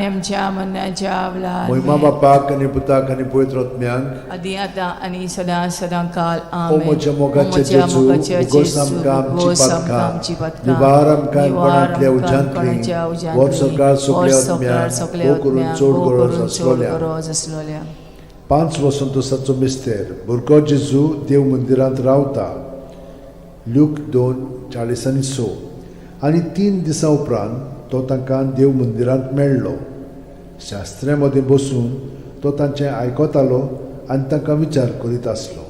आमच्या मरणाच्या वेळार मोहिमा बापाक आनी पुताक आनी पवित्र आत्म्याक. आदी आतां आनी सदां सदां काल. ओ आमेन. म्हज्या मोगाचे म्हज्या जेजू, मोगाचे भोगोस जेजू, आमकां आमची भोगोस आमकां पातकां, आमची पातकां, निवार आमकां निवार कोणांतल्या आमकां उज्यांतली, कोणाच्या उज्यांतली, व्हर सरकार सगल्या व्हर सरकार आत्म्यांक, सगल्या भोव करून आत्म्यांक, चड भोव गरज करून चड आसलोल्या. गरज आसलोल्या. पांच वसंतोसाचो मिस्तेर. भुरगो जेजू देव मंदिरांत रावता. ल्यूक 2:46. आनी 3 दिसां उपरांत तो तांकां देव मंदिरांत मेळ्ळो. शास्त्र्या मदें बसून तो तांचें आयकतालो आनी तांकां विचार करीत आसलो.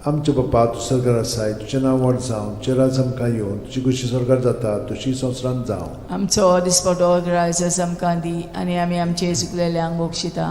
आमचे बापा, तूं सरकार आसाय, तुजें नांव व्हड जावं, तुजें राज आमकां येवन, तुजी खुशी सरकार जाता तशी संवसारांत जावं. आमचो दिसपटो ग्रायस आमकां दी आनी आमी आमचे चुकलेल्यांक बक्षिता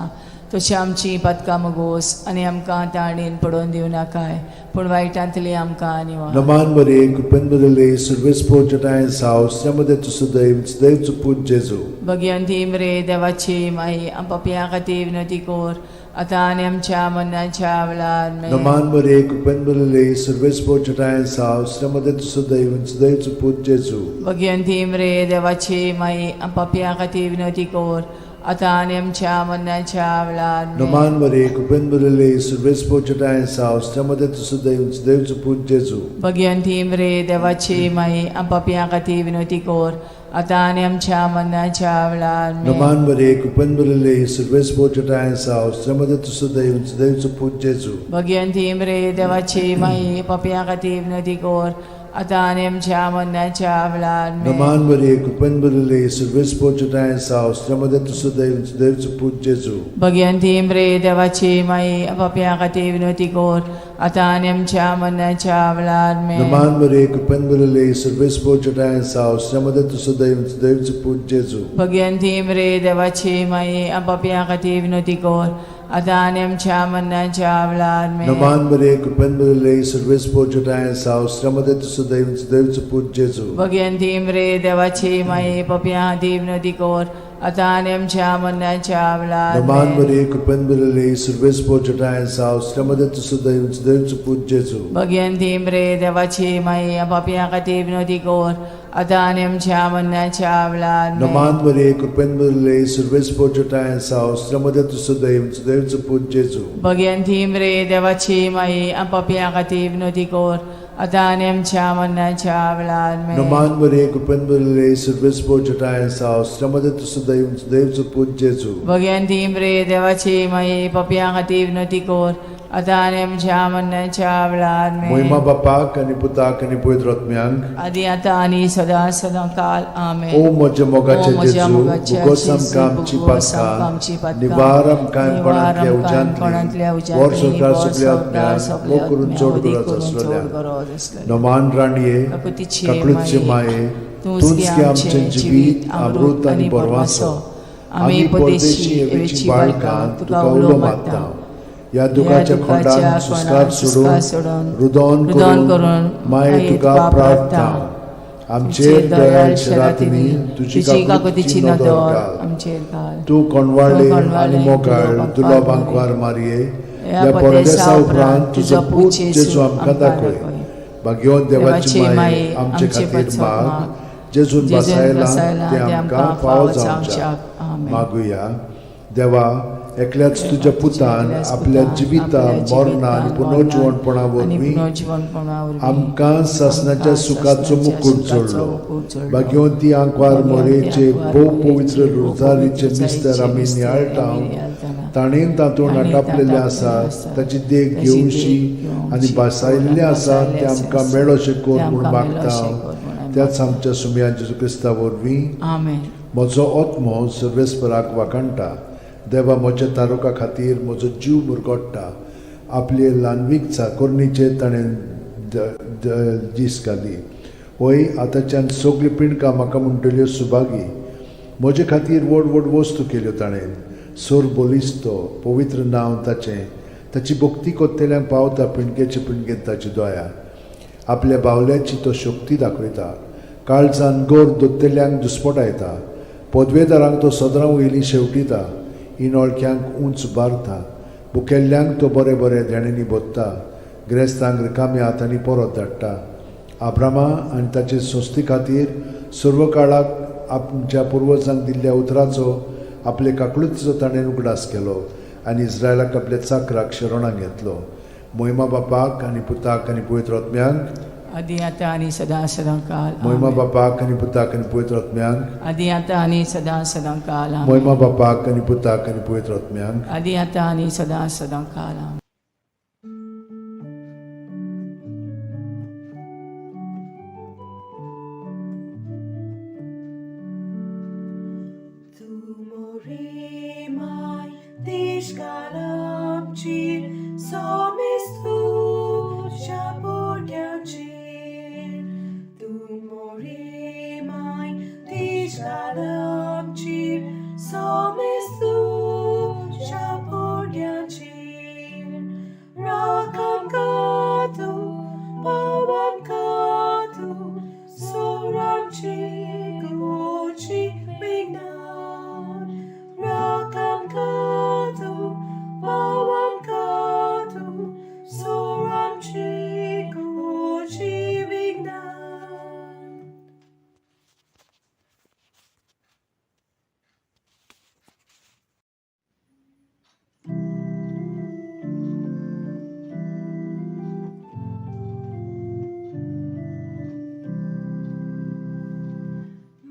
तशी आमची पातकां मगोस आनी आमकां ताणेन पडोवन दिवं नाकाय, पूण वायटांतली आमकां निवार. नमान बरे, कृपेन बदलले, सर्वेस्पोर जटाय साव, मध्ये तूं सदैव सदैव पूत जेजू. भगवंती मरे देवाची माई, पापयां खातीर विनवती कर आतां आनी आमच्या मरणाच्या वेळार. आमेन. नमान बरे, कृपेन बदलले, सर्वेस्पोर जटाय साव, मध्ये तूं सदैव सदैव पूत जेजू. भगवंती मरे देवाची माई, पापयां खातीर विनवती कर आतां आनी आमच्या मरणाच्या वेळार. आमेन. नमान बरे, कृपेन बदलले, सर्वेस्पोर जटाय साव, मध्ये तूं सदैव सदैव पूत जेजू. भगवंती मरे देवाची माई, पापयां खातीर विनवती कर आतां आनी आमच्या मरणाच्या वेळार. आमेन. नमान बरे, कृपेन बदलले, सर्वेस्पोर जटाय साव, मध्ये तूं सदैव सदैव पूत जेजू. भगवंती मरे देवाची माई, पापयां खातीर विनवती कर आतां आनी आमच्या मरणाच्या वेळार. आमेन. नमान बरे, कृपेन बदलले, सर्वेस्पोर जटाय साव, मध्ये तूं सदैव सदैव पूत जेजू. भगवंती मरे देवाची माई, पापयां खातीर विनवती कर आतां आनी आमच्या मरणाच्या वेळार. आमेन. नमान बरे, कृपेन बदलले, सर्वेस्पोर जटाय साव, मध्ये तूं सदैव सदैव पूत जेजू. भगवंती मरे देवाची माई, पापयां खातीर विनवती कर आतां आनी आमच्या मरणाच्या वेळार. आमेन. नमान बरे, कृपेन बदलले, सर्वेस्पोर जटाय साव, मध्ये तूं सदैव सदैव पूत जेजू. भगवंती मरे देवाची माई, पापयां खातीर विनवती कर आतां आनी आमच्या मरणाच्या वेळार. नमान आमेन. बरे, कृपेन बदलले, सर्वेस्पोर जटाय साव, मध्ये तूं सदैव सदैव पूत जेजू. भगवंती मरे देवाची माई, पापयां खातीर विनवती कर आतां आनी आमच्या मरणाच्या वेळार. आमेन. नमान बरे, कृपेन बदलले, सर्वेस्पोर जटाय साव, मध्ये तूं सदैव सदैव पूत जेजू. भगवंती मरे देवाची माई, पापयां खातीर विनवती कर आतां आनी आमच्या मरणाच्या वेळार. आमेन. नमान बरे, कृपेन बदलले, सर्वेस्पोर जटाय साव, मध्ये तूं सदैव सदैव पूत जेजू. भगवंती मरे देवाची माई, पापयां खातीर विनवती कर आतां आनी आमच्या मरणाच्या वेळार. आमेन. मोहिमा बापाक आनी पुताक आनी पवित्र आत्म्यांक. आदी आतां आनी सदां सदां काल. आमेन. ओ म्हज्या मोगाचे ओ म्हज्या जेजू, मोगाचे भोगोस जेजू, आमकां आमची भोगोस आमकां पातकां, आमची पातकां, निवार आमकां निवार कोणांतल्या आमकां कोणांतल्या उज्यांतली, उज्यांतली, व्हर सरकार व्हर सगल्या सरकार आत्म्यांक, सगल्या भोव करून आत्म्यांक, चड अदीक गरज करून चड आसलेल्या. गरज आसलेल्या. नमान राणये, काकुतीचे काकळूतचे माये, तूंच गे आमचें जिवीत, अमृत आनी बरवासो. आमी परदेशी एवेची बाळकां तुका उलो मारता. ह्या दुखाच्या खोंडान सुस्कार सोडून, रुदोन रुदोन करून करून माये तुका प्रार्थना. आमचेर दयाळ रातींनी तुजी तुजी काकुतीची काकुतीची नदर नदर घाल. आमचेर घाल. तूं कोणवाळे तूं कोणवाळे आनी मोगाळ तुलो तुलो बांकवार बांकवार मारये, ह्या ह्या परदेसा परदेसा उपरांत उपरांत तुजो तुजो पूत पूत जेजू जेजू आमकां आमकां दाखय. दाखय. भाग्यवंत देवाची देवाची माये, माये, आमचे आमचे खातीर पासत माग, माग, जेजून जेजून बसायला बसायला तें तें आमकां फावो जावच्याक. आमेन. मागुया. देवा, एकल्याच तुज्या पुतान एकल्याच आपल्या पुतान जिविता आपल्या मरणा आनी जिवितान, पुनर्जिवणपणा मरणान आनी वरवीं पुनर्जिवणपणा वरवीं आमकां सासणाच्या आमकां सुखाचो सासणाच्या मुकूट सुखाचो जोडलो. मुकूट जोडलो. भाग्यवंती आंकवार भाग्यवंती मोरेचे आंकवार भोव मोरेचे पवित्र भोव रोजारीचे पवित्र मिस्तर आमी मिस्तर नियाळटा, आमी नियाळटाना, ताणें तातूंत ताणें आटापलेलें तातूंत आसा, आसा, ताची देख ताची देख घेवशी घेवशी आनी भासायिल्लें आसा भासायिल्लें तें आमकां आसा, मेळोशें कर तें म्हूण आमकां मागता मेळोशें कर म्हूण आमी त्याच आमच्या सुमया जेजू क्रिस्ता वरवीं. आमेन. म्हजो आत्मो सर्वेस्पराक वाखाणटा. देवा म्हज्या तारुका खातीर म्हजो जीव मुरगोडटा. आपले ल्हानवीक चाकोरणीचेर ताणें दीस घाली. वय, आतांच्यान सगळीं पिंडकां म्हाका म्हणटल्यो सुभागी. म्हजे खातीर व्हड व्हड वस्तू केल्यो ताणें. सोर बलिस्तो पवित्र नांव ताचें. ताची भक्ती कोत्तेल्यांक पावता पिंडकेचे पिंडकेन ताची दया. आपल्या बावल्याची तो शक्ती दाखयता. काळजान गोर दोत्तेल्यांक दुस्पटायता. पदवेदारांक तो सदरां वयलीं शेवटिता. इनोळख्यांक उंच बारता. भुकेल्ल्यांक तो बरें बरें देण्यांनी भरता. ग्रेस्तांक रिकाम्या हातांनी परत धाडटा. आब्रामा आनी ताचे संस्थे खातीर सर्व काळाक आमच्या पुर्वजांक दिल्ल्या उतराचो आपले काकळुतीचो ताणें उगडास केलो आनी इस्रायलाक आपल्या चाकराक शरणाक घेतलो. मोहिमा बापाक आनी पुताक आनी पवित्र आत्म्यांक. आदी आतां आनी सदां सदां काल. मोहिमा आमेन. बापाक आनी पुताक आनी पवित्र आत्म्यांक. आदी आतां आनी सदां सदां काल. आमेन. मोहिमा बापाक आनी पुताक आनी पवित्र आत्म्यांक. आदी आतां आनी सदां सदां काल. आमेन. Tu mai tishkalamchir somistu shapuryanchir. Tu mai tishkalamchir somistu shapuryanchir. Rakam katu pawan katu soramchi gochi vignan. Rakam katu pawan katu soramchi gochi vignan.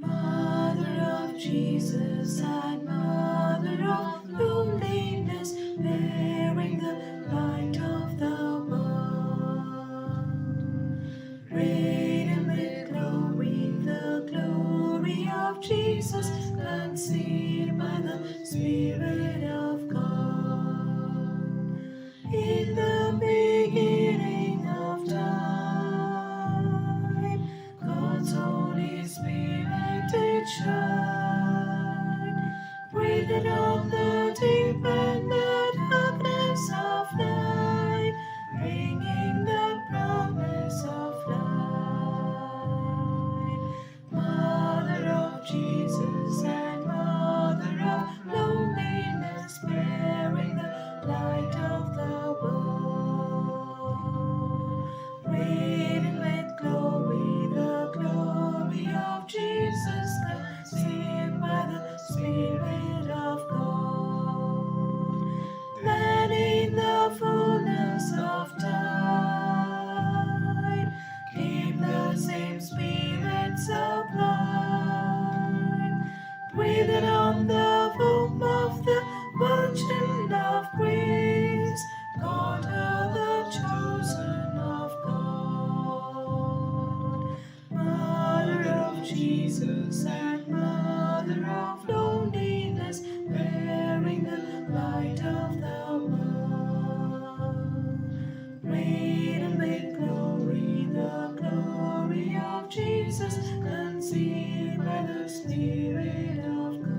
Mother of Jesus and Mother of loneliness, bearing the light of the world. Radiant with glory, the glory of Jesus, conceived by the Spirit of God. In the beginning of time, God's Holy Spirit did shine, breathed on the deep and the darkness of night, bringing the promise of light. Mother of Jesus and Mother of loneliness, bearing the light of the world. Radiant with glory, the glory of Jesus, conceived by the Spirit of God. Then in the fullness of time came the same Spirit sublime, breathed on the womb of the Virgin of Grace, called her the chosen of God. Mother of Jesus and Mother of loneliness, bearing the light of the world. Radiant with glory, the glory of Jesus, conceived by the Spirit of God.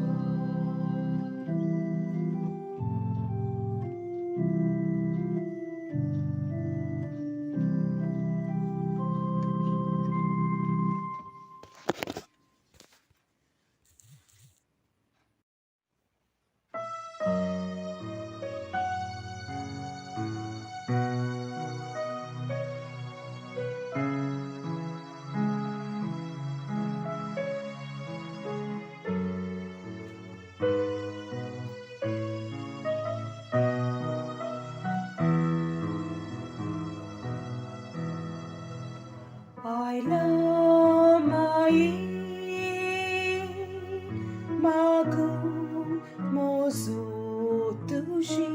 I love my magu mozu tushi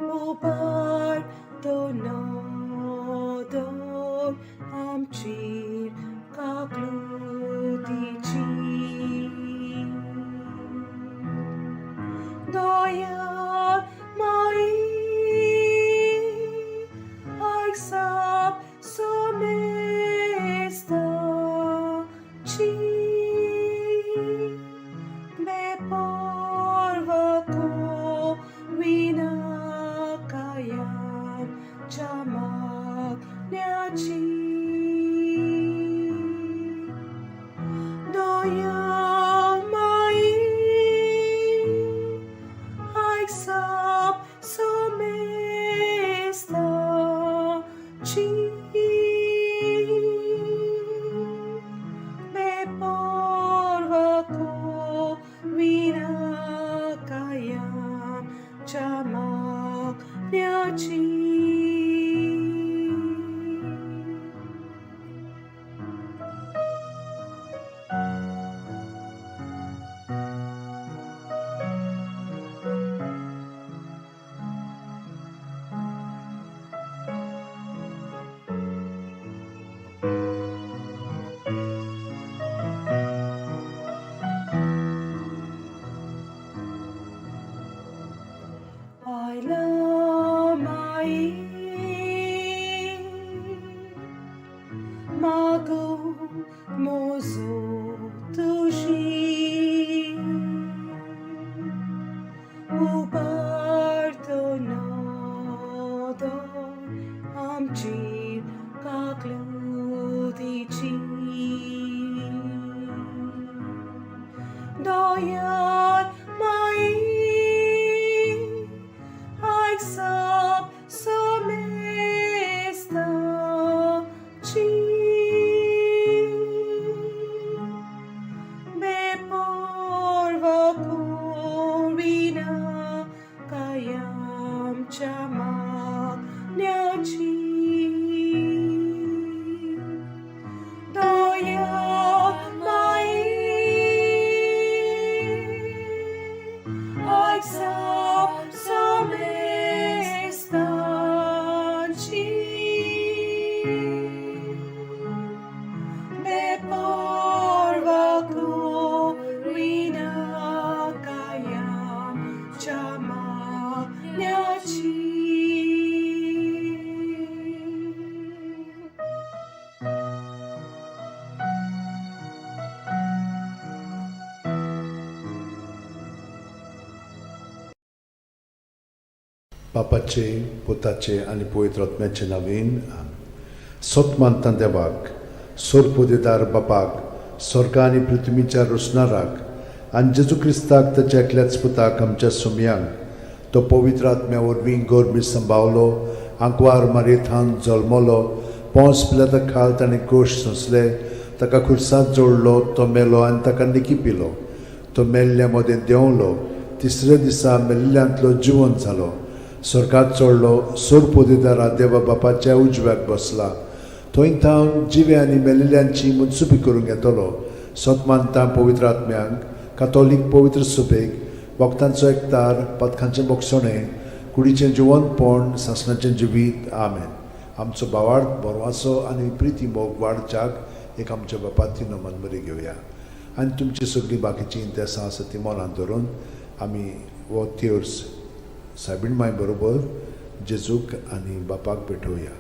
upar to no dor amchir kaklutichi doyar mai Aixap somesta chi me दयान माई आयक सब सोमेस्ताची बेपर्वा करीना कायमच्या मागण्याची दया माई आयक सब सोमेस्ताची बेपर्वा करीना कायमच्या मागण्याची. बापाचे पुताचे आनी पवित्र आत्म्याचे नवीन सत मानता देवाक सोरपोदेदार बापाक स्वर्ग आनी पृथ्वीच्या रोसणाराक आनी जेजू क्रिस्ताक ताच्या एकल्याच पुताक आमच्या सुमयांक तो पवित्र आत्म्या वरवीं गोरमी संभावलो आंकवार मारयेथान जल्मलो पोंस पिलाता खाल ताणें कोश सोंसले ताका खुर्सांत जोडलो तो मेलो आनी ताका निकी पिलो तो मेल्ल्या मदें देंवलो तिसऱ्या दिसा मेल्ल्यांतलो जिवन जालो स्वर्गात चडलो सोरपोदेदारा देवा बापाच्या उजव्याक बसला थंय थावन जिवे आनी मेल्ल्यांची मुनसुपी करूंक येतलो सत मानता पवित्र आत्म्यांक कातोलीक पवित्र सुपेक भक्तांचो एकतार पथकांचें बोगसणें कुडीचें जिवनपण सासणाचें जिवीत आमेन. आमचो भावार्थ बरवासो आनी प्रिती मोग वाडच्याक एक आमच्या बापाती नमन बरी घेवया आनी तुमची सगळीं बाकीचीं इंतेसां आसा ती मनांत धरून आमी हो तेर्स सायबीण माय बरोबर जेजूक आनी बापाक भेटोवया.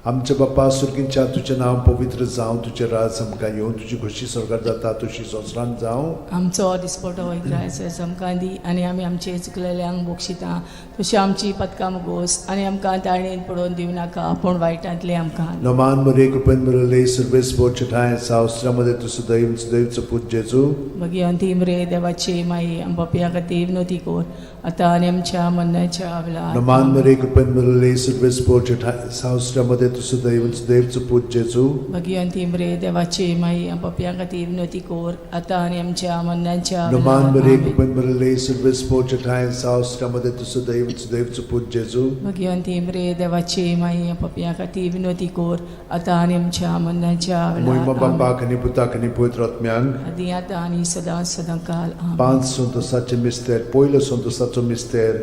आमच्या बापा सुर्गींच्या तुजें नांव पवित्र जावं, तुजें राज आमकां येवं, तुजी खोशी स्वर्गार जाता तशी संवसारांत जावं. आमचो दिसपटो इग्रायस आमकां दी आनी आमी आमचे चुकलेल्यांक बक्षिता तशी आमची पदकां मुगोस आनी आमकां ताणेन पडोवन दिवं नाका पूण वायटांतलें आमकां. नमान मरे कृपेन मिळले सर्वेस बोचठाय सावस्त्रामध्ये तू सदैव सदैवचो पूत जेजू. मागीर अंतीम रे देवाची माई आम पापया खातीर विनोती कर आतां आनी आमच्या मरणाच्या वेळार. नमान मरे कृपेन मिळले सर्वेस बोचठाय सावस्त्रामध्ये तू सदैव सदैवचो पूत जेजू. मागीर अंतीम रे देवाची माई आम पापया खातीर विनोती कर आतां आनी आमच्या मरणाच्या नमान वेळार. मरे आमेन. कृपेन मिळले सर्वेस बोचठाय सावस्त्रामध्ये तू सदैव सदैवचो पूत जेजू. मागीर अंतीम रे देवाची माई आम पापया खातीर विनोती कर आतां आनी आमच्या मरणाच्या मोहिमा वेळार. आमेन. बापाक आनी पुताक आनी पवित्र आत्म्यांक. आदी आतां आनी सदां सदां काल. आमेन. पांच संतोसाचे मिस्तेर. पयलो संतोसाचो मिस्तेर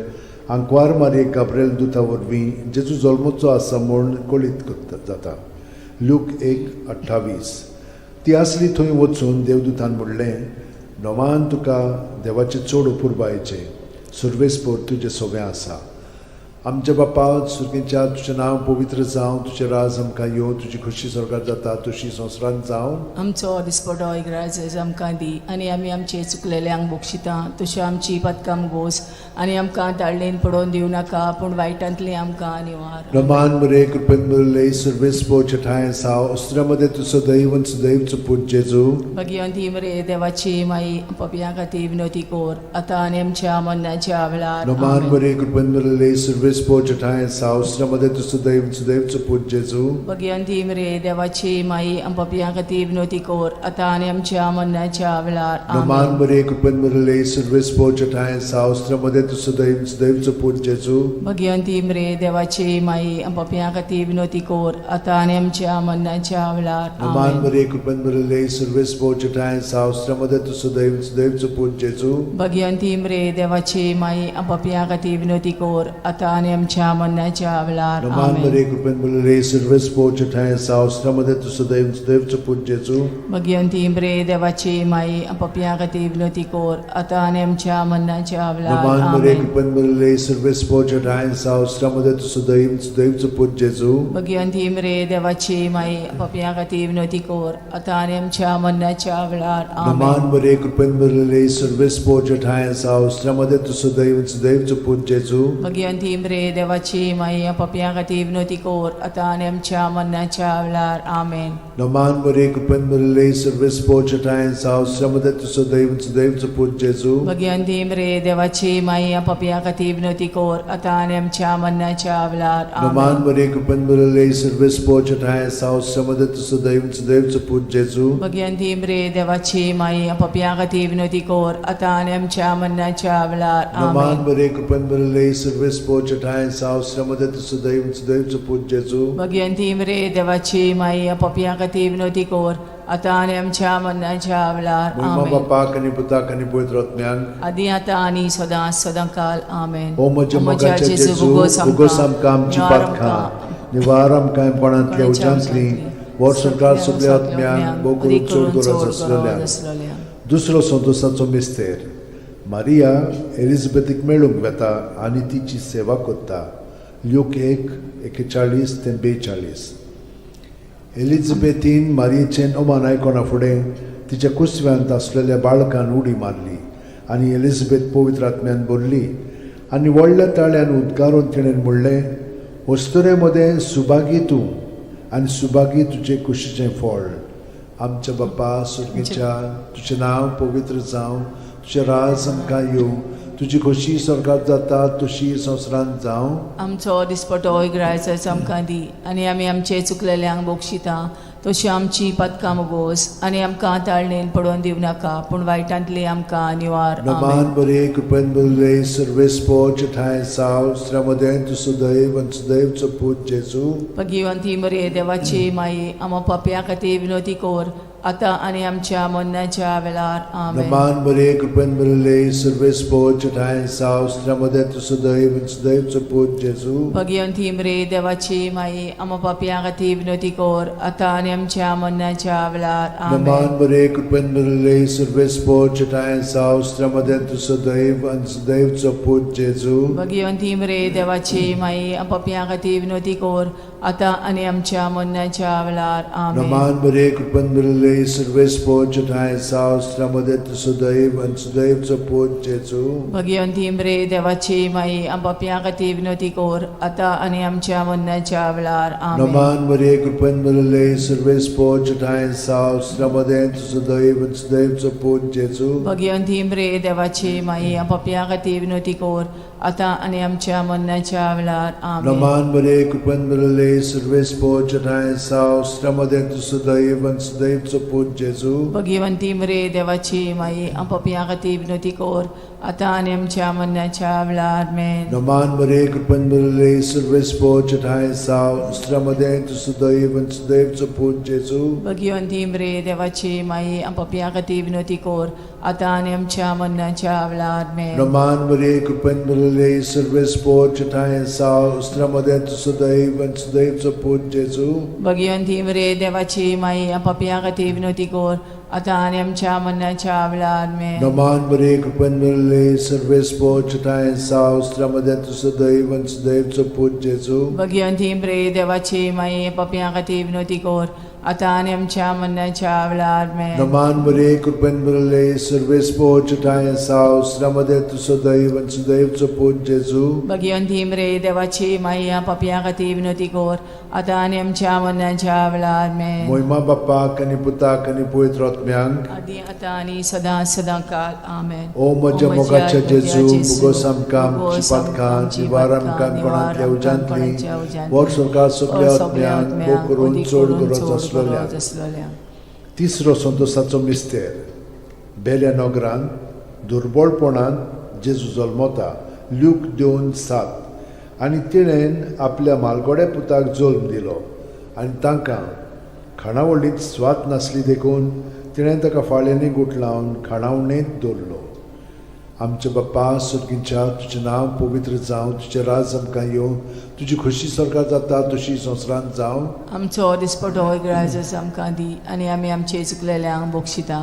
आंकवार मारये गाब्रेल दुता वरवीं जेजू जल्मचो आसा म्हूण कळीत करता जाता. लूक 1:28. ती आसली थंय वचून देवदूतान म्हणलें, नोमान तुका देवाचें चड अपुरबायेचें सुर्वेसपोर तुजें सोवें आसा. आमच्या बापा सुर्गेच्या तुजें नांव पवित्र जावं, तुजें राज आमकां येवं, तुजी खोशी स्वर्गार जाता तशी संवसारांत जावं. आमचो दिसपटो इग्राज आमकां दी आनी आमी आमचे चुकलेल्यांक बक्षिता तशी आमची पदकां गोस आनी आमकां ताळणेन पडोवन दिवं नाका पूण वायटांतलें आमकां निवार. रमान मरे कृपेन भरले सर्वेस ठाय साव अस्त्रामध्ये तू सदैव सदैवचो पूत जेजू. भगिवंती मरे देवाची माई पपया खातीर विनोती कर आतां आनी आमच्या मरणाच्या वेळार. रमान आमेन. मरे कृपेन भरले सर्वेस ठाय साव अस्त्रामध्ये तू सदैव सदैवचो पूत जेजू. भगिवंती मरे देवाची माई पपया खातीर विनोती कर आतां आनी आमच्या मरणाच्या वेळार. रमान आमेन. मरे कृपेन भरले सर्वेस ठाय साव अस्त्रामध्ये तू सदैव सदैवचो पूत जेजू. भगिवंती मरे देवाची माई पपया खातीर विनोती कर आतां आनी आमच्या मरणाच्या वेळार. रमान आमेन. मरे कृपेन भरले सर्वेस ठाय साव अस्त्रामध्ये तू सदैव सदैवचो पूत जेजू. भगिवंती मरे देवाची माई पपया खातीर विनोती कर आतां आनी आमच्या मरणाच्या वेळार. रमान आमेन. मरे कृपेन भरले सर्वेस ठाय साव अस्त्रामध्ये तू सदैव सदैवचो पूत जेजू. भगिवंती मरे देवाची माई पपया खातीर विनोती कर आतां आनी आमच्या मरणाच्या वेळार. नमान मरे आमेन. कृपेन भरले सर्वेस ठाय साव अस्त्रामध्ये तू सदैव सदैवचो पूत जेजू. भगिवंती मरे देवाची माई पपया खातीर विनोती कर आतां आनी आमच्या मरणाच्या वेळार. नमान आमेन. मरे कृपेन भरले सर्वेस ठाय साव अस्त्रामध्ये तू सदैव सदैवचो पूत जेजू. भगिवंती मरे देवाची माई पपया खातीर विनवती कोर आतां आनी आमच्या मरणाच्या वेळार. आमेन. नमान मरे कृपेन भरिल्ले सर्वेस्पोर ठांय साव श्रमदे तुजो दैव सुदैवचो पूत जेजू. भगिवंती मरे देवाची माई पपया खातीर विनवती कोर आतां आनी आमच्या मरणाच्या वेळार. नमान आमेन. मरे कृपेन भरिल्ले सर्वेस्पोर ठांय साव श्रमदे तुजो दैव सुदैवचो पूत जेजू. भगिवंती मरे देवाची माई पपया खातीर विनवती कोर आतां आनी आमच्या मरणाच्या वेळार. नमान आमेन. मरे कृपेन भरिल्ले सर्वेस्पोर ठांय साव श्रमदे तुजो दैव सुदैवचो पूत जेजू. भगिवंती मरे देवाची माई पपया खातीर विनवती कोर आतां आनी आमच्या मरणाच्या वेळार. महिमा आमेन. बापाक आनी पुताक आनी पवित्र आत्म्याक. आदी आतां आनी सदां सदां काल. आमेन. ओ म्हज्या मोगाच्या जेजू, भोगोस आमकां आमची पातकां, निवार आमकां कोणांतल्या उज्यांतली, वर्सभर सगल्या आत्म्यांक भोव करून चड गरज आसलेल्या. दुसरो संतोषाचो मिस्तेर. मारिया एलिझाबेथीक मेळूंक वेता आनी तिची सेवा करता. ल्यूक 1:41 ते 42. एलिझाबेथीन मारियेचें अमान आयकना फुडें तिच्या कुसव्यांत आसलेल्या बाळकान उडी मारली आनी एलिझाबेथ पवित्र आत्म्यान भरली आनी व्हडल्या ताळ्यान उद्गारून तिणें म्हणलें, अस्तुरे मदें सुभागी तूं आनी सुभागी तुजे कुशीचें फळ. आमच्या बापा सुर्गीच्या, तुजें नांव पवित्र जावं, तुजें राज आमकां येवं, तुजी खोशी स्वर्गात जाता तशी संवसारांत जावं. आमचो दिसपटो ग्रायचाचो आमकां दी आनी आमी आमचे चुकलेल्यांक बक्षिता तशी आमची पदकां मुगोस आनी आमकां ताळणेन पडोवन दिवं नाका, पूण वायटांतली आमकां निवार. नमान आमेन. बरे कृपेन बरले सर्वेस्पोच ठांय साव श्रमदें तूं सुदैव आनी सुदैवचो पूत जेजू. भगिवंती मरे देवाची माई, आमा पापया खातीर विनवती कोर आतां आनी आमच्या मरणाच्या वेळार. आमेन. नमान बरे कृपेन भरिल्ले सर्वेस्पोच ठांय साव श्रमदें तूं सुदैव आनी सुदैवचो पूत जेजू. भगिवंती मरे देवाची माई, आमा पापया खातीर विनवती कोर आतां आनी आमच्या मरणाच्या वेळार. नमान आमेन. बरे कृपेन भरिल्ले सर्वेस्पोच ठांय साव श्रमदें तूं सुदैव आनी सुदैवचो पूत जेजू. भगिवंती मरे देवाची माई, पापया खातीर विनवती कोर आतां आनी आमच्या मरणाच्या वेळार. आमेन. नमान बरे कृपेन भरिल्ले सर्वेस्पोच ठांय साव श्रमदें तूं सुदैव आनी सुदैवचो पूत जेजू. भगिवंती मरे देवाची माई, पापया खातीर विनवती कोर आतां आनी आमच्या मरणाच्या वेळार. आमेन. नमान मरे कृपेन भरिल्ले सर्वेस्पोच ठांय साव श्रमदें तूं सुदैव आनी सुदैवचो पूत जेजू. भगिवंती मरे देवाची माई, पापया खातीर विनवती कोर आतां आनी आमच्या मरणाच्या वेळार. आमेन. नमान मरे कृपेन भरिल्ले सर्वेस्पोच ठांय साव श्रमदें तूं सुदैव आनी सुदैवचो पूत जेजू. भगिवंती मरे देवाची माई, पापया खातीर विनवती कोर आतां आनी आमच्या मरणाच्या वेळार. आमेन. नमान मरे कृपेन भरिल्ले सर्वेस्पोच ठांय साव श्रमदें तूं सुदैव आनी सुदैवचो पूत जेजू. भगिवंती मरे देवाची माई, पापया खातीर विनवती कोर आतां आनी आमच्या मरणाच्या वेळार. आमेन. नमान मरे कृपेन भरिल्ले सर्वेस्पोच ठांय साव श्रमदें तूं सुदैव आनी सुदैवचो पूत जेजू. भगिवंती मरे देवाची माई, पापया खातीर विनवती कोर आतां आनी आमच्या मरणाच्या वेळार. आमेन. नमान मरे कृपेन भरिल्ले सर्वेस्पोच ठांय साव श्रमदें तूं सुदैव आनी सुदैवचो पूत जेजू. भगिवंती मरे देवाची माई, पापया खातीर विनवती कोर आतां आनी आमच्या मरणाच्या वेळार. आमेन. नमान मरे कृपेन भरिल्ले सर्वेस्पोच ठांय साव श्रमदें तूं सुदैव आनी सुदैवचो पूत जेजू. भगिवंती मरे देवाची माई, पापया खातीर विनवती कोर आतां आनी आमच्या मरणाच्या वेळार. आमेन. मोहिमा बापाक आनी पुताक आनी पवित्र आत्म्यांक. आदी आतां आनी सदां सदां काल. आमेन. ओ म्हज्या मोगाच्या जेजू, मुगोस आमकां आमची पातकां, निवार आमकां कोणांतल्या उज्यांतली, वर स्वर्गात सगल्या आत्म्यांक भोव करून चड गरज आसलेल्या. आसलेल्या. तिसरो संतोषाचो मिस्तेर. बेल्या नगरांत दुर्बळपणान जेजू जल्मता. ल्यूक 2:7. आनी तिणेन आपल्या मालगोड्या पुताक जल्म दिलो आनी तांकां खाणावळींत स्वाद नासली देखून तिणें ताका फाळ्यांनी गुठलावन खाणावणेंत दवरलो. आमच्या बाप्पा सुर्गींच्या, तुजें नांव पवित्र जावं, तुजें राज आमकां येवं, तुजी खोशी स्वर्गात जाता तशी संवसारांत जावं. आमचो दिसपटो ग्रायजस आमकां दी आनी आमी आमचे चुकलेल्यांक बक्षिता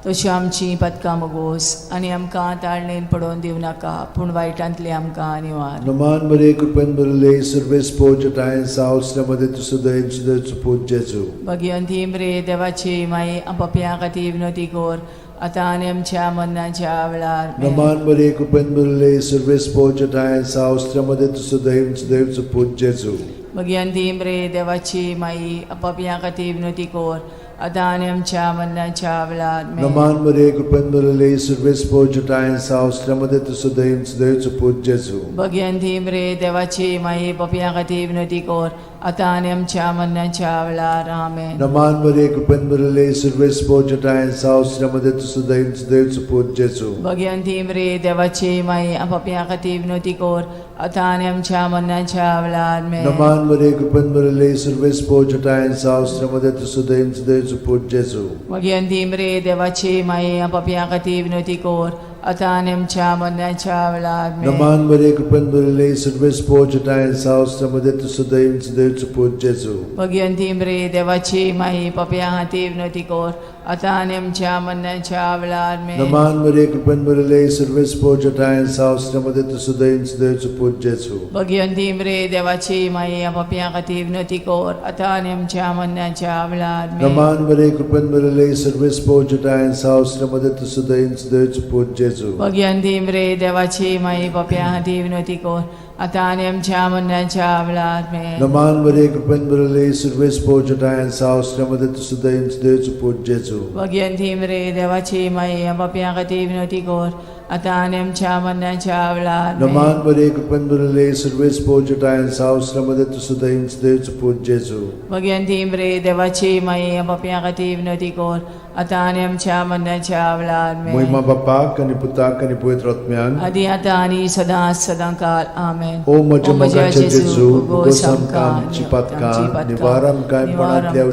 तश्यो आमची पदकां मगोस आनी आमकां ताळणेन पडोवन दिवं नाका पूण वायटांतली आमकां निवार. नमान मरे कृपेन भरिल्ले सर्वेस्पोर जटायेन साव मध्ये तुजो दयेन सुदैवचो पूत जेजू. भगिवंती मरे देवाची माई, पपया खातीर विनोती कोर आतां आनी आमच्या मरणाच्या वेळार. नमान मरे कृपेन भरिल्ले सर्वेस्पोर जटायेन साव मध्ये तुजो दयेन सुदैवचो पूत जेजू. भगिवंती मरे देवाची माई, पपया खातीर विनोती कोर आतां आनी आमच्या मरणाच्या वेळार. नमान मरे कृपेन भरिल्ले सर्वेस्पोर जटायेन साव मध्ये तुजो दयेन सुदैवचो पूत जेजू. भगिवंती मरे देवाची माई, पपया खातीर विनोती कोर आतां आनी आमच्या मरणाच्या वेळार. आमेन. नमान मरे कृपेन भरिल्ले सर्वेस्पोर जटायेन साव मध्ये तुजो दयेन सुदैवचो पूत जेजू. भगिवंती मरे देवाची माई, पपया खातीर विनोती कोर आतां आनी आमच्या मरणाच्या वेळार. नमान मरे कृपेन भरिल्ले सर्वेस्पोर जटायेन साव मध्ये तुजो दयेन सुदैवचो पूत जेजू. भगिवंती मरे देवाची माई, पपया खातीर विनोती कोर आतां आनी आमच्या मरणाच्या वेळार. नमान मरे कृपेन भरिल्ले सर्वेस्पोर जटायेन साव मध्ये तुजो दयेन सुदैवचो पूत जेजू. भगिवंती मरे देवाची माई, पपया खातीर विनोती कोर आतां आनी आमच्या मरणाच्या वेळार. नमान मरे कृपेन भरिल्ले सर्वेस्पोर जटायेन साव मध्ये तुजो दयेन सुदैवचो पूत जेजू. भगिवंती मरे देवाची माई, पपया खातीर विनोती कोर आतां आनी आमच्या मरणाच्या वेळार. नमान मरे कृपेन भरिल्ले सर्वेस्पोर जटायेन साव मध्ये तुजो दयेन सुदैवचो पूत जेजू. भगिवंती मरे देवाची माई, पपया खातीर विनोती कोर आतां आनी आमच्या मरणाच्या वेळार. नमान मरे कृपेन भरिल्ले सर्वेस्पोर जटायेन साव मध्ये तुजो दयेन सुदैवचो पूत जेजू. भगिवंती मरे देवाची माई, पपया खातीर विनोती कोर आतां आनी आमच्या मरणाच्या वेळार. नमान मरे कृपेन भरिल्ले सर्वेस्पोर जटायेन साव मध्ये तुजो दयेन सुदैवचो पूत जेजू. भगिवंती मरे देवाची माई, पपया खातीर विनोती कोर आतां आनी आमच्या मरणाच्या वेळार. मोहिमा बापाक आनी पुताक आनी पवित्र आत्म्याक. आदी आतां आनी सदां सदां काल. आमेन. ओ म्हज्या मोगाचे जेजू, भोगोस आमकां आमची पातकां, निवार आमकां कोणांतल्या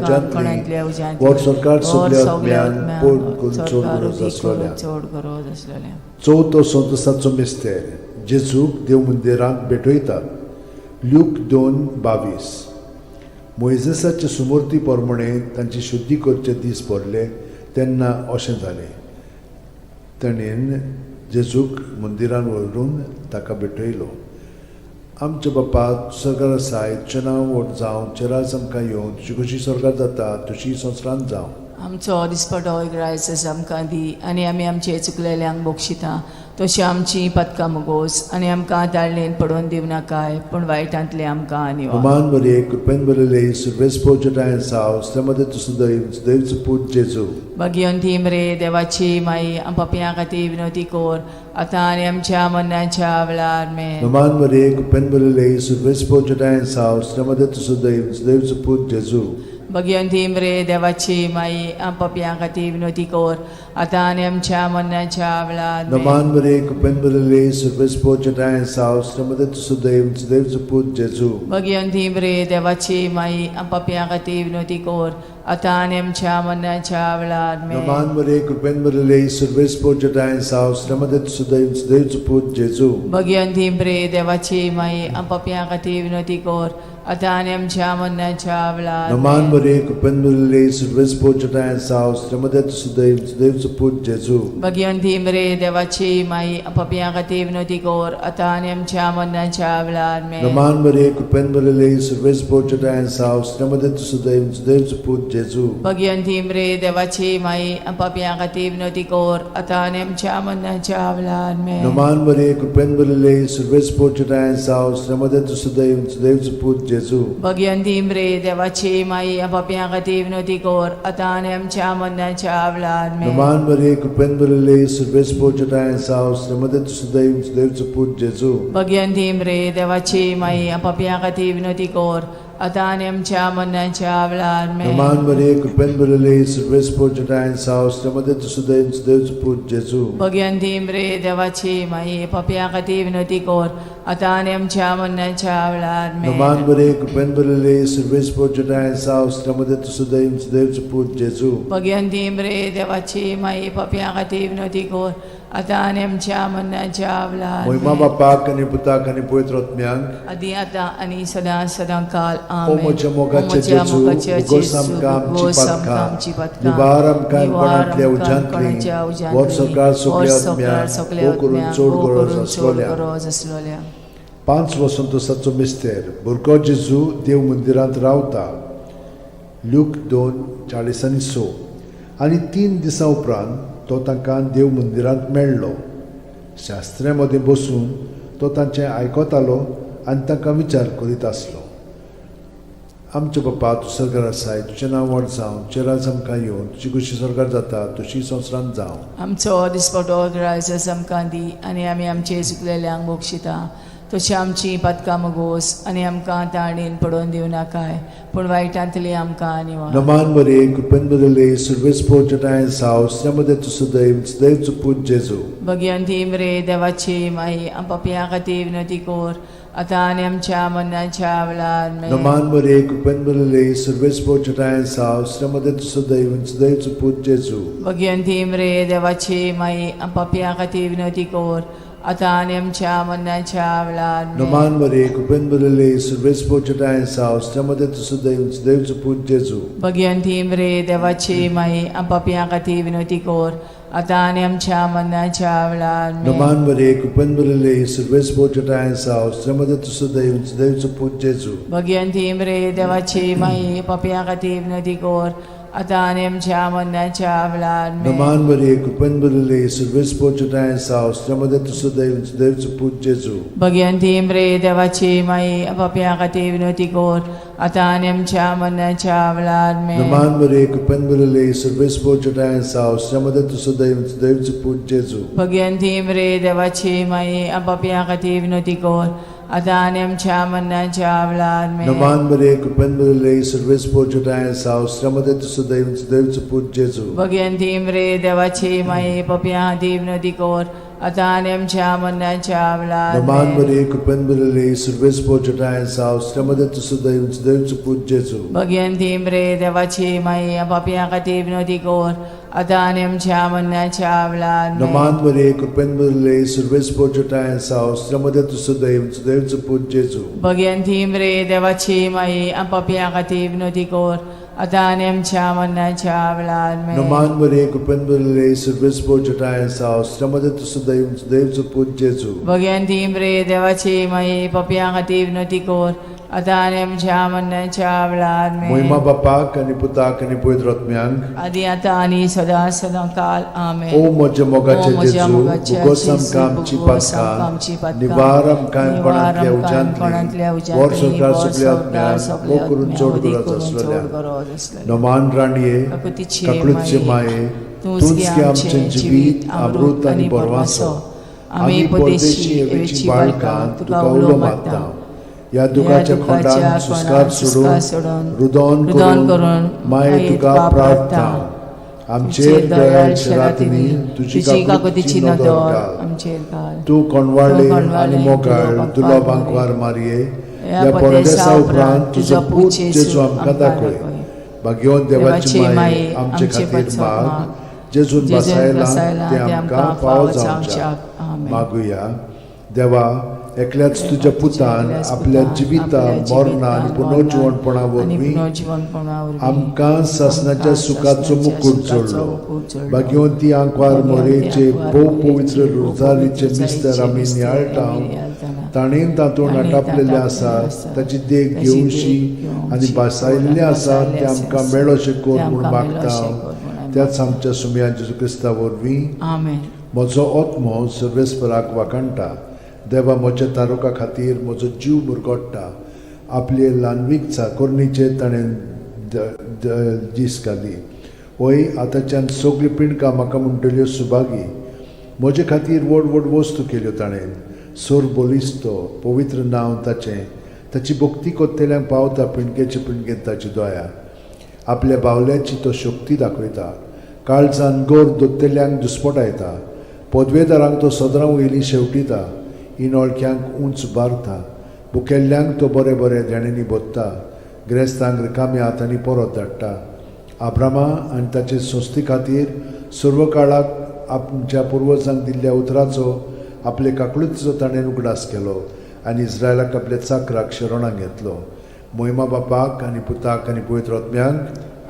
उज्यांतली, वर सरकार सगल्या आत्म्यान पोट करून चड गरज आसलेल्या. चड गरज आसलेल्या. चवथो संतोसाचो मिस्तेर, जेजूक देव मंदिरांत भेटयतात. ल्यूक 2:22. मोयजेसाचे सुमूर्ती प्रमाणे तांची शुद्धी करचे दीस पडले तेन्ना अशें जालें, ताणें जेजूक मंदिरान व्हरून ताका भेटयलो. आमच्या बापा सरकार आसाय, तुजें नांव व्हड जावं, तुजें राज आमकां येवं, तुजी कशी सरकार जाता तशी संवसारांत जावं. आमचो दिसपटो ग्रायस आमकां दी आनी आमी आमचे चुकलेल्यांक बक्षिता तशी आमची पदकां मुगोस आनी आमकां ताळणेन पडोवन दिवं नाकाय पूण वायटांतले आमकां निवार. नमान मरिये, कृपेन भरिल्ले, सर्वेस्पोर जटायेन साव, मध्ये तुजो दैव, दैवचो पूत जेजू. भगिवंती मरे देवाची माई, पपयां खातीर विनोती कोर आतां आनी आमच्या मरणाच्या वेळार. मेन. नमान मरिये, कृपेन भरिल्ले, सर्वेस्पोर जटायेन साव, मध्ये तुजो दैव, दैवचो पूत जेजू. भगिवंती मरे देवाची माई, पपयां खातीर विनोती कोर आतां आनी आमच्या मरणाच्या वेळार. मेन. नमान मरिये, कृपेन भरिल्ले, सर्वेस्पोर जटायेन साव, मध्ये तुजो दैव, दैवचो पूत जेजू. भगिवंती मरे देवाची माई, पपयां खातीर विनोती कोर आतां आनी आमच्या मरणाच्या वेळार. मेन. नमान मरिये, कृपेन भरिल्ले, सर्वेस्पोर जटायेन साव, मध्ये तुजो दैव, दैवचो पूत जेजू. भगिवंती मरे देवाची माई, पपयां खातीर विनोती कोर आतां आनी आमच्या मरणाच्या वेळार. नमान मरिये, कृपेन भरिल्ले, सर्वेस्पोर जटायेन साव, मध्ये तुजो दैव, दैवचो पूत जेजू. भगिवंती मरे देवाची माई, पपयां खातीर विनोती कोर आतां आनी आमच्या मरणाच्या वेळार. मेन. नमान मरिये, कृपेन भरिल्ले, सर्वेस्पोर जटायेन साव, मध्ये तुजो दैव, दैवचो पूत जेजू. भगिवंती मरे देवाची माई, पपयां खातीर विनोती कोर आतां आनी आमच्या मरणाच्या वेळार. मेन. नमान मरिये, कृपेन भरिल्ले, सर्वेस्पोर जटायेन साव, मध्ये तुजो दैव, दैवचो पूत जेजू. भगिवंती मरे देवाची माई, पपयां खातीर विनोती कोर आतां आनी आमच्या मरणाच्या वेळार. मेन. नमान मरिये, कृपेन भरिल्ले, सर्वेस्पोर जटायेन साव, मध्ये तुजो दैव, दैवचो पूत जेजू. भगिवंती मरे देवाची माई, पपयां खातीर विनोती कोर आतां आनी आमच्या मरणाच्या वेळार. मेन. नमान मरिये, कृपेन भरिल्ले, सर्वेस्पोर जटायेन साव, मध्ये तुजो दैव, दैवचो पूत जेजू. भगिवंती मरे देवाची माई, पपयां खातीर विनोती कोर आतां आनी आमच्या मरणाच्या वेळार. मेन. नमान मरिये, कृपेन भरिल्ले, सर्वेस्पोर जटायेन साव, मध्ये तुजो दैव, दैवचो पूत जेजू. भगिवंती मरे देवाची माई, पपयां खातीर विनोती कोर आतां आनी आमच्या मरणाच्या वेळार मोहिमा बापाक आनी पुताक आनी पवित्र आत्म्यांक. आदी आतां आनी सदां सदां काल. ओ आमेन. म्हज्या मोगाचे म्हज्या जेजू, मोगाच्या भोगोस जेजू, आमकां आमची भोगोस आमकां पातकां, आमची पातकां, निवार आमकां निवार कोणांतल्या आमकां उज्यांतली, कोणाच्या उज्यांतली, वर्स सकाळ सगळ्या वर्स सकाळ आत्म्यांक, सगळ्या भोव करून आत्म्यांक, चड भोव गरज करून चड आसलोल्या. गरज आसलोल्या. पांच वसंतोसाचो मिस्तेर. भुरगो जेजू देव मंदिरांत रावता. ल्यूक 2:46. आनी 3 दिसां उपरांत तो तांकां देव मंदिरांत मेळ्ळो. शास्त्र्या मदें बसून तो तांचें आयकतालो आनी तांकां विचार करीत आसलो. आमचे बापा, तूं सरकार आसाय, तुजें नांव व्हड जावं, तुजें राज आमकां येवन, तुजी खुशी सरकार जाता तशी संवसारांत जावं. आमचो दिसपटो ग्रायस आमकां दी आनी आमी आमचे चुकलेल्यांक बक्षिता तशी आमची पातकां मगोस आनी आमकां ताणेन पडोवन दिवं नाकाय, पूण वायटांतली आमकां निवार. नमान बरे कृपेन बदले सुरवेस पोचटाय साव मध्ये तूं सदैव सदैव पूत जेजू. भगवंती मरे देवाची माई, आम पापयां खातीर विनवती कर आतां आनी आमच्या मरणाच्या वेळार. आमेन. नमान बरे कृपेन बदले सुरवेस पोचटाय साव मध्ये तूं सदैव सदैव पूत जेजू. भगवंती मरे देवाची माई, आम पापयां खातीर विनवती कर आतां आनी आमच्या मरणाच्या वेळार. आमेन. नमान बरे कृपेन बदले सुरवेस पोचटाय साव मध्ये तूं सदैव सदैव पूत जेजू. भगवंती मरे देवाची माई, आम पापयां खातीर विनवती कर आतां आनी आमच्या मरणाच्या वेळार. आमेन. नमान बरे कृपेन बदले सुरवेस पोचटाय साव मध्ये तूं सदैव सदैव पूत जेजू. भगवंती मरे देवाची माई, पापयां खातीर विनवती कर आतां आनी आमच्या मरणाच्या वेळार. आमेन. नमान बरे कृपेन बदले सुरवेस पोचटाय साव मध्ये तूं सदैव सदैव पूत जेजू. भगवंती मरे देवाची माई, पापयां खातीर विनवती कर आतां आनी आमच्या मरणाच्या वेळार. आमेन. नमान बरे कृपेन बदले सुरवेस पोचटाय साव मध्ये तूं सदैव सदैव पूत जेजू. भगवंती मरे देवाची माई, पापयां खातीर विनवती कर आतां आनी आमच्या मरणाच्या वेळार. आमेन. नमान बरे कृपेन बदले सुरवेस पोचटाय साव मध्ये तूं सदैव सदैव पूत जेजू. भगवंती मरे देवाची माई, पापयां खातीर विनवती कर आतां आनी आमच्या मरणाच्या वेळार. नमान आमेन. बरे कृपेन बदले सुरवेस पोचटाय साव मध्ये तूं सदैव सदैव पूत जेजू. भगवंती मरे देवाची माई, पापयां खातीर विनवती कर आतां आनी आमच्या मरणाच्या वेळार. आमेन. नमान बरे कृपेन बदले सुरवेस पोचटाय साव मध्ये तूं सदैव सदैव पूत जेजू. भगवंती मरे देवाची माई, पापयां खातीर विनवती कर आतां आनी आमच्या मरणाच्या वेळार. आमेन. नमान बरे कृपेन बदले सुरवेस पोचटाय साव मध्ये तूं सदैव सदैव पूत जेजू. भगवंती मरे देवाची माई, पापयां खातीर विनवती कर आतां आनी आमच्या मरणाच्या वेळार. आमेन. मोहिमा बापाक आनी पुताक आनी पवित्र आत्म्यांक. आदी आतां आनी सदां सदां काल. आमेन. ओ म्हज्या मोगाचे ओ म्हज्या जेजू, मोगाचे भोगोस जेजू, आमकां आमची भोगोस आमकां पातकां, आमची पातकां, निवार आमकां निवार कोणांतल्या आमकां कोणांतल्या उज्यांतली, उज्यांतली, वर्स सरकार वर्स सगल्या सरकार आत्म्यांक, सगल्या भोव करून आत्म्यांक, चड वदी गरज करून चड आसलेल्या. गरज आसलेल्या. नमान राणये, काकुतीचे काकळूतचे माये, माये, तूंच तूंच गे गे आमचें आमचें जिवीत, अमृत आनी बरवासो. आमी परदेशी एवेची बाळकां तुका उलो मारता. ह्या दुखाच्या खोंडान सुस्कार सोडून, रुदन रुदन करून करून माये तुका प्रार्थना. आमचेर दयाळ शेरातिनी तुजी तुजी काकुतीची काकुतीची नदर नदर घाल. आमचेर घाल. तूं कोणवाळे तूं कोणवाळे आनी मोगाळ दुलो दुलो बांकवार बांकवार मारये, ह्या ह्या परदेसा परदेसा उपरांत तुजो पूत जेजू जेजू आमकां दाखय. भाग्यवंत देवाची माये आमचे खातीर माग, जेजून जेजून बसायला बसायला ते आमकां फावो जावच्याक. आमेन. मागुया. देवा, एकल्याच तुज्या पुतान आपल्या जिविता मरणा आनी पुनर्जिवणपणा वरवीं आमकां सासणाच्या सुखाचो मुकूट जोडलो. भाग्यवंती आंकवार मोरेचे भोव पवित्र रोजारीचे मिस्तर आमी नियाळटा, ताणेन तातूंत आटापलेले आसा ताची देख घेवशी आनी भासायल्लें आसा तें आमकां मेळोशें कर म्हूण मागता त्याच आमच्या सुमया जेजू क्रिस्ता वरवीं. आमेन. म्हजो आत्मो सर्वेस्पराक वाखाणटा, देवा म्हज्या तारुका खातीर म्हजो जीव मुरगोडटा. आपले ल्हानवीक चाकोरणीचेर ताणें दीस घाली. वय आतांच्यान सगळीं पिंडकां म्हाका म्हणटल्यो सुभागी. म्हजे खातीर व्हड व्हड वस्तू केल्यो ताणें. सोर बलिस्तो पवित्र नांव ताचें. ताची भक्ती कोत्तेल्यांक पावता पिंडकेचे पिंडकेंत ताची दया. आपल्या बावल्याची तो शक्ती दाखयता. काळजान गोर दोत्तेल्यांक दुस्पटायता. पदवेदारांक तो सदरां वयली शेवटिता. इनोळख्यांक उंच बारता. भुकेल्ल्यांक तो बरें बरें देण्यांनी भोत्ता. गिरेस्तांक रिकाम्या हातांनी परत धाडटा. आब्रामा आनी ताचे संस्थे खातीर सर्व काळाक आमच्या पुर्वजांक दिल्ल्या उतराचो आपले काकळुतीचो ताणें उगडास केलो आनी इस्रायलाक आपल्या चाकराक शरणाक घेतलो. मोहिमा बापाक आनी पुताक आनी पवित्र आत्म्यांक.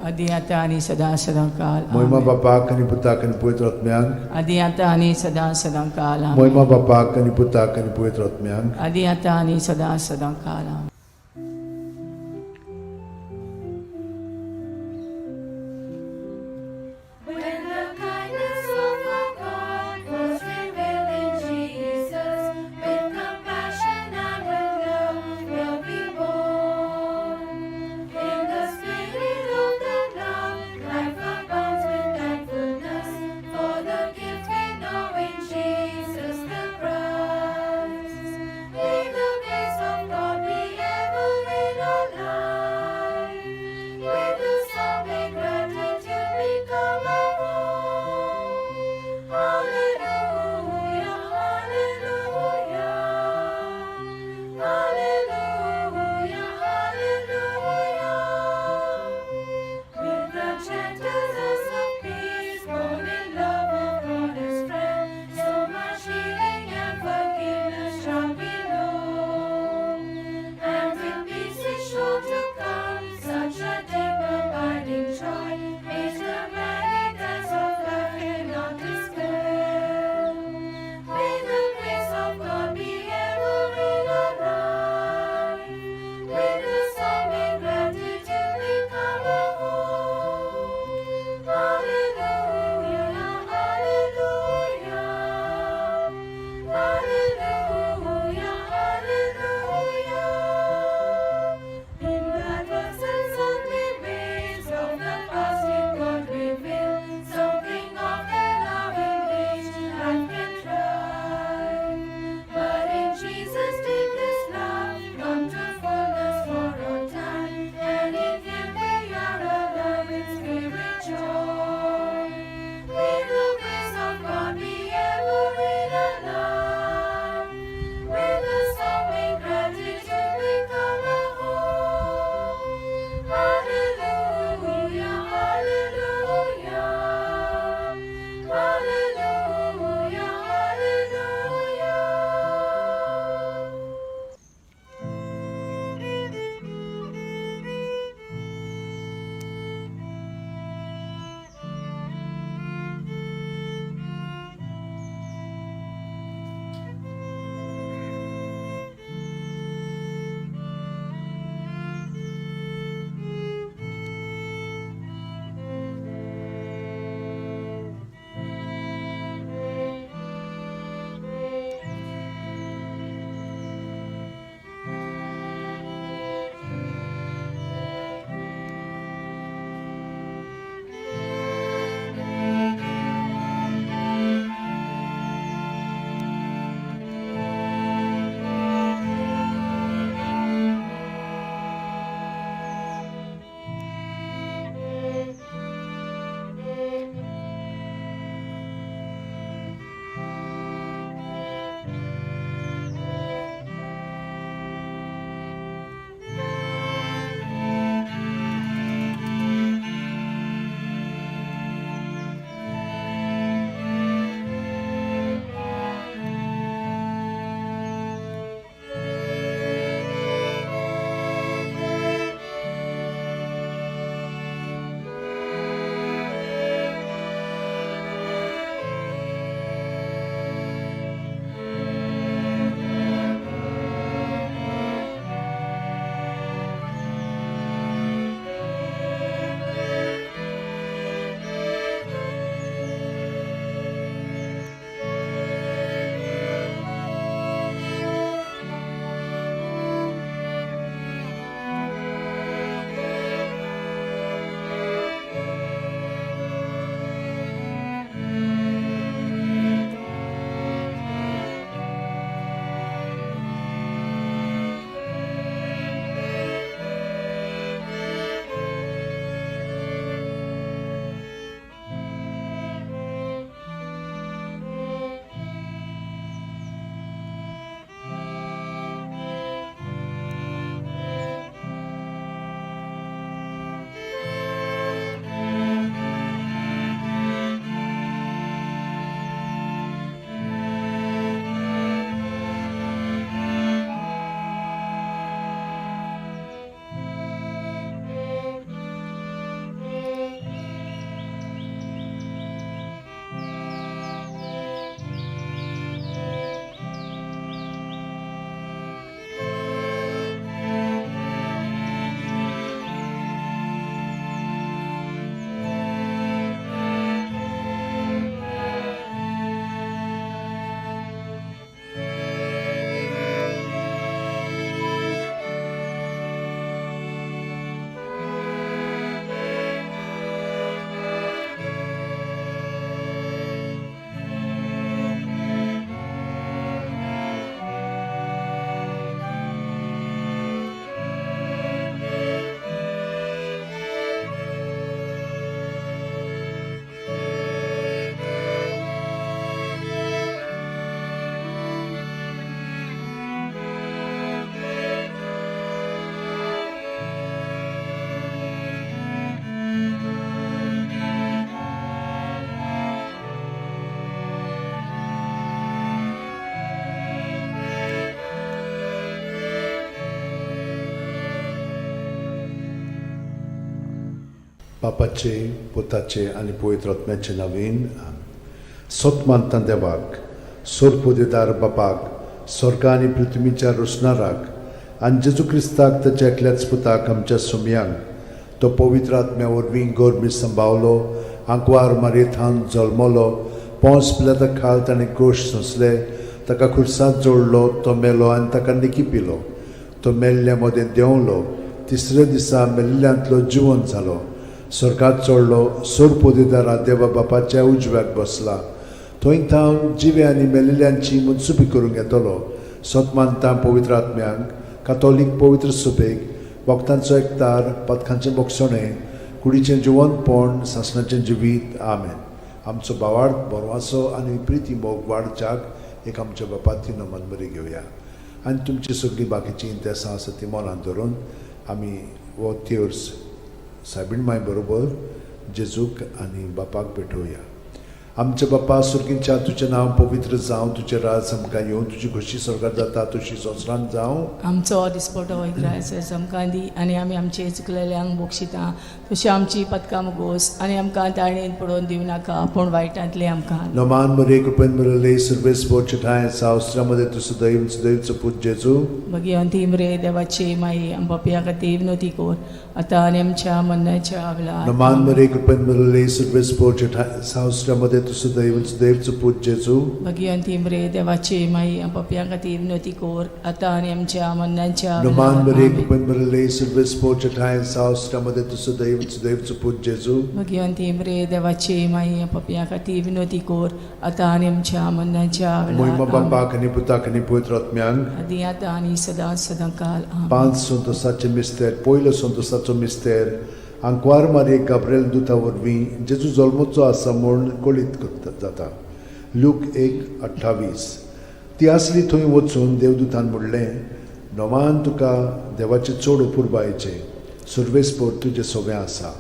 आदी आतां आनी सदां सदां काल. मोहिमा आमेन. बापाक आनी पुताक आनी पवित्र आत्म्यांक. आदी आतां आनी सदां सदां काल. आमेन. मोहिमा बापाक आनी पुताक आनी पवित्र आत्म्यांक. आदी आतां आनी सदां सदां काल. आमेन. When the kindness of our God was revealed in Jesus, with compassion and with love will be born. In the spirit of that love, life abounds with thankfulness for the gift we know in Jesus the Christ. May the grace of God be बापाचे, पुताचे आनी पवित्र आत्म्याचे नवीन. सत मानता देवाक, सोरपोदेदार बापाक, स्वर्ग आनी पृथ्वीच्या रोसणाराक, आनी जेजू क्रिस्ताक, ताच्या एकल्याच पुताक, आमच्या सुमयांक, तो पवित्र आत्म्या वरवीं गोरमी संभावलो, आंकवार मारयेथान जल्मलो, पोंस पिलाता खाल ताणें गोश सोंसले, ताका खुर्सांत जोडलो, तो मेलो आनी ताका निकी पिलो, तो मेल्ल्या मदें देंवलो, तिसऱ्या दिसा मेल्ल्यांतलो जिवन जालो, स्वर्गात चडलो, सोरपोदेदारा देवा बापाच्या उजव्याक बसला, थंय थावन जिवे आनी मेल्ल्यांची मनसुबी करूंक येतलो. सत मानता पवित्र आत्म्यांक, कातोलीक पवित्र सुबेक, वखदांचो एकतार, पदकांचें बोगसणें, कुडीचें जिवनपण, सासणाचें जिवीत. आमेन. आमचो बावाड बरवासो आनी प्रिती मोग वाडच्याक एक आमच्या बापाती नमन घेवया आनी तुमची सगळीं बाकीचीं इंतेसां आसा ती मनांत धरून आमी हो तेर्स सायबीण माय बरोबर जेजूक आनी बापाक भेटोवया. आमच्या बापा सुर्गींच्या, तुजें नांव पवित्र जावं, तुजें राज आमकां येवं, तुजी खोशी स्वर्गात जाता तशी संवसारांत जावं. आमचो दिसपटो इग्रायस आमकां दी आनी आमी आमचे चुकलेल्यांक बक्षिता तशी आमची पदकां मुगोस आनी आमकां ताणेन पडोवन दिवं नाका पूण वायटांतलें आमकां. नमान मरे, कृपेन मरले, सर्वेस ठाय सावस्त्रामध्ये तूं सदैव सदैवचो पूत जेजू. भगिवंती मरे देवाची माई, आम पापया खातीर विनोती कोर आतां आनी आमच्या मरणाच्या वेळार. नमान मरे, कृपेन मरले, सर्वेस ठाय सावस्त्रामध्ये तूं सदैव सदैवचो पूत जेजू. भगिवंती मरे देवाची माई, आम पापया खातीर विनोती कोर आतां आनी आमच्या मरणाच्या नमान वेळार. मरे, आमेन. कृपेन मरले, सर्वेस ठाय सावस्त्रामध्ये तूं सदैव सदैवचो पूत जेजू. भगिवंती मरे देवाची माई, आम पापया खातीर विनोती कोर आतां आनी आमच्या मरणाच्या मोहिमा वेळार. आमेन. बापाक आनी पुताक आनी पवित्र आत्म्यांक. आदी आतां आनी सदां सदां काल. आमेन. पांच संतोसाचे मिस्तेर. पयलो संतोसाचो मिस्तेर, आंकवार मारयेक गाब्रेल दुता वरवीं जेजू जल्मचो आसा म्हूण कळीत करता जाता. लूक 1:28. ती आसली थंय वचून देवदूतान म्हणलें, नोमान तुका देवाचें चड अपुरबायेचें, सुर्वेसपोर तुजें सगळें आसा.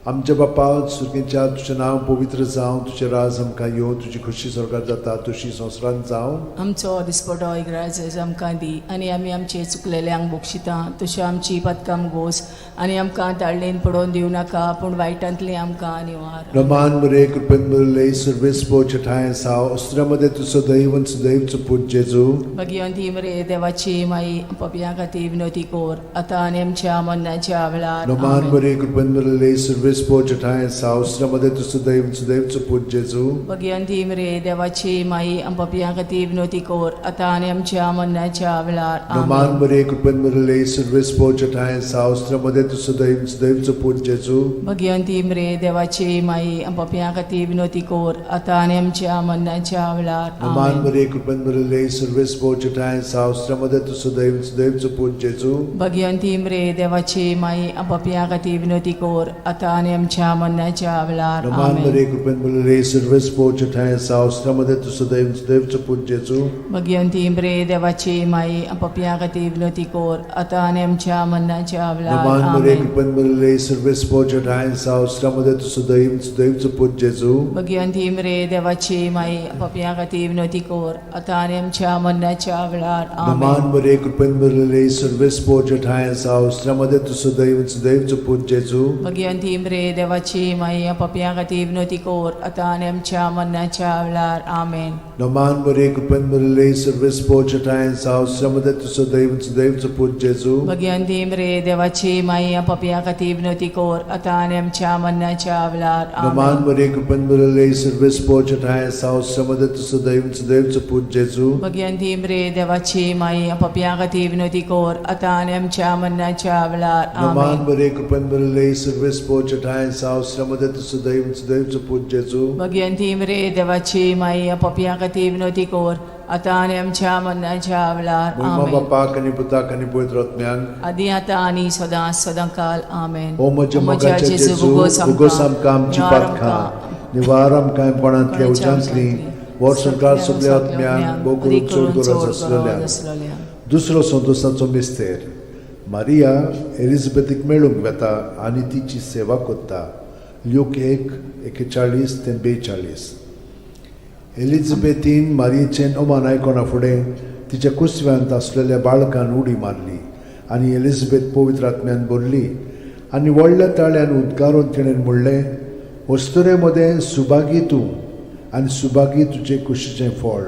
आमच्या बापा सुर्गेच्या, तुजें नांव पवित्र जावं, तुजें राज आमकां येवं, तुजी खोशी स्वर्गात जाता तशी संवसारांत जावं. आमचो दिसपटो इग्राज आमकां दी आनी आमी आमचे चुकलेल्यांक बक्षिता तशी आमची पदकां गोस आनी आमकां ताळणेन पडोवन दिवं नाका पूण वायटांतलें आमकां निवार. रमान मरे, कृपेन मरले, सर्वेस ठाय साव अस्त्रामध्ये तूं सदैव सदैवचो पूत जेजू. भगिवंती मरे देवाची माई, पपया खातीर विनोती कोर आतां आनी आमच्या मरणाच्या वेळार. रमान आमेन. मरे, कृपेन मरले, सर्वेस ठाय साव अस्त्रामध्ये तूं सदैव सदैवचो पूत जेजू. भगिवंती मरे देवाची माई, पपया खातीर विनोती कोर आतां आनी आमच्या मरणाच्या वेळार. रमान आमेन. मरे, कृपेन मरले, सर्वेस ठाय साव अस्त्रामध्ये तूं सदैव सदैवचो पूत जेजू. भगिवंती मरे देवाची माई, पपया खातीर विनोती कोर आतां आनी आमच्या मरणाच्या वेळार. रमान आमेन. मरे, कृपेन मरले, सर्वेस ठाय साव अस्त्रामध्ये तूं सदैव सदैवचो पूत जेजू. भगिवंती मरे देवाची माई, पपया खातीर विनोती कोर आतां आनी आमच्या मरणाच्या वेळार. रमान आमेन. मरे, कृपेन मरले, सर्वेस ठाय साव अस्त्रामध्ये तूं सदैव सदैवचो पूत जेजू. भगिवंती मरे देवाची माई, पपया खातीर विनोती कोर आतां आनी आमच्या मरणाच्या वेळार. नमान मरे, आमेन. कृपेन मरले, सर्वेस ठाय साव अस्त्रामध्ये तूं सदैव सदैवचो पूत जेजू. भगिवंती मरे देवाची माई, पपया खातीर विनोती कोर आतां आनी आमच्या मरणाच्या वेळार. नमान आमेन. मरे, कृपेन मरले, सर्वेस ठाय साव अस्त्रामध्ये तूं सदैव सदैवचो पूत जेजू. भगिवंती मरे देवाची माई, पपया खातीर विनोती कोर आतां आनी आमच्या मरणाच्या वेळार. आमेन. नमान मरे, कृपेन मरले, सर्वेस ठाय साव अस्त्रामध्ये तूं सदैव सदैवचो पूत जेजू. भगिवंती मरे देवाची माई, पपया खातीर विनोती कोर आतां आनी आमच्या मरणाच्या वेळार. नमान आमेन. मरे, कृपेन मरले, सर्वेस ठाय साव अस्त्रामध्ये तूं सदैव सदैवचो पूत जेजू. भगिवंती मरे देवाची माई, पपया खातीर विनोती कोर आतां आनी आमच्या मरणाच्या वेळार. नमान आमेन. मरे, कृपेन मरले, सर्वेस ठाय साव अस्त्रामध्ये तूं सदैव सदैवचो पूत जेजू. भगिवंती मरे देवाची माई, पपया खातीर विनोती कोर आतां आनी आमच्या मरणाच्या वेळार. मोहिमा आमेन. बापाक आनी पुताक आनी पवित्र आत्म्याक. आदी आतां आनी सदां सदां काल. आमेन. ओ म्हज्या मोगाच्या जेजू, उगोस आमकां आमची पातकां, निवार आमकां कोणांतल्या उज्यांतली, वर संवसार सगल्या आत्म्यांक, भोव करून चड गरज आसलेल्या. दुसरो संतोसाचो मिस्तेर, मारिया एलिझाबेथीक मेळूंक वेता आनी तिची सेवा करता. ल्यूक 1:41 ते 42. एलिझाबेथीन मारियेचें अमान आयकना फुडें तिच्या कुसव्यांत आसलेल्या बाळकान उडी मारली आनी एलिझाबेथ पवित्र आत्म्यान भरली. आनी व्हडल्या ताळ्यान उद्गारून तिणें म्हणलें, अस्तुरे मदें सुभागी तूं आनी सुभागी तुजे कुशीचें फळ.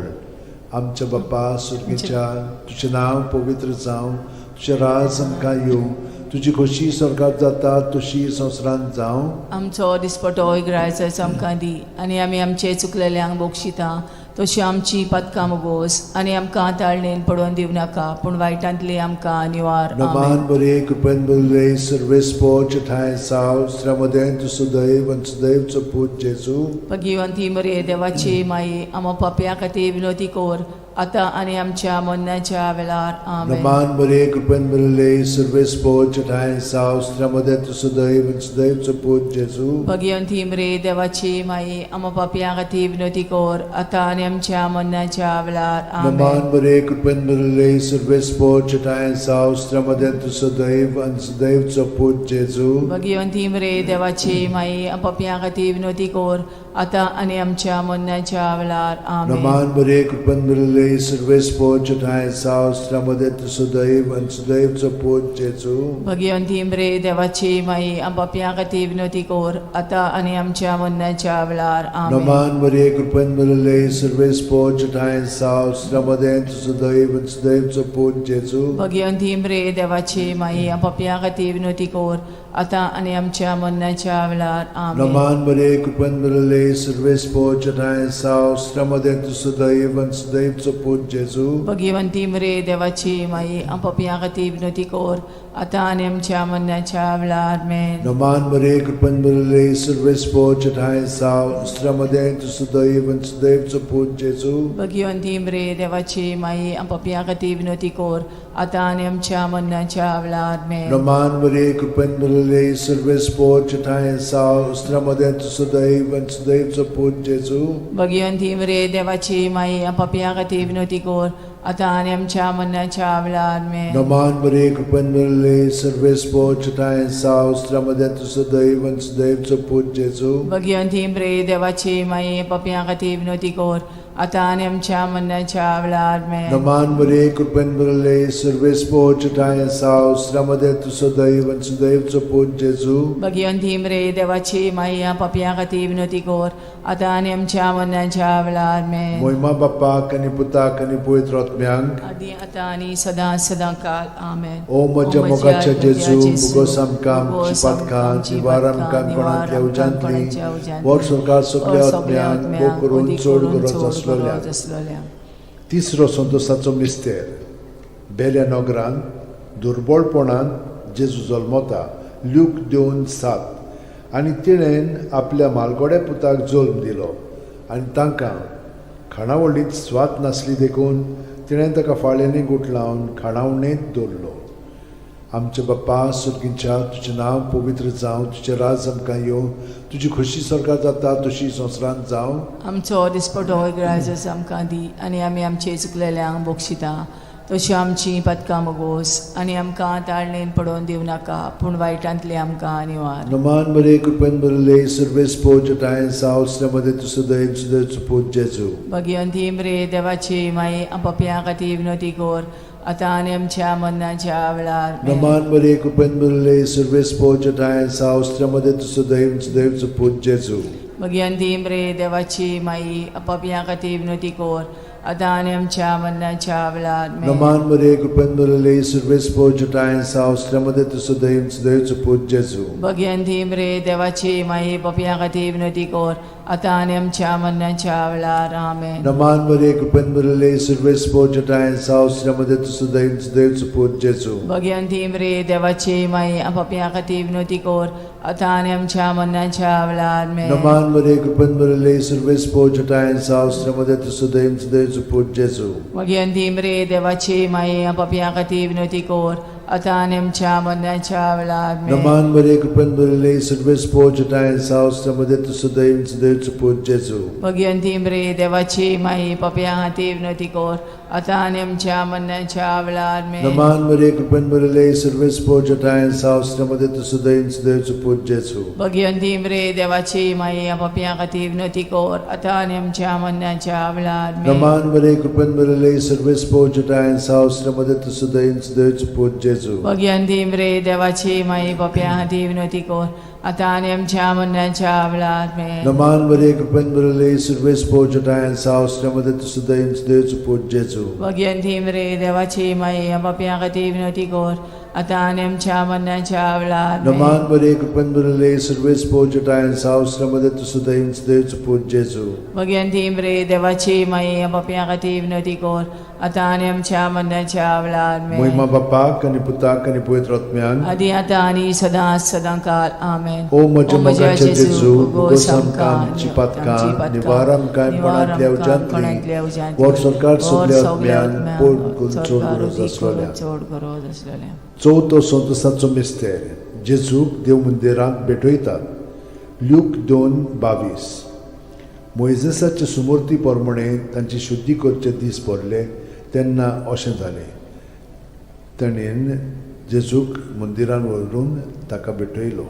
आमच्या बाप्पा सुर्गीच्या, तुजें नांव पवित्र जावं, तुजें राज आमकां येवं, तुजी खोशी स्वर्गात जाता तशी संवसारांत जावं. आमचो दिसपटो ग्रायचाचो आमकां दी आनी आमी आमचे चुकलेल्यांक बक्षिता तशी आमची पदकां मुगोस आनी आमकां ताळणेन पडोवन दिवं नाका पूण वायटांतली आमकां निवार. नमान आमेन. बरे कृपेन बरले सर्वेस्पोच ठांय साव श्रमदें तूं सुदैव आनी सुदैवचो पूत जेजू. भगिवंती मरे देवाची माई, आमा पापया खातीर विनोती कर आतां आनी आमच्या मरणाच्या वेळार. आमेन. नमान बरे कृपेन बरले सर्वेस्पोच ठांय साव श्रमदें तूं सुदैव आनी सुदैवचो पूत जेजू. भगिवंती मरे देवाची माई, आमा पापया खातीर विनोती कर आतां आनी आमच्या मरणाच्या वेळार. नमान आमेन. बरे कृपेन बरले सर्वेस्पोच ठांय साव श्रमदें तूं सुदैव आनी सुदैवचो पूत जेजू. भगिवंती मरे देवाची माई, पापया खातीर विनोती कर आतां आनी आमच्या मरणाच्या वेळार. आमेन. नमान बरे कृपेन बरले सर्वेस्पोच ठांय साव श्रमदें तूं सुदैव आनी सुदैवचो पूत जेजू. भगिवंती मरे देवाची माई, पापया खातीर विनोती कर आतां आनी आमच्या मरणाच्या वेळार. आमेन. नमान मरिये कृपेन भरिल्ले सर्वेस्पोच ठांय साव श्रमदें तुजो दैव आनी सुदैवचो पूत जेजू. भगिवंती मरे देवाची माई, पापया खातीर विनोती कर आतां आनी आमच्या मरणाच्या वेळार. आमेन. नमान मरिये कृपेन भरिल्ले सर्वेस्पोच ठांय साव श्रमदें तुजो दैव आनी सुदैवचो पूत जेजू. भगिवंती मरे देवाची माई, पापया खातीर विनोती कर आतां आनी आमच्या मरणाच्या वेळार. आमेन. नमान मरिये कृपेन भरिल्ले सर्वेस्पोच ठांय साव श्रमदें तुजो दैव आनी सुदैवचो पूत जेजू. भगिवंती मरे देवाची माई, पापया खातीर विनोती कर आतां आनी आमच्या मरणाच्या वेळार. आमेन. नमान मरिये कृपेन भरिल्ले सर्वेस्पोच ठांय साव श्रमदें तुजो दैव आनी सुदैवचो पूत जेजू. भगिवंती मरे देवाची माई, पापया खातीर विनोती कर आतां आनी आमच्या मरणाच्या वेळार. आमेन. नमान मरिये कृपेन भरिल्ले सर्वेस्पोच ठांय साव श्रमदें तुजो दैव आनी सुदैवचो पूत जेजू. भगिवंती मरे देवाची माई, पापया खातीर विनोती कर आतां आनी आमच्या मरणाच्या वेळार. आमेन. नमान मरिये कृपेन भरिल्ले सर्वेस्पोच ठांय साव श्रमदें तुजो दैव आनी सुदैवचो पूत जेजू. भगिवंती मरे देवाची माई, पापया खातीर विनोती कर आतां आनी आमच्या मरणाच्या वेळार. आमेन. मोहिमा बाप्पाक आनी पुताक आनी पवित्र आत्म्यांक, आदी आतां आनी सदां सदां काल. आमेन. ओ म्हज्या मोगाच्या जेजू, मुगोस आमकां आमची पातकां निवार आमकां कोणांतल्या उज्यांतली, वर सरकार सगल्या आत्म्यांक भोग करून चड गरज आसलेल्या. आसलेल्या. तिसरो संतोसाचो मिस्तेर. बेल्या नगरान दुर्बळपणान जेजू जल्मता. ल्यूक 2:7. आनी तिणेन आपल्या मालगोड्या पुताक जल्म दिलो आनी तांकां खाणावळींत स्वाद नासली देखून तिणें ताका फाळ्यांनी गुठलावन खाणावणेंत दवरलो. आमच्या बाप्पा सुर्गींच्या, तुजें नांव पवित्र जावं, तुजें राज आमकां येवं, तुजी खोशी स्वर्गात जाता तशी संवसारांत जावं. आमचो दिसपटो ग्रायजस आमकां दी आनी आमी आमचे चुकलेल्यांक बक्षिता तशी आमची पदकां मगोस आनी आमकां ताळणेन पडोवन दिवं नाका पूण वायटांतली आमकां निवार. नमान बरे कृपेन भरिल्ले सर्वेस्पोच ठांय साव मध्ये तुजो दैव सुदैवचो पूत जेजू. भगिवंती मरे देवाची माई, पापया खातीर विनोती कर आतां आनी आमच्या मरणाच्या वेळार. आमेन. नमान बरे कृपेन भरिल्ले सर्वेस्पोच ठांय साव मध्ये तुजो दैव सुदैवचो पूत जेजू. भगिवंती मरे देवाची माई, पापया खातीर विनोती कर आतां आनी आमच्या मरणाच्या वेळार. आमेन. नमान बरे कृपेन भरिल्ले सर्वेस्पोच ठांय साव मध्ये तुजो दैव सुदैवचो पूत जेजू. भगिवंती मरे देवाची माई, पापया खातीर विनोती कर आतां आनी आमच्या मरणाच्या वेळार. आमेन. नमान बरे कृपेन भरिल्ले सर्वेस्पोच ठांय साव मध्ये तुजो दैव सुदैवचो पूत जेजू. भगिवंती मरे देवाची माई, पापया खातीर विनोती कर आतां आनी आमच्या मरणाच्या वेळार. आमेन. नमान बरे कृपेन भरिल्ले सर्वेस्पोच ठांय साव मध्ये तुजो दैव सुदैवचो पूत जेजू. भगिवंती मरे देवाची माई, पापया खातीर विनोती कर आतां आनी आमच्या मरणाच्या वेळार. आमेन. नमान बरे कृपेन भरिल्ले सर्वेस्पोच ठांय साव मध्ये तुजो दैव सुदैवचो पूत जेजू. भगिवंती मरे देवाची माई, पापया खातीर विनोती कर आतां आनी आमच्या मरणाच्या वेळार. आमेन. नमान बरे कृपेन भरिल्ले सर्वेस्पोच ठांय साव मध्ये तुजो दैव सुदैवचो पूत जेजू. भगिवंती मरे देवाची माई, पापया खातीर विनोती कर आतां आनी आमच्या मरणाच्या वेळार. आमेन. नमान बरे कृपेन भरिल्ले सर्वेस्पोच ठांय साव मध्ये तुजो दैव सुदैवचो पूत जेजू. जेजू. भगिनी रे देवाची माई पप्या हाती विनोती कोर आतां आनी आमच्या मरणाच्या वेळार आमेन. नमान बरे कृपेन भरले सुरवेस पोचटायन सावस्त्यामध्ये तू सुदैव देवचो पूत जेजू. भगिनी रे देवाची माई पप्या खातीर विनोती कोर आतां आनी आमच्या मरणाच्या वेळार आमेन. नमान बरे कृपेन भरले सुरवेस पोचटायन सावस्त्यामध्ये तू सुदैव देवचो पूत जेजू. भगिनी रे देवाची माई पप्या खातीर विनोती कोर आतां आनी आमच्या मरणाच्या वेळार आमेन. मोहिमा बापाक आनी पुताक आनी पवित्र आत्म्यान. आदी आतां आनी सदां सदां काल आमेन. ओ म्हज्या मोगाचे जेजू, भोगोस आमकां आमची पातकां, निवार आमकां कोणांतल्या उज्यांतली, वर सरकार सगल्या आत्म्यान पोट करून चड गरज आसलेल्या. चड गरज आसलेल्या. चवथो संतोसाचो मिस्तेर, जेजूक देव मंदिरांत भेटयतात. ल्यूक 2:22. मोयजेसाचे सुमूर्ती प्रमाणे तांची शुद्धी करचे दीस पडले तेन्ना अशें जालें, ताणें जेजूक मंदिरान व्हरून ताका भेटयलो.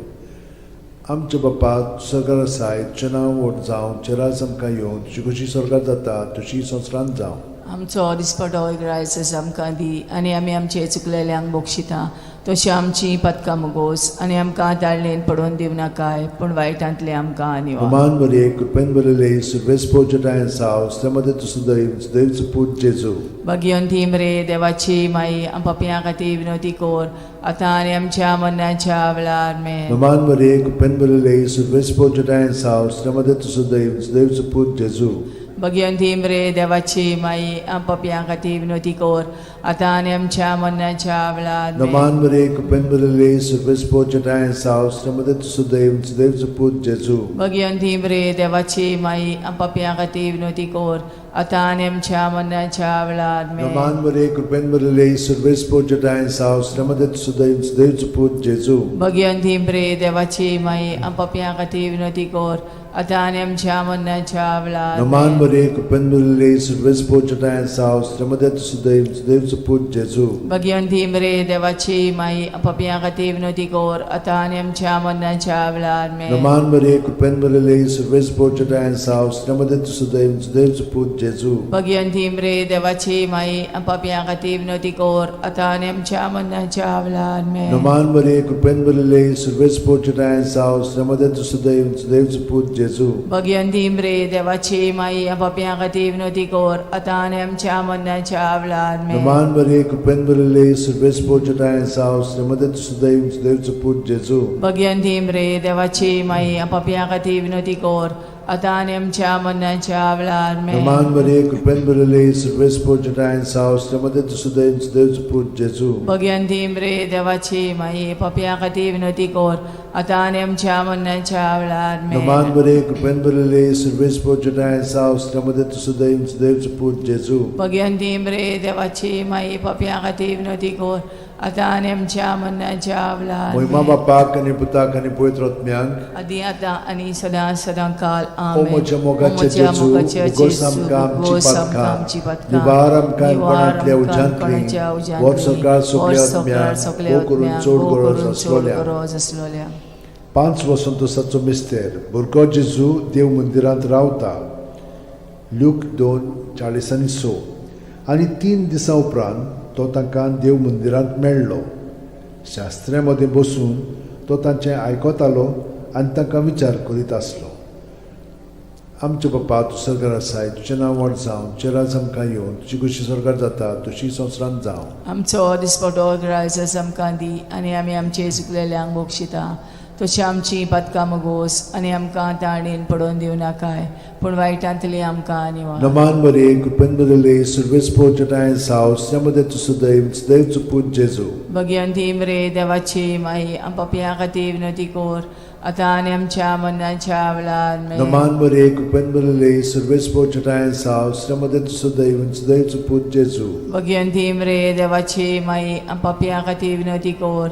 आमच्या बापा सरकार आसाय, तुजें नांव व्हड जावं, तुजें राज आमकां येवं, तुजी कशी सरकार जाता तशी संवसारांत जावं. आमचो दिसपटो ग्रायस आमकां दी आनी आमी आमचे चुकलेल्यांक बक्षिता तशी आमची पदकां मुगोस आनी आमकां ताळणेन पडोवन दिवं नाकाय पूण वायटांतले आमकां निवार. नमान बरे कृपेन भरले सुरवेस पोचटायन साव मध्ये तू सुदैव सुदैवचो पूत जेजू. भगिनी रे देवाची माई पपयां खातीर विनोती कोर आतां आनी आमच्या मरणाच्या वेळार आमेन. नमान बरे कृपेन भरले सुरवेस पोचटायन साव मध्ये तू सुदैव सुदैवचो पूत जेजू. भगिनी रे देवाची माई पपयां खातीर विनोती कोर आतां आनी आमच्या मरणाच्या वेळार आमेन. नमान बरे कृपेन भरले सुरवेस पोचटायन साव मध्ये तू सुदैव सुदैवचो पूत जेजू. भगिनी रे देवाची माई पपयां खातीर विनोती कोर आतां आनी आमच्या मरणाच्या वेळार आमेन. नमान बरे कृपेन भरले सुरवेस पोचटायन साव मध्ये तू सुदैव सुदैवचो पूत जेजू. भगिनी रे देवाची माई पपयां खातीर विनोती कोर आतां आनी आमच्या मरणाच्या वेळार नमान आमेन. बरे कृपेन भरले सुरवेस पोचटायन साव मध्ये तू सुदैव सुदैवचो पूत जेजू. भगिनी रे देवाची माई पपयां खातीर विनोती कोर आतां आनी आमच्या मरणाच्या वेळार आमेन. नमान बरे कृपेन भरले सुरवेस पोचटायन साव मध्ये तू सुदैव सुदैवचो पूत जेजू. भगिनी रे देवाची माई पपयां खातीर विनोती कोर आतां आनी आमच्या मरणाच्या वेळार आमेन. नमान बरे कृपेन भरले सुरवेस पोचटायन साव मध्ये तू सुदैव सुदैवचो पूत जेजू. भगिनी रे देवाची माई पपयां खातीर विनोती कोर आतां आनी आमच्या मरणाच्या वेळार आमेन. नमान बरे कृपेन भरले सुरवेस पोचटायन साव मध्ये तू सुदैव सुदैवचो पूत जेजू. भगिनी रे देवाची माई पपयां खातीर विनोती कोर आतां आनी आमच्या मरणाच्या वेळार आमेन. नमान बरे कृपेन भरले सुरवेस पोचटायन साव मध्ये तू सुदैव सुदैवचो पूत जेजू. भगिनी रे देवाची माई पपयां खातीर विनोती कोर आतां आनी आमच्या मरणाच्या वेळार आमेन. नमान बरे कृपेन भरले सुरवेस पोचटायन साव मध्ये तू सुदैव सुदैवचो पूत जेजू. भगिनी रे देवाची माई पपयां खातीर विनोती कोर आतां आनी आमच्या मरणाच्या वेळार मोहिमा आमेन. बापाक आनी पुताक आनी पवित्र आत्म्याक. आदी आतां आनी सदां सदां काल ओ आमेन. म्हज्या मोगाचे ओ म्हज्या जेजू, मोगाचे भोगोस जेजू, आमकां आमची भोगोस आमकां पातकां, आमची पातकां, निवार आमकां निवार कोणांतल्या आमकां उज्यांतली, कोणाच्या उज्यांतली, वर सरकार सगल्या वर सरकार आत्म्यांक, सगल्या भोव करून आत्म्यांक, चड भोव गरज करून चड आसलोल्या. गरज आसलोल्या. 5 वसंतोसाचो मिस्तेर, भुरगो जेजू देव मंदिरांत रावता. ल्यूक 2:46. आनी 3 दिसां उपरांत तो तांकां देव मंदिरांत मेळ्ळो. शास्त्र्या मदें बसून तो तांचें आयकतालो आनी तांकां विचार करीत आसलो. आमच्या बापा तूं सरकार आसाय, तुजें नांव व्हड जावं, तुजें राज आमकां येवं, तुजी कशी सरकार जाता तशी संवसारांत जावं. आमचो दिसपटो ग्रायस आमकां दी आनी आमी आमचे चुकलेल्यांक बक्षिता तशी आमची पातकां मुगोस आनी आमकां ताणेन पडोवन दिवं नाकाय पूण वायटांतली आमकां निवार. नमान बरे कृपेन भरले सुरवेस पोचटायन साव मध्ये तूं सुदैव सुदैवचो पूत जेजू. भगिनी रे देवाची माई पपयां खातीर विनोती कोर आतां आनी आमच्या मरणाच्या वेळार आमेन. नमान बरे कृपेन भरले सुरवेस पोचटायन साव मध्ये तूं सुदैव सुदैवचो पूत जेजू. भगिनी रे देवाची माई पपयां खातीर विनोती कोर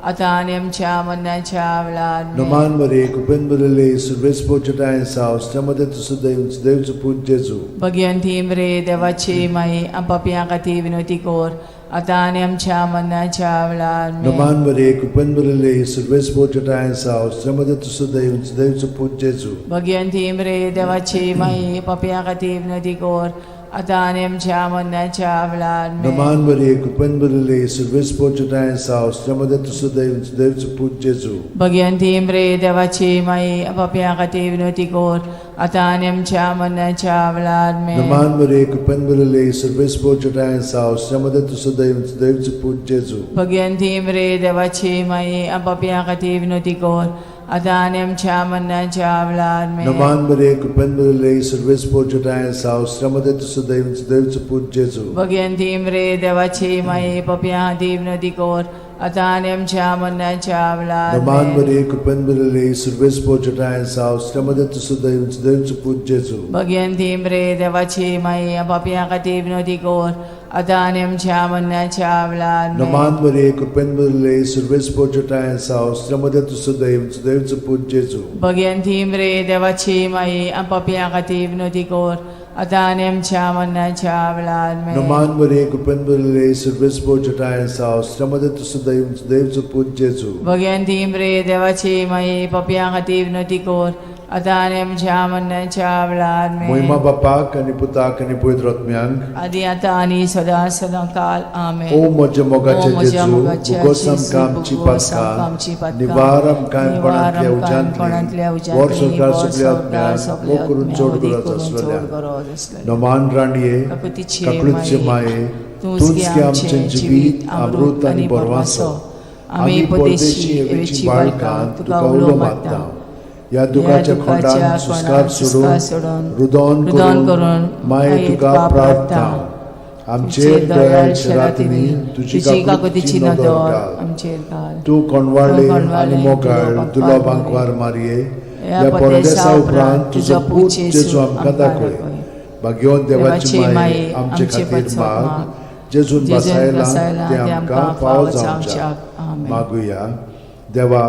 आतां आनी आमच्या मरणाच्या वेळार आमेन. नमान बरे कृपेन भरले सुरवेस पोचटायन साव मध्ये तूं सुदैव सुदैवचो पूत जेजू. भगिनी रे देवाची माई पपयां खातीर विनोती कोर आतां आनी आमच्या मरणाच्या वेळार आमेन. नमान बरे कृपेन भरले सुरवेस पोचटायन साव मध्ये तूं सुदैव सुदैवचो पूत जेजू. भगिनी रे देवाची माई पपयां खातीर विनोती कोर आतां आनी आमच्या मरणाच्या वेळार आमेन. नमान मरिये, कृपेन भरिल्ली, सर्वेस्पर तुजोठांय आसा, स्त्रियां मदें तूं सुदैव, सुदैवचो पूत जेजू. भगवंती मरे देवाची माई, पापयां खातीर विनवती कर, आतां आनी आमच्या मरणाच्या वेळार आमेन. नमान मरिये, कृपेन भरिल्ली, सर्वेस्पर तुजोठांय आसा, स्त्रियां मदें तूं सुदैव, सुदैवचो पूत जेजू. भगवंती मरे देवाची माई, पापयां खातीर विनवती कर, आतां आनी आमच्या मरणाच्या वेळार आमेन. नमान मरिये, कृपेन भरिल्ली, सर्वेस्पर तुजोठांय आसा, स्त्रियां मदें तूं सुदैव, सुदैवचो पूत जेजू. भगवंती मरे देवाची माई, पापयां खातीर विनवती कर, आतां आनी आमच्या मरणाच्या वेळार नमान आमेन. मरिये, कृपेन भरिल्ली, सर्वेस्पर तुजोठांय आसा, स्त्रियां मदें तूं सुदैव, सुदैवचो पूत जेजू. भगवंती मरे देवाची माई, पापयां खातीर विनवती कर, आतां आनी आमच्या मरणाच्या वेळार आमेन. नमान मरिये, कृपेन भरिल्ली, सर्वेस्पर तुजोठांय आसा, स्त्रियां मदें तूं सुदैव, सुदैवचो पूत जेजू. भगवंती मरे देवाची माई, पापयां खातीर विनवती कर, आतां आनी आमच्या मरणाच्या वेळार आमेन. नमान मरिये, कृपेन भरिल्ली, सर्वेस्पर तुजोठांय आसा, स्त्रियां मदें तूं सुदैव, सुदैवचो पूत जेजू. भगवंती मरे देवाची माई, पापयां खातीर विनवती कर, आतां आनी आमच्या मरणाच्या वेळार आमेन. मोहिमा बापाक आनी पुताक आनी पवित्र आत्म्यांक, आदी आतां आनी सदां सदां काल आमेन. ओ म्हज्या ओ मोगाचे म्हज्या जेजू, मोगाच्या भुगोस जेजू, आमकां आमची भुगोस आमकां आमची पातकां, पातकां, निवार आमकां निवार कोणांतल्या आमकां कोणांतल्या उज्यांतली, उज्यांतली, वर संवसार वर सगल्या संवसार आत्म्यांक, सगल्या मोग करून आत्म्यांक, चड वदी गरज करून चड आसलेल्या. गरज आसलेल्या. नमान राणये, काकुतीचे काकळूतचे माये, माये, तूंच तूंच गे गे आमचें आमचें जिवीत, अमृत आनी बरवासो. आमी परदेशी एवेची बाळकां, तुका उलो मारता. ह्या दुखाच्या खोंडान सुस्कार सोडून, रुदोन रुदोन करून करून माये तुका प्रार्थना. आमचेर दयाळ शेरातिनी तुजी काकुतीची काकुतीची नदर नदर घाल. आमचेर घाल. तूं कोणवाळे तूं कोणवाळे आनी मोगाळ तुलो तुलो बांकवार बांकवार मारये, ह्या ह्या परदेसा परदेसा उपरांत तुजो पूत जेजू आमकां दाखय. भाग्यवंत देवाची देवाची माये, आमचे आमचे खातीर पासत माग, माग, जेजून जेजून बसायलां बसायलां तें तें आमकां फावो जावच्याक. आमेन. मागुया. देवा,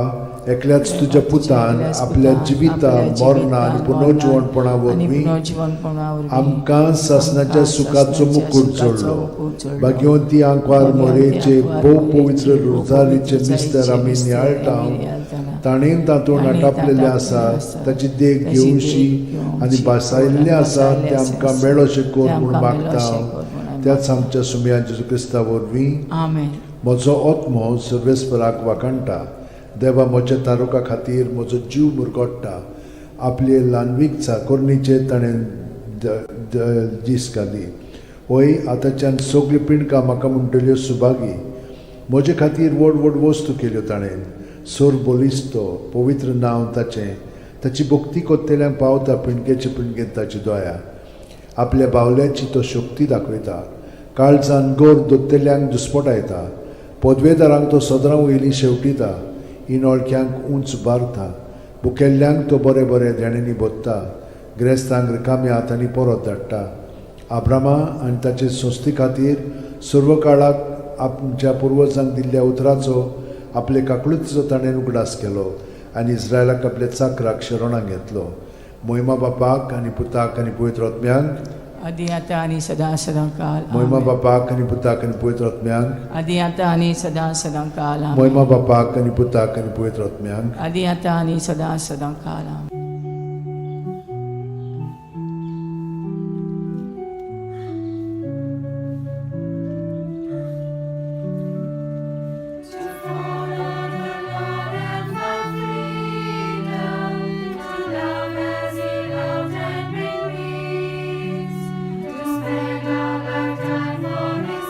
एकल्याच तुज्या पुतान एकल्याच आपल्या पुतान जिविता आपल्या मरणा आनी जिवितान, पुनर्जिवणपणा आनी वरवीं पुनर्जिवणपणा वरवीं आमकां सासणाच्या आमकां सुखाचो सासणाच्या मुकूट सुखाचो जोडलो. मुकूट जोडलो. भाग्यवंती आंकवार भाग्यवंती मोरेचे आंकवार भोव मोरेचे पवित्र भोव रोजारीचे पवित्र मिस्तर आमी मिस्तर नियाळटा, आमी नियाळटाना, ताणें तातूंत ताणें आटापलेलें तातूंत आसा, आसा, ताची देख ताची देख घेवशी घेवशी आनी भासायल्लें आसा भासायल्लें तें आसा, आमकां मेळोशें कर तें म्हूण आमकां मागता. मेळोशें कर म्हूण आमी त्याच आमच्या सुमया जेजू क्रिस्ता वरवीं. आमेन. म्हजो आत्मो सर्वेस्पराक वाखाणटा, देवा म्हज्या तारुका खातीर म्हजो जीव मुरगोट्टा. आपले ल्हानवीक चाकोरणीचेर ताणें दीस घाली. वय आतांच्यान सगळ्यो पिंडकां म्हाका म्हणटल्यो सुभागी. म्हजे खातीर व्हड व्हड वस्तू केल्यो ताणें. सोर बलिस्तो पवित्र नांव ताचें, ताची भक्ती कोत्तेल्यांक पावता पिंडकेचे पिंडकेंत ताची दया. आपल्या बावल्याची तो शक्ती दाखयता, काळजान गोर दोत्तेल्यांक दुस्पटायता. पदवेदारांक तो सदरां वयली शेवटिता, इनोळख्यांक उंच बारता. भुकेल्ल्यांक तो बरें बरें देण्यांनी भोत्ता, ग्रेस्तांक रिकाम्या हातांनी परत धाडटा. आब्रामा आनी ताचे संस्थे खातीर सर्व काळाक आमच्या पुर्वजांक दिल्ल्या उतराचो आपले काकळुतीचो ताणें उगडास केलो आनी इस्रायलाक आपल्या चाकराक शरणाक घेतलो. मोहिमा बापाक आनी पुताक आनी पवित्र आत्म्यांक, आदी आतां आनी सदां सदां काल मोहिमा आमेन. बापाक आनी पुताक आनी पवित्र आत्म्यांक, आदी आतां आनी सदां सदां काल आमेन. मोहिमा बापाक आनी पुताक आनी पवित्र आत्म्यांक, आदी आतां आनी सदां सदां काल आमेन. To follow the Lord and find freedom, to love as He loved and bring peace, to spend our lifetime for His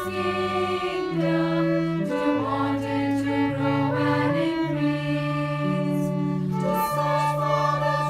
kingdom, to want it to grow and increase, to search for the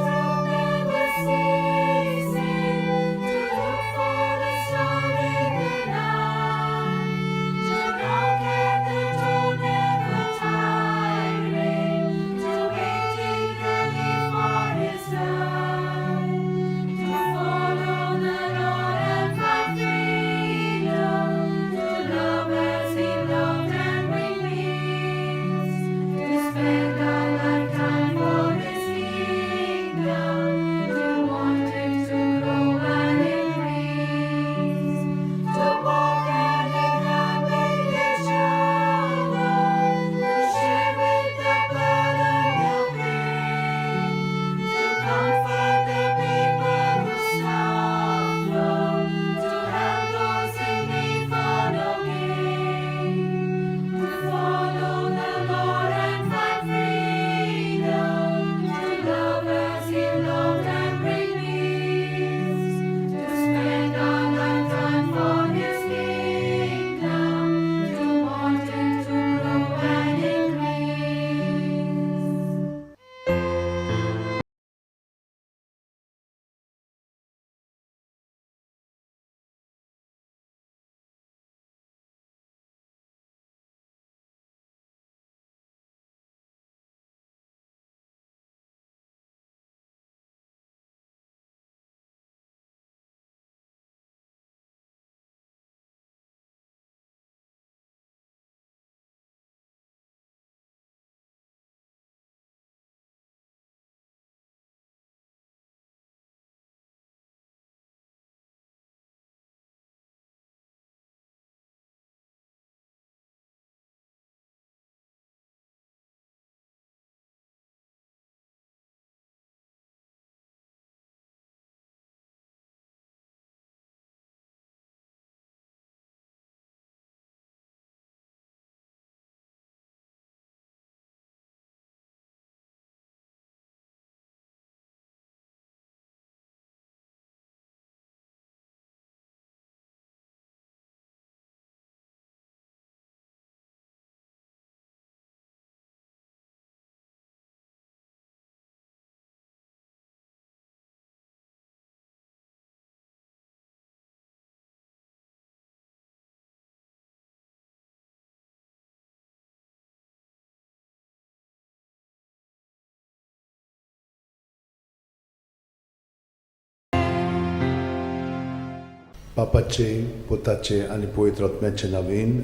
बापाचे, पुताचे आनी पवित्र आत्म्याचे नवीन.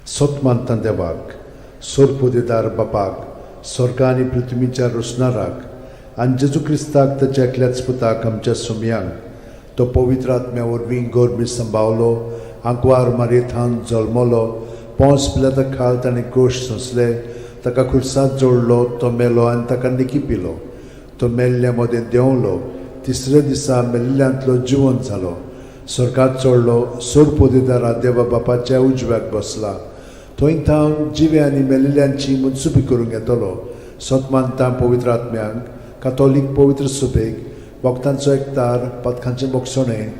सत मानता देवाक, सोरपोदेदार बापाक, स्वर्गा आनी पृथ्वीच्या रोसणाराक, आनी जेजू क्रिस्ताक, ताच्या एकल्याच पुताक, आमच्या सुमयांक, तो पवित्र आत्म्या वरवीं गोरमी संभावलो, आंकवार मारयेथान जल्मलो, पोंस पिलाता खाल ताणें गोश सोंसले, ताका खुर्सात जोडलो, तो मेलो आनी ताका निकी पिलो, तो मेल्ल्या मदें देंवलो, तिसऱ्या दिसा मेल्ल्यांतलो जिवंत जालो, स्वर्गात चडलो, सोड पोदेदारा देवा बापाच्या उजव्याक बसला, थंय थावन जिवे आनी मेल्ल्यांची मनसुपी करूंक येतलो. सत मानता पवित्र आत्म्यांक, कातोलीक पवित्र सुबेक, भक्तांचो एकतार, पदकांचें बोगसणें,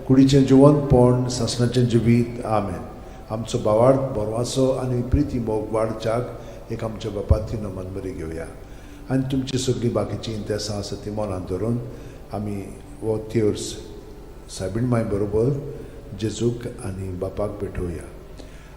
कुडीचें जिवंतपण, सासणाचें जिवीत. आमेन. आमचो बावार्थ, बरवासो आनी प्रिती मोग वाडच्याक एक आमच्या बापाती नमन बरी घेवया आनी तुमची सगळीं बाकीचीं इंतेसां आसा ती मनांत धरून आमी हो तेर्स सायबीण माय बरोबर जेजूक आनी बापाक भेटोवया.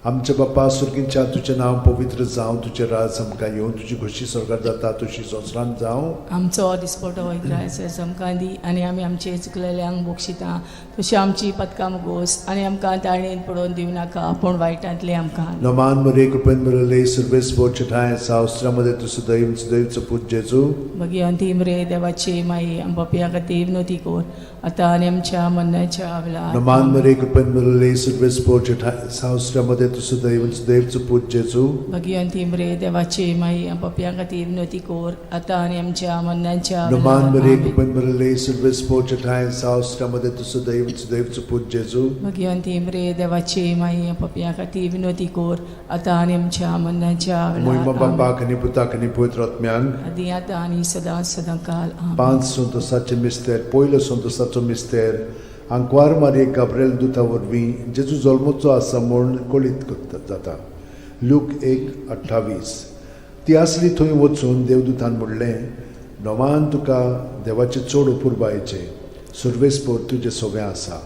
आमच्या बापा सुर्गींच्या, तुजें नांव पवित्र जावं, तुजें राज आमकां येवं, तुजी खोशी स्वर्गार जाता तशी संवसारांत जावं. आमचो दिसपटो वयता आमकां दी आनी आमी आमचे चुकलेल्यांक बक्षिता तशी आमची पदकां मुगोस आनी आमकां ताणेन पडोवन दिवं नाका, पूण वायटांतले आमकां. नमान मरे, कृपेन बरले, सर्वेस बोचठाय सावस्त्रामध्ये तूं सदैव सदैवचो पूत जेजू. भगिवंती मरे देवाची माई, आम पापया खातीर विनवती कर, आतां आनी आमच्या मरणाच्या वेळार. नमान मरे, कृपेन बरले, सर्वेस बोचठाय सावस्त्रामध्ये तूं सदैव सदैवचो पूत जेजू. भगिवंती मरे देवाची माई, आम पापया खातीर विनवती कर, आतां आनी आमच्या मरणाच्या नमान वेळार. मरे, आमेन. कृपेन बरले, सर्वेस बोचठाय सावस्त्रामध्ये तूं सदैव सदैवचो पूत जेजू. भगिवंती मरे देवाची माई, आम पापया खातीर विनवती कर, आतां आनी आमच्या मरणाच्या मोहिमा वेळार. आमेन. बापाक आनी पुताक आनी पवित्र आत्म्यांक. आदी आतां आनी सदां सदां काल. आमेन. पांच संतोसाचे मिस्तेर. पयलो संतोसाचो मिस्तेर, आंकवार मारये गाब्रेल दुता वरवीं जेजू जल्मचो आसा म्हूण कळीत करता जाता. लूक 1:28. ती आसली थंय वचून देवदूतान म्हणलें, नोमान तुका देवाचें चड अपुरबायेचें, सुर्वेसपोर तुजें सोवें आसा.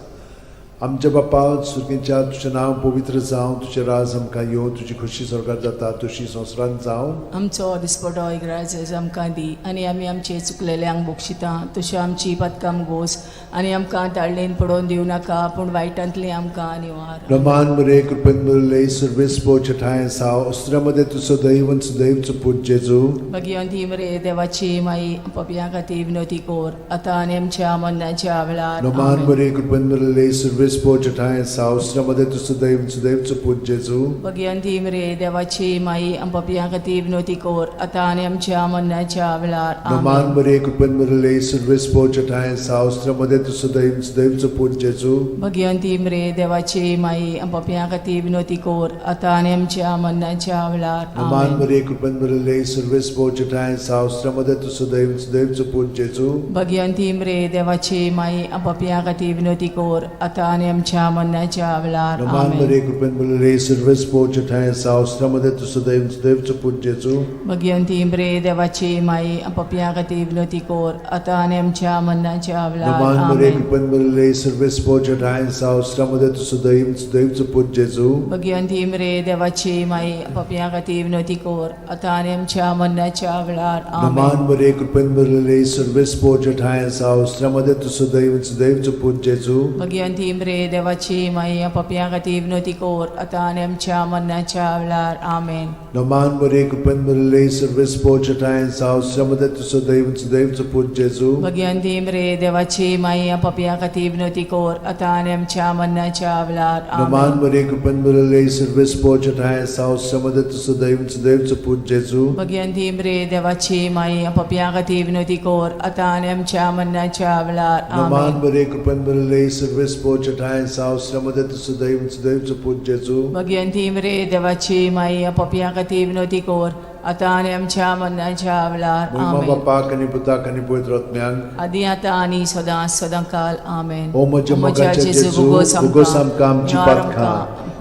आमच्या बापा सुर्गेच्या, तुजें नांव पवित्र जावं, तुजें राज आमकां येवं, तुजी खोशी स्वर्गार जाता तशी संवसारांत जावं. आमचो दिसपटो इग्राज आमकां दी आनी आमी आमचे चुकलेल्यांक बक्षिता तशी आमची पदकां गोस आनी आमकां ताळणेन पडोवन दिवं नाका, पूण वायटांतली आमकां निवार. रमान मरे, कृपेन मरले, सर्वेस ठांय साव अस्त्रामध्ये तूं सदैव सदैवचो पूत जेजू. भगिवंती मरे देवाची माई, पापयां खातीर विनवती कर, आतां आनी आमच्या मरणाच्या वेळार. रमान आमेन. मरे, कृपेन मरले, सर्वेस ठांय साव अस्त्रामध्ये तूं सदैव सदैवचो पूत जेजू. भगिवंती मरे देवाची माई, पापयां खातीर विनवती कर, आतां आनी आमच्या मरणाच्या वेळार. रमान आमेन. मरे, कृपेन मरले, सर्वेस ठांय साव अस्त्रामध्ये तूं सदैव सदैवचो पूत जेजू. भगिवंती मरे देवाची माई, पापयां खातीर विनवती कर, आतां आनी आमच्या मरणाच्या वेळार. रमान आमेन. मरे, कृपेन मरले, सर्वेस ठांय साव अस्त्रामध्ये तूं सदैव सदैवचो पूत जेजू. भगिवंती मरे देवाची माई, पापयां खातीर विनवती कर, आतां आनी आमच्या मरणाच्या वेळार. रमान आमेन. मरे, कृपेन मरले, सर्वेस ठांय साव अस्त्रामध्ये तूं सदैव सदैवचो पूत जेजू. भगिवंती मरे देवाची माई, पापयां खातीर विनवती कर, आतां आनी आमच्या मरणाच्या वेळार. नमान मरे, आमेन. कृपेन मरले, सर्वेस ठांय साव अस्त्रामध्ये तूं सदैव सदैवचो पूत जेजू. भगिवंती मरे देवाची माई, पापयां खातीर विनवती कर, आतां आनी आमच्या मरणाच्या वेळार. नमान आमेन. मरे, कृपेन मरले, सर्वेस ठांय साव अस्त्रामध्ये तूं सदैव सदैवचो पूत जेजू. भगिवंती मरे देवाची माई, पापयां खातीर विनवती कर, आतां आनी आमच्या मरणाच्या वेळार. आमेन. नमान मरे, कृपेन मरले, सर्वेस ठांय साव अस्त्रामध्ये तूं सदैव सदैवचो पूत जेजू. भगिवंती मरे देवाची माई, पापयां खातीर विनवती कर, आतां आनी आमच्या मरणाच्या वेळार. नमान आमेन. मरे, कृपेन मरले, सर्वेस ठांय साव अस्त्रामध्ये तूं सदैव सदैवचो पूत जेजू. भगिवंती मरे देवाची माई, पापयां खातीर विनवती कर, आतां आनी आमच्या मरणाच्या वेळार. नमान आमेन. मरे, कृपेन मरले, सर्वेस ठांय साव अस्त्रामध्ये तूं सदैव सदैवचो पूत जेजू. भगिवंती मरे देवाची माई, पापयां खातीर विनवती कर, आतां आनी आमच्या मरणाच्या वेळार. मोहिमा आमेन. बापाक आनी पुताक आनी पवित्र आत्म्याक. आदी आतां आनी सदां सदां काल. आमेन. ओ म्हज्या मोगाच्या जेजू, उगोस आमकां आमची पातकां,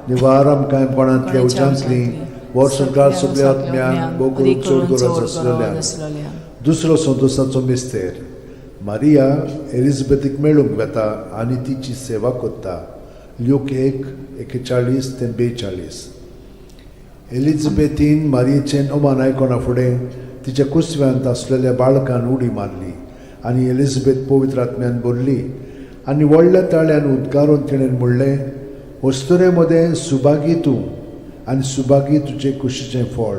निवार आमकां कोणांतल्या उज्यांतली, वर्स संवसार सगल्या आत्म्यांक, भोव करून चड गरज आसलेल्या. दुसरो संतोसाचो मिस्तेर, मारिया एलिझाबेथीक मेळूंक वेता आनी तिची सेवा करता. ल्यूक 1:41 ते 42. एलिझाबेथीन मारियेचें अमान आयकना फुडें तिच्या कुसव्यांत आसलेल्या बाळकान उडी मारली आनी एलिझाबेथ पवित्र आत्म्यान भरली. आनी व्हडल्या ताळ्यान उद्गारून तिणें म्हणलें, अस्तुरे मदें सुभागी तूं आनी सुभागी तुजे कुशीचें फळ.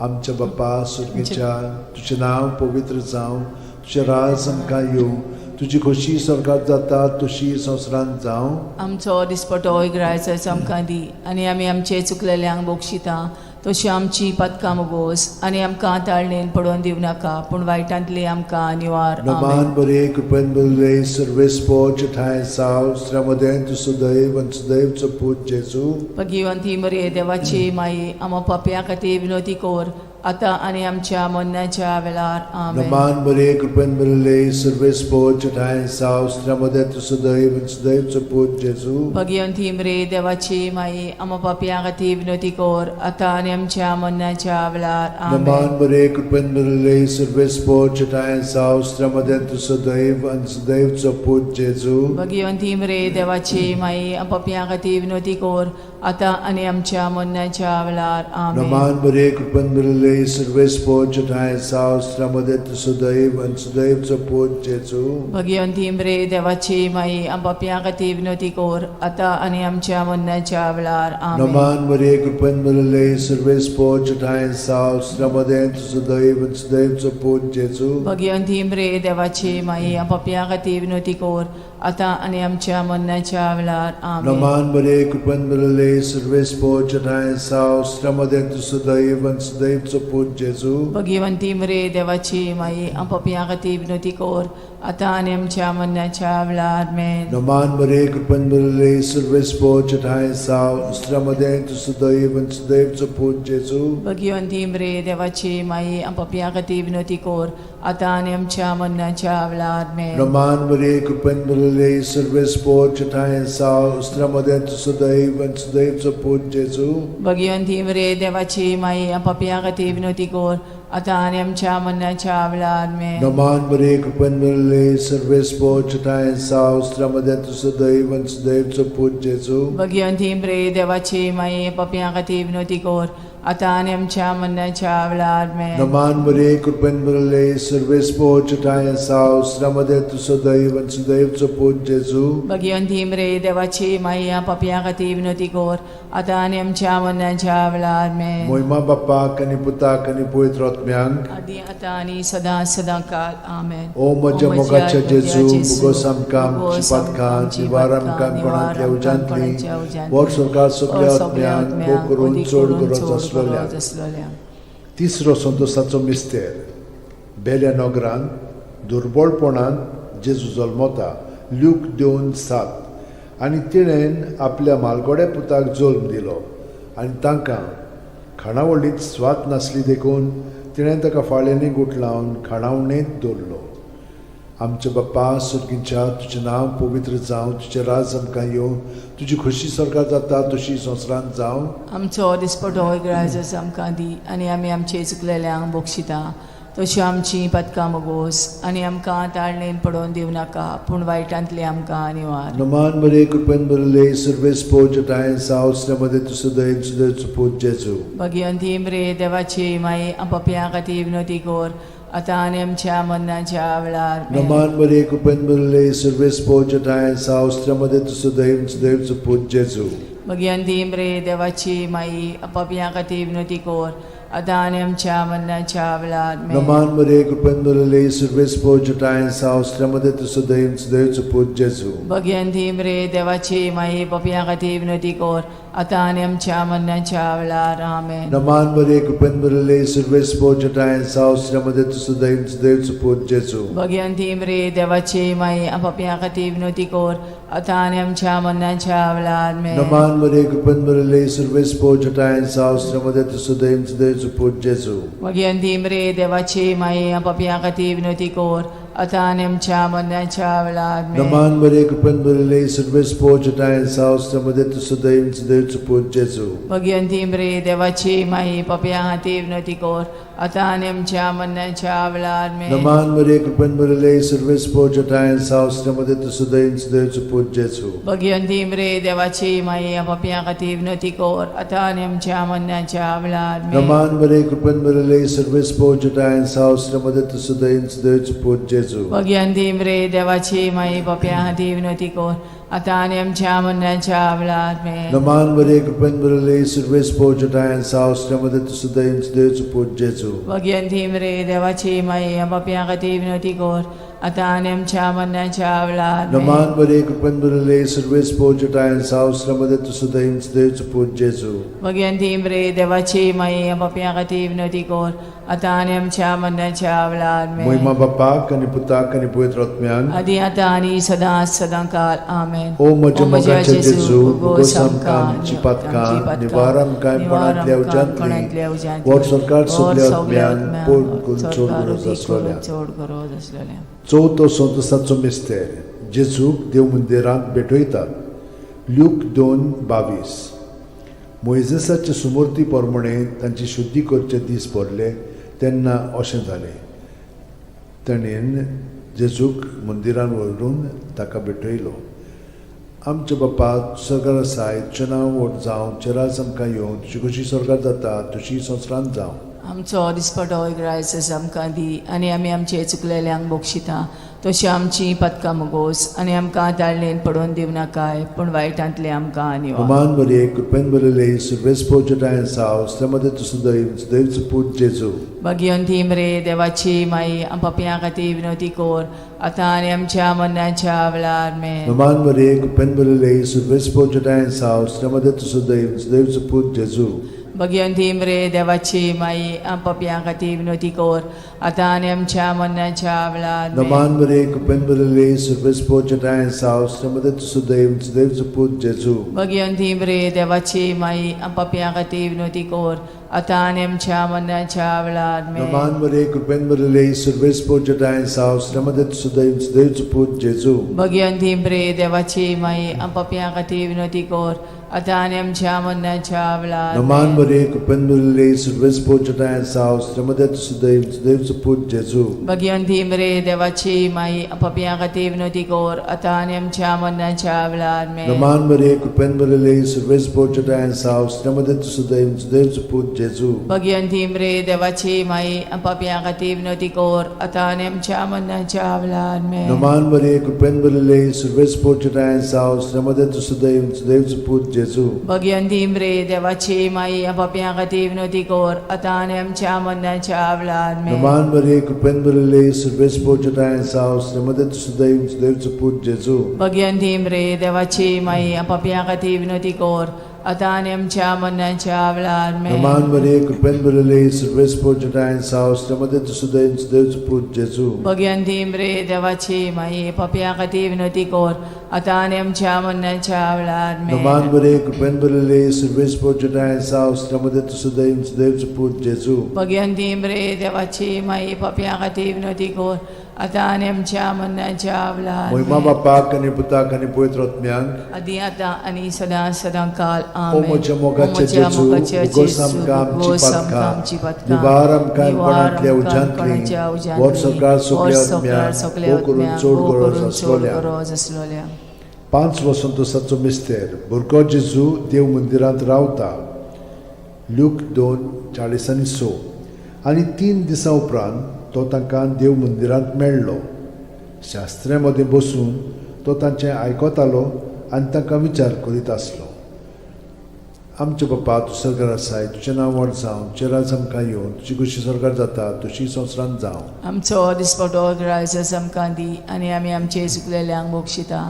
आमच्या बापा सुर्गेच्या, तुजें नांव पवित्र जावं, तुजें राज आमकां येवं, तुजी खोशी स्वर्गात जाता तशी संवसारांत जावं. आमचो दिसपटो इगरायचो आमकां दी आनी आमी आमचे चुकलेल्यांक बक्षिता तशी आमची पदकां मुगोस आनी आमकां ताळणेन पडोवन दिवं नाका पूण वायटांतली आमकां निवार. नमान आमेन. बरे कृपेन बरले सर्वेस्पोच ठांय साव श्रमदें तूं सुदैव आनी सुदैवचो पूत जेजू. भगिवंती मरे देवाची माई, आमा पापया खातीर विनोती कर आतां आनी आमच्या मरणाच्या वेळार. आमेन. नमान बरे कृपेन बरले सर्वेस्पोच ठांय साव श्रमदें तूं सुदैव आनी सुदैवचो पूत जेजू. भगिवंती मरे देवाची माई, आमा पापया खातीर विनोती कर आतां आनी आमच्या मरणाच्या वेळार. नमान आमेन. बरे कृपेन बरले सर्वेस्पोच ठांय साव श्रमदें तूं सुदैव आनी सुदैवचो पूत जेजू. भगिवंती मरे देवाची माई, पापया खातीर विनोती कर आतां आनी आमच्या मरणाच्या वेळार. आमेन. नमान बरे कृपेन बरले सर्वेस्पोच ठांय साव श्रमदें तूं सुदैव आनी सुदैवचो पूत जेजू. भगिवंती मरे देवाची माई, पापया खातीर विनोती कर आतां आनी आमच्या मरणाच्या वेळार. आमेन. नमान मरे कृपेन भरले सर्वेस्पोच ठांय साव श्रमदें तूं सुदैव आनी सुदैवचो पूत जेजू. भगिवंती मरे देवाची माई, पापया खातीर विनोती कर आतां आनी आमच्या मरणाच्या वेळार. आमेन. नमान मरे कृपेन भरले सर्वेस्पोच ठांय साव श्रमदें तूं सुदैव आनी सुदैवचो पूत जेजू. भगिवंती मरे देवाची माई, पापया खातीर विनोती कर आतां आनी आमच्या मरणाच्या वेळार. आमेन. नमान मरे कृपेन भरले सर्वेस्पोच ठांय साव श्रमदें तूं सुदैव आनी सुदैवचो पूत जेजू. भगिवंती मरे देवाची माई, पापया खातीर विनोती कर आतां आनी आमच्या मरणाच्या वेळार. आमेन. नमान मरे कृपेन भरले सर्वेस्पोच ठांय साव श्रमदें तूं सुदैव आनी सुदैवचो पूत जेजू. भगिवंती मरे देवाची माई, पापया खातीर विनोती कर आतां आनी आमच्या मरणाच्या वेळार. आमेन. नमान मरे कृपेन भरले सर्वेस्पोच ठांय साव श्रमदें तूं सुदैव आनी सुदैवचो पूत जेजू. भगिवंती मरे देवाची माई, पापया खातीर विनोती कर आतां आनी आमच्या मरणाच्या वेळार. आमेन. नमान मरे कृपेन भरले सर्वेस्पोच ठांय साव श्रमदें तूं सुदैव आनी सुदैवचो पूत जेजू. भगिवंती मरे देवाची माई, पापया खातीर विनोती कर आतां आनी आमच्या मरणाच्या वेळार. आमेन. मोहिमा बाप्पाक आनी पुताक आनी पवित्र आत्म्यांक, आदी आतां आनी सदां सदां काल. आमेन. ओ म्हज्या मोगाच्या जेजू, मुगोस आमकां आमची पातकां निवार आमकां कोणांतल्या उज्यांतली वर सरकार सगल्या आत्म्यांक भोग करून चड गरज आसलोल्या. आसलोल्या. तिसरो संतोसाचो मिस्तेर. बेल्या नगरांत दुर्बळपणांत जेजू जल्मता. ल्यूक 2:7. आनी तिणेन आपल्या मालगोड्या पुताक जल्म दिलो आनी तांकां खाणावळींत स्वाद नासली देखून तिणें ताका फाळ्यांनी गुठलावन खाणावणेंत दवरलो. आमच्या बाप्पा सुर्गींच्या, तुजें नांव पवित्र जावं, तुजें राज आमकां येवं, तुजी खोशी स्वर्गात जाता तशी संवसारांत जावं. आमचो दिसपटो इगराजच आमकां दी आनी आमी आमचे चुकलेल्यांक बक्षिता तशी आमची पदकां मुगोस आनी आमकां ताळणेन पडोवन दिवं नाका पूण वायटांतली आमकां निवार. नमान बरे कृपेन भरले सर्वेस्पोज ठांय सावसल्या मदें तूं सदैव सदैव पूत जेजू. भगिवंती मरे देवाची माई, पापयां खातीर विनोती कर आतां आनी आमच्या मरणाच्या वेळार. नमान बरे कृपेन भरले सर्वेस्पोज ठांय सावसल्या मदें तूं सदैव सदैव पूत जेजू. भगिवंती मरे देवाची माई, पापयां खातीर विनोती कर आतां आनी आमच्या मरणाच्या वेळार. नमान बरे कृपेन भरले सर्वेस्पोज ठांय सावसल्या मदें तूं सदैव सदैव पूत जेजू. भगिवंती मरे देवाची माई, पापयां खातीर विनोती कर आतां आनी आमच्या मरणाच्या वेळार. आमेन. नमान बरे कृपेन भरले सर्वेस्पोज ठांय सावसल्या मदें तूं सदैव सदैव पूत जेजू. भगिवंती मरे देवाची माई, पापयां खातीर विनोती कर आतां आनी आमच्या मरणाच्या वेळार. आमेन. नमान बरे कृपेन भरले सर्वेस्पोज ठांय सावसल्या मदें तूं सदैव सदैव पूत जेजू. भगिवंती मरे देवाची माई, पापयां खातीर विनोती कर आतां आनी आमच्या मरणाच्या वेळार. आमेन. नमान बरे कृपेन भरले सर्वेस्पोज ठांय सावसल्या मदें तूं सदैव सदैव पूत जेजू. भगिवंती मरे देवाची माई, पापयां खातीर विनोती कर आतां आनी आमच्या मरणाच्या वेळार आमेन. नमान मरिये, कृपेन भरिल्ले, सर्वेस्पर जठाय सावसऱ्यामध्ये तूं सदैव सदैवचो पूत जेजू. भगिवंती मरे देवाची माई, पापयां खातीर विनवती कर आतां आनी आमच्या मरणाच्या वेळार आमेन. नमान मरिये, कृपेन भरिल्ले, सर्वेस्पर जठाय सावसऱ्यामध्ये तूं सदैव सदैवचो पूत जेजू. भगिवंती मरे देवाची माई, पापयां खातीर विनवती कर आतां आनी आमच्या मरणाच्या वेळार आमेन. नमान मरिये, कृपेन भरिल्ले, सर्वेस्पर जठाय सावसऱ्यामध्ये तूं सदैव सदैवचो पूत जेजू. भगिवंती मरे देवाची माई, पापयां खातीर विनवती कर आतां आनी आमच्या मरणाच्या वेळार आमेन. नमान मरिये, कृपेन भरिल्ले, सर्वेस्पर जठाय सावसऱ्यामध्ये तूं सदैव सदैवचो पूत जेजू. भगिवंती मरे देवाची माई, पापयां खातीर विनवती कर आतां आनी आमच्या मरणाच्या वेळार आमेन. महिमा बापाक आनी पुताक आनी पवित्र आत्म्याक. आदी आतां आनी सदां सदां काल आमेन. ओ म्हज्या मोगाच्या जेजू, भोगोस आमकां आमची पातकां, निवार आमकां कोणांतल्या उज्यांतली, व्हड सरकार सगल्या आत्म्यान पोट करून चड गरज आसलेल्या. चड गरज आसलेल्या. चवथो संतोसाचो मिस्तेर, जेजूक देव मंदिरांत भेटयतात. ल्यूक 2:22. मोयजेसाचे सुमूर्ती प्रमाणे तांची शुद्धी करचे दीस भरले तेन्ना अशें जालें, ताणें जेजूक मंदिरान व्हरून ताका भेटयलो. आमच्या बापा, सरकार आसाय, तुजें नांव व्हड जावं, तुजें राज आमकां येवं, तुजी कशी सरकार जाता तशी संवसारांत जावं. आमचो दिसपटो ग्रायस आमकां दी आनी आमी आमचे चुकलेल्यांक बक्षिता तशी आमची पदकां मुगोस आनी आमकां ताळणेन पडोवन दिवं नाकाय, पूण वायटांतले आमकां निवार. अमान मरिये, कृपेन भरिल्ले, सर्वेस्पर जठाय साव, मध्ये तूं सदैव सदैवचो पूत जेजू. भगिवंती मरे देवाची माई, आम पापयां खातीर विनवती कर आतां आनी आमच्या मरणाच्या वेळार आमेन. नमान मरिये, कृपेन भरिल्ले, सर्वेस्पर जठाय साव, मध्ये तूं सदैव सदैवचो पूत जेजू. भगिवंती मरे देवाची माई, आम पापयां खातीर विनवती कर आतां आनी आमच्या मरणाच्या वेळार आमेन. नमान मरिये, कृपेन भरिल्ले, सर्वेस्पर जठाय साव, मध्ये तूं सदैव सदैवचो पूत जेजू. भगिवंती मरे देवाची माई, आम पापयां खातीर विनवती कर आतां आनी आमच्या मरणाच्या वेळार आमेन. नमान मरिये, कृपेन भरिल्ले, सर्वेस्पर जठाय साव, मध्ये तूं सदैव सदैवचो पूत जेजू. भगिवंती मरे देवाची माई, आम पापयां खातीर विनवती कर आतां आनी आमच्या मरणाच्या वेळार नमान आमेन. मरिये, कृपेन भरिल्ले, सर्वेस्पर जठाय साव, मध्ये तूं सदैव सदैवचो पूत जेजू. भगिवंती मरे देवाची माई, आम पापयां खातीर विनवती कर आतां आनी आमच्या मरणाच्या वेळार आमेन. नमान मरिये, कृपेन भरिल्ले, सर्वेस्पर जठाय साव, मध्ये तूं सदैव सदैवचो पूत जेजू. भगिवंती मरे देवाची माई, आम पापयां खातीर विनवती कर आतां आनी आमच्या मरणाच्या वेळार आमेन. नमान मरिये, कृपेन भरिल्ले, सर्वेस्पर जठाय साव, मध्ये तूं सदैव सदैवचो पूत जेजू. भगिवंती मरे देवाची माई, आम पापयां खातीर विनवती कर आतां आनी आमच्या मरणाच्या वेळार आमेन. नमान मरिये, कृपेन भरिल्ले, सर्वेस्पर जठाय साव, मध्ये तूं सदैव सदैवचो पूत जेजू. भगिवंती मरे देवाची माई, आम पापयां खातीर विनवती कर आतां आनी आमच्या मरणाच्या वेळार आमेन. नमान मरिये, कृपेन भरिल्ले, सर्वेस्पर जठाय साव, मध्ये तूं सदैव सदैवचो पूत जेजू. भगिवंती मरे देवाची माई, पापयां खातीर विनवती कर आतां आनी आमच्या मरणाच्या वेळार आमेन. नमान मरिये, कृपेन भरिल्ले, सर्वेस्पर जठाय साव, मध्ये तूं सदैव सदैवचो पूत जेजू. भगिवंती मरे देवाची माई, पापयां खातीर विनवती कर आतां आनी आमच्या मरणाच्या वेळार महिमा आमेन. बापाक आनी पुताक आनी पवित्र आत्म्याक. आदी आतां आनी सदां सदां काल ओ आमेन. म्हज्या मोगाच्या जेजू, उगोस आमकां आमची पातकां, निवार आमकां कोणांतल्या उज्यांतली, व्हड सरकार सगल्या आत्म्याक भोव करून चड गरज आसलोल्या. गरज आसलोल्या. पांच वसंतोसाचो मिस्तेर, भुरगो जेजू देव मंदिरांत रावता. ल्यूक 2:46. आनी 3 दिसां उपरांत तो तांकां देव मंदिरांत मेळ्ळो. शास्त्र्या मदें बसून तो तांचें आयकतालो आनी तांकां विचार करीत आसलो. आमच्या बापा, तूं सरकार आसाय, तुजें नांव व्हड जावं, तुजें राज आमकां येवं, तुजी कशी सरकार जाता तशी संवसारांत जावं. आमचो दिसपटो ग्रायस आमकां दी आनी आमी आमचे चुकलेल्यांक बक्षिता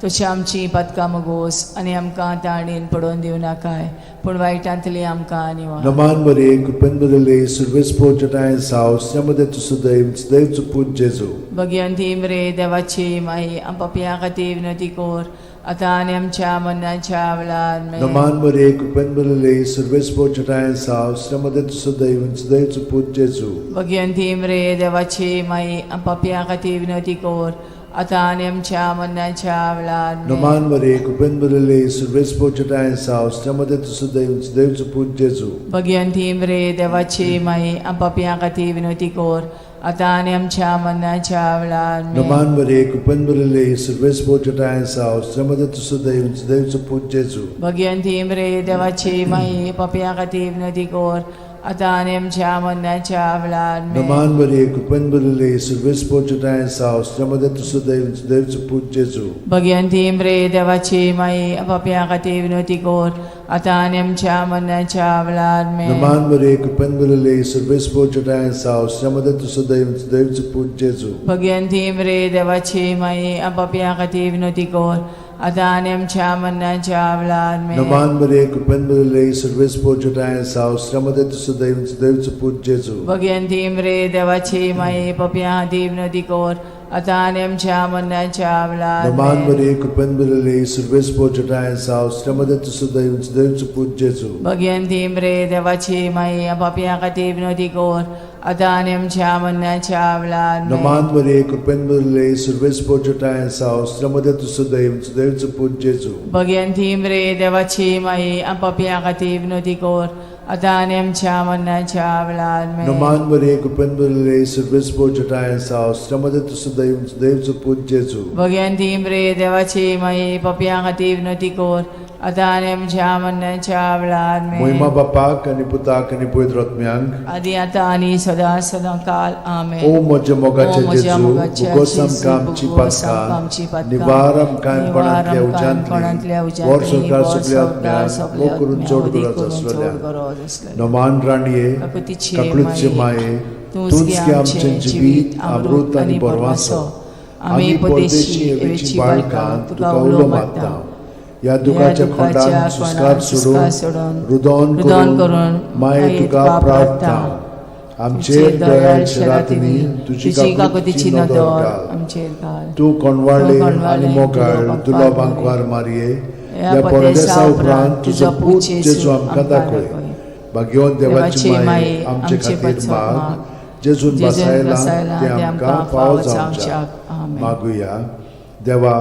तशी आमची पातकां मगोस आनी आमकां ताणेन पडोवन दिवं नाकाय, पूण वायटांतली आमकां निवार. नमान मरिये, कृपेन भरिल्ले, सर्वेस्पर जठाय साव, मध्ये तूं सदैव सदैवचो पूत जेजू. भगिवंती मरे देवाची माई, आम पापयां खातीर विनवती कर आतां आनी आमच्या मरणाच्या वेळार आमेन. नमान मरिये, कृपेन भरिल्ले, सर्वेस्पर जठाय साव, मध्ये तूं सदैव सदैवचो पूत जेजू. भगिवंती मरे देवाची माई, आम पापयां खातीर विनवती कर आतां आनी आमच्या मरणाच्या वेळार आमेन. नमान मरे कृपेन भरिल्ले सर्वेस्पर तुजोठांय आसा स्त्रियां मदें तूं सुदैव देवचो पूत जेजू. भगिवंती मरे देवाची माई, पापयां खातीर विनवती कर, आतां आनी आमच्या मरणाच्या वेळार आमेन. नमान मरे कृपेन भरिल्ले सर्वेस्पर तुजोठांय आसा स्त्रियां मदें तूं सुदैव देवचो पूत जेजू. भगिवंती मरे देवाची माई, पापयां खातीर विनवती कर, आतां आनी आमच्या मरणाच्या वेळार आमेन. नमान मरे कृपेन भरिल्ले सर्वेस्पर तुजोठांय आसा स्त्रियां मदें तूं सुदैव देवचो पूत जेजू. भगिवंती मरे देवाची माई, पापयां खातीर विनवती कर, आतां आनी आमच्या मरणाच्या वेळार आमेन. नमान मरे कृपेन भरिल्ले सर्वेस्पर तुजोठांय आसा स्त्रियां मदें तूं सुदैव देवचो पूत जेजू. भगिवंती मरे देवाची माई, पापयां खातीर विनवती कर, आतां आनी आमच्या मरणाच्या वेळार आमेन. नमान मरे कृपेन भरिल्ले सर्वेस्पर तुजोठांय आसा स्त्रियां मदें तूं सुदैव देवचो पूत जेजू. भगिवंती मरे देवाची माई, पापयां खातीर विनवती कर, आतां आनी आमच्या मरणाच्या वेळार नमान आमेन. मरे कृपेन भरिल्ले सर्वेस्पर तुजोठांय आसा स्त्रियां मदें तूं सुदैव देवचो पूत जेजू. भगिवंती मरे देवाची माई, पापयां खातीर विनवती कर, आतां आनी आमच्या मरणाच्या वेळार आमेन. नमान मरे कृपेन भरिल्ले सर्वेस्पर तुजोठांय आसा स्त्रियां मदें तूं सुदैव देवचो पूत जेजू. भगिवंती मरे देवाची माई, पापयां खातीर विनवती कर, आतां आनी आमच्या मरणाच्या वेळार आमेन. नमान मरे कृपेन भरिल्ले सर्वेस्पर तुजोठांय आसा स्त्रियां मदें तूं सुदैव देवचो पूत जेजू. भगिवंती मरे देवाची माई, पापयां खातीर विनवती कर, आतां आनी आमच्या मरणाच्या वेळार आमेन. मोहिमा बापाक आनी पुताक आनी पवित्र आत्म्यांक, आदी आतां आनी सदां सदां काल आमेन. ओ म्हज्या मोगाचे ओ म्हज्या जेजू, मोगाच्या भुगोस जेजू, आमकां आमची भुगोस आमकां आमची पातकां, पातकां, निवार आमकां निवार कोणांतल्या आमकां कोणांतल्या उज्यांतली, उज्यांतली, वर संवसार वर सगल्या संवसार आत्म्यांक, सगल्या मोग करून आत्म्यांक, चड वदी गरज करून आसलेल्या. चड गरज आसलेल्या. नमान राणये, काकुतीचे काकळूतचे माये, माये, तूंच तूंच गे गे आमचें आमचें जिवीत, अमृत आनी बरवासो. आमी परदेशी एवेची बाळकां तुका उलो मारता. ह्या दुखाच्या खोंडान सुस्कार सोडून, रुदोन रुदन करून करून माये तुका प्रार्थना. आमचेर दयाळ शरातींनी तुजी तुजी काकुतीची काकुतीची नदर नदर घाल. आमचेर घाल. तूं कोणवाळे तूं कोणवाळे आनी मोगाळ तुलो तुलो बांकवार बांकवार मारये, ह्या ह्या परदेसा परदेसा उपरांत तुजो पूत जेजू आमकां आमकां दाखय. दाखय. भाग्यवंत देवाची देवाची माये, माये, आमचे आमचे खातीर पाचो माग, माग, जेजून जेजून बसायला बसायला तें तें आमकां आमकां फावो फावो जावच्याक. जावच्याक. आमेन. मागुया. देवा,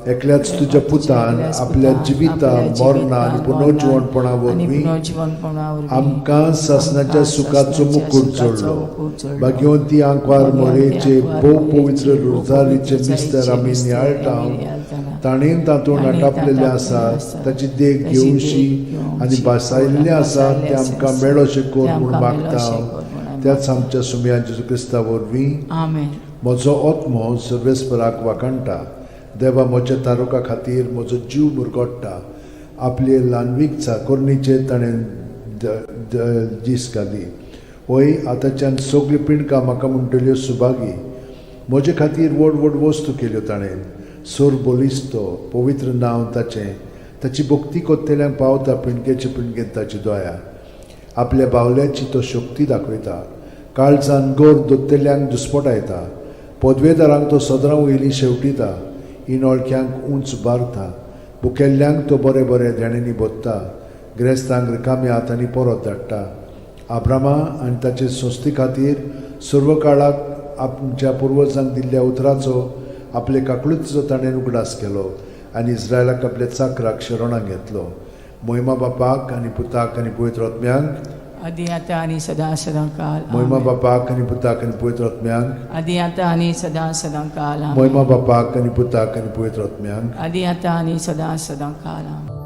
एकल्याच तुज्या पुतान एकल्याच आपल्या पुतान जिविता आपल्या मरणा आनी जिवितान, पुनर्जिवणपणा मरणान आनी वरवीं पुनर्जिवणपणा वरवीं आमकां सासणाच्या आमकां सुखाचो सासणाच्या मुकूट सुखाचो जोडलो. मुकूट जोडलो. भाग्यवंती आंकवार भाग्यवंती मोरेचे आंकवार भोव मोरेचे पवित्र भोव रोजारीचे पवित्र मिस्तर रोजारीचे आमी मिस्तर नियाळटा, आमी नियाळटाना, ताणें तातूंत ताणें आटापलेलें तातूंत आसा आसा, ताची देख ताची देख घेवशी घेवशी आनी भासायल्लें आसा भासायल्लें तें आसा, आमकां मेळोशें कर तें म्हूण आमकां मागता. मेळोशें कर म्हूण आमी त्याच आमच्या सुमया जेजू क्रिस्ता वरवीं. आमेन. म्हजो आत्मो सर्वेस्पराक वाखाणटा, देवा म्हज्या तारुका खातीर म्हजो जीव मुरगोट्टा. आपले ल्हानवीक चाकोरणीचेर ताणें दीस घाली. वय आतांच्यान सगळीं पिंडकां म्हाका म्हणटल्यो सुभागी. म्हजे खातीर व्हड व्हड वस्तू केल्यो ताणें. सोर बलिस्तो पवित्र नांव ताचें, ताची भक्ती कोत्तेल्यांक पावता पिंडकेचे पिंडकेन ताची दया. आपल्या बावल्याची तो शक्ती दाखयता, काळजान गोर दोत्तेल्यांक दुस्पटायता. पदवेदारांक तो सदरां वयली शेवटिता, इनोळख्यांक उंच बारता. भुकेल्ल्यांक तो बरें बरें देण्यांनी भोत्ता, ग्रेस्तांक रिकाम्या हातांनी परत धाडटा. आब्रामा आनी ताचे संस्थे खातीर सर्व काळाक आमच्या पुर्वजांक दिल्ल्या उतराचो आपले काकळुतीचो ताणें उगडास केलो आनी इस्रायलाक आपल्या चाकराक शरणाक घेतलो. मोहिमा बापाक आनी पुताक आनी पवित्र आत्म्यांक, आदी आतां आनी सदां सदां काल मोहिमा आमेन. बापाक आनी पुताक आनी पवित्र आत्म्यांक, आदी आतां आनी सदां सदां काल आमेन. मोहिमा बापाक आनी पुताक आनी पवित्र आत्म्यांक, आदी आतां आनी सदां सदां काल आमेन.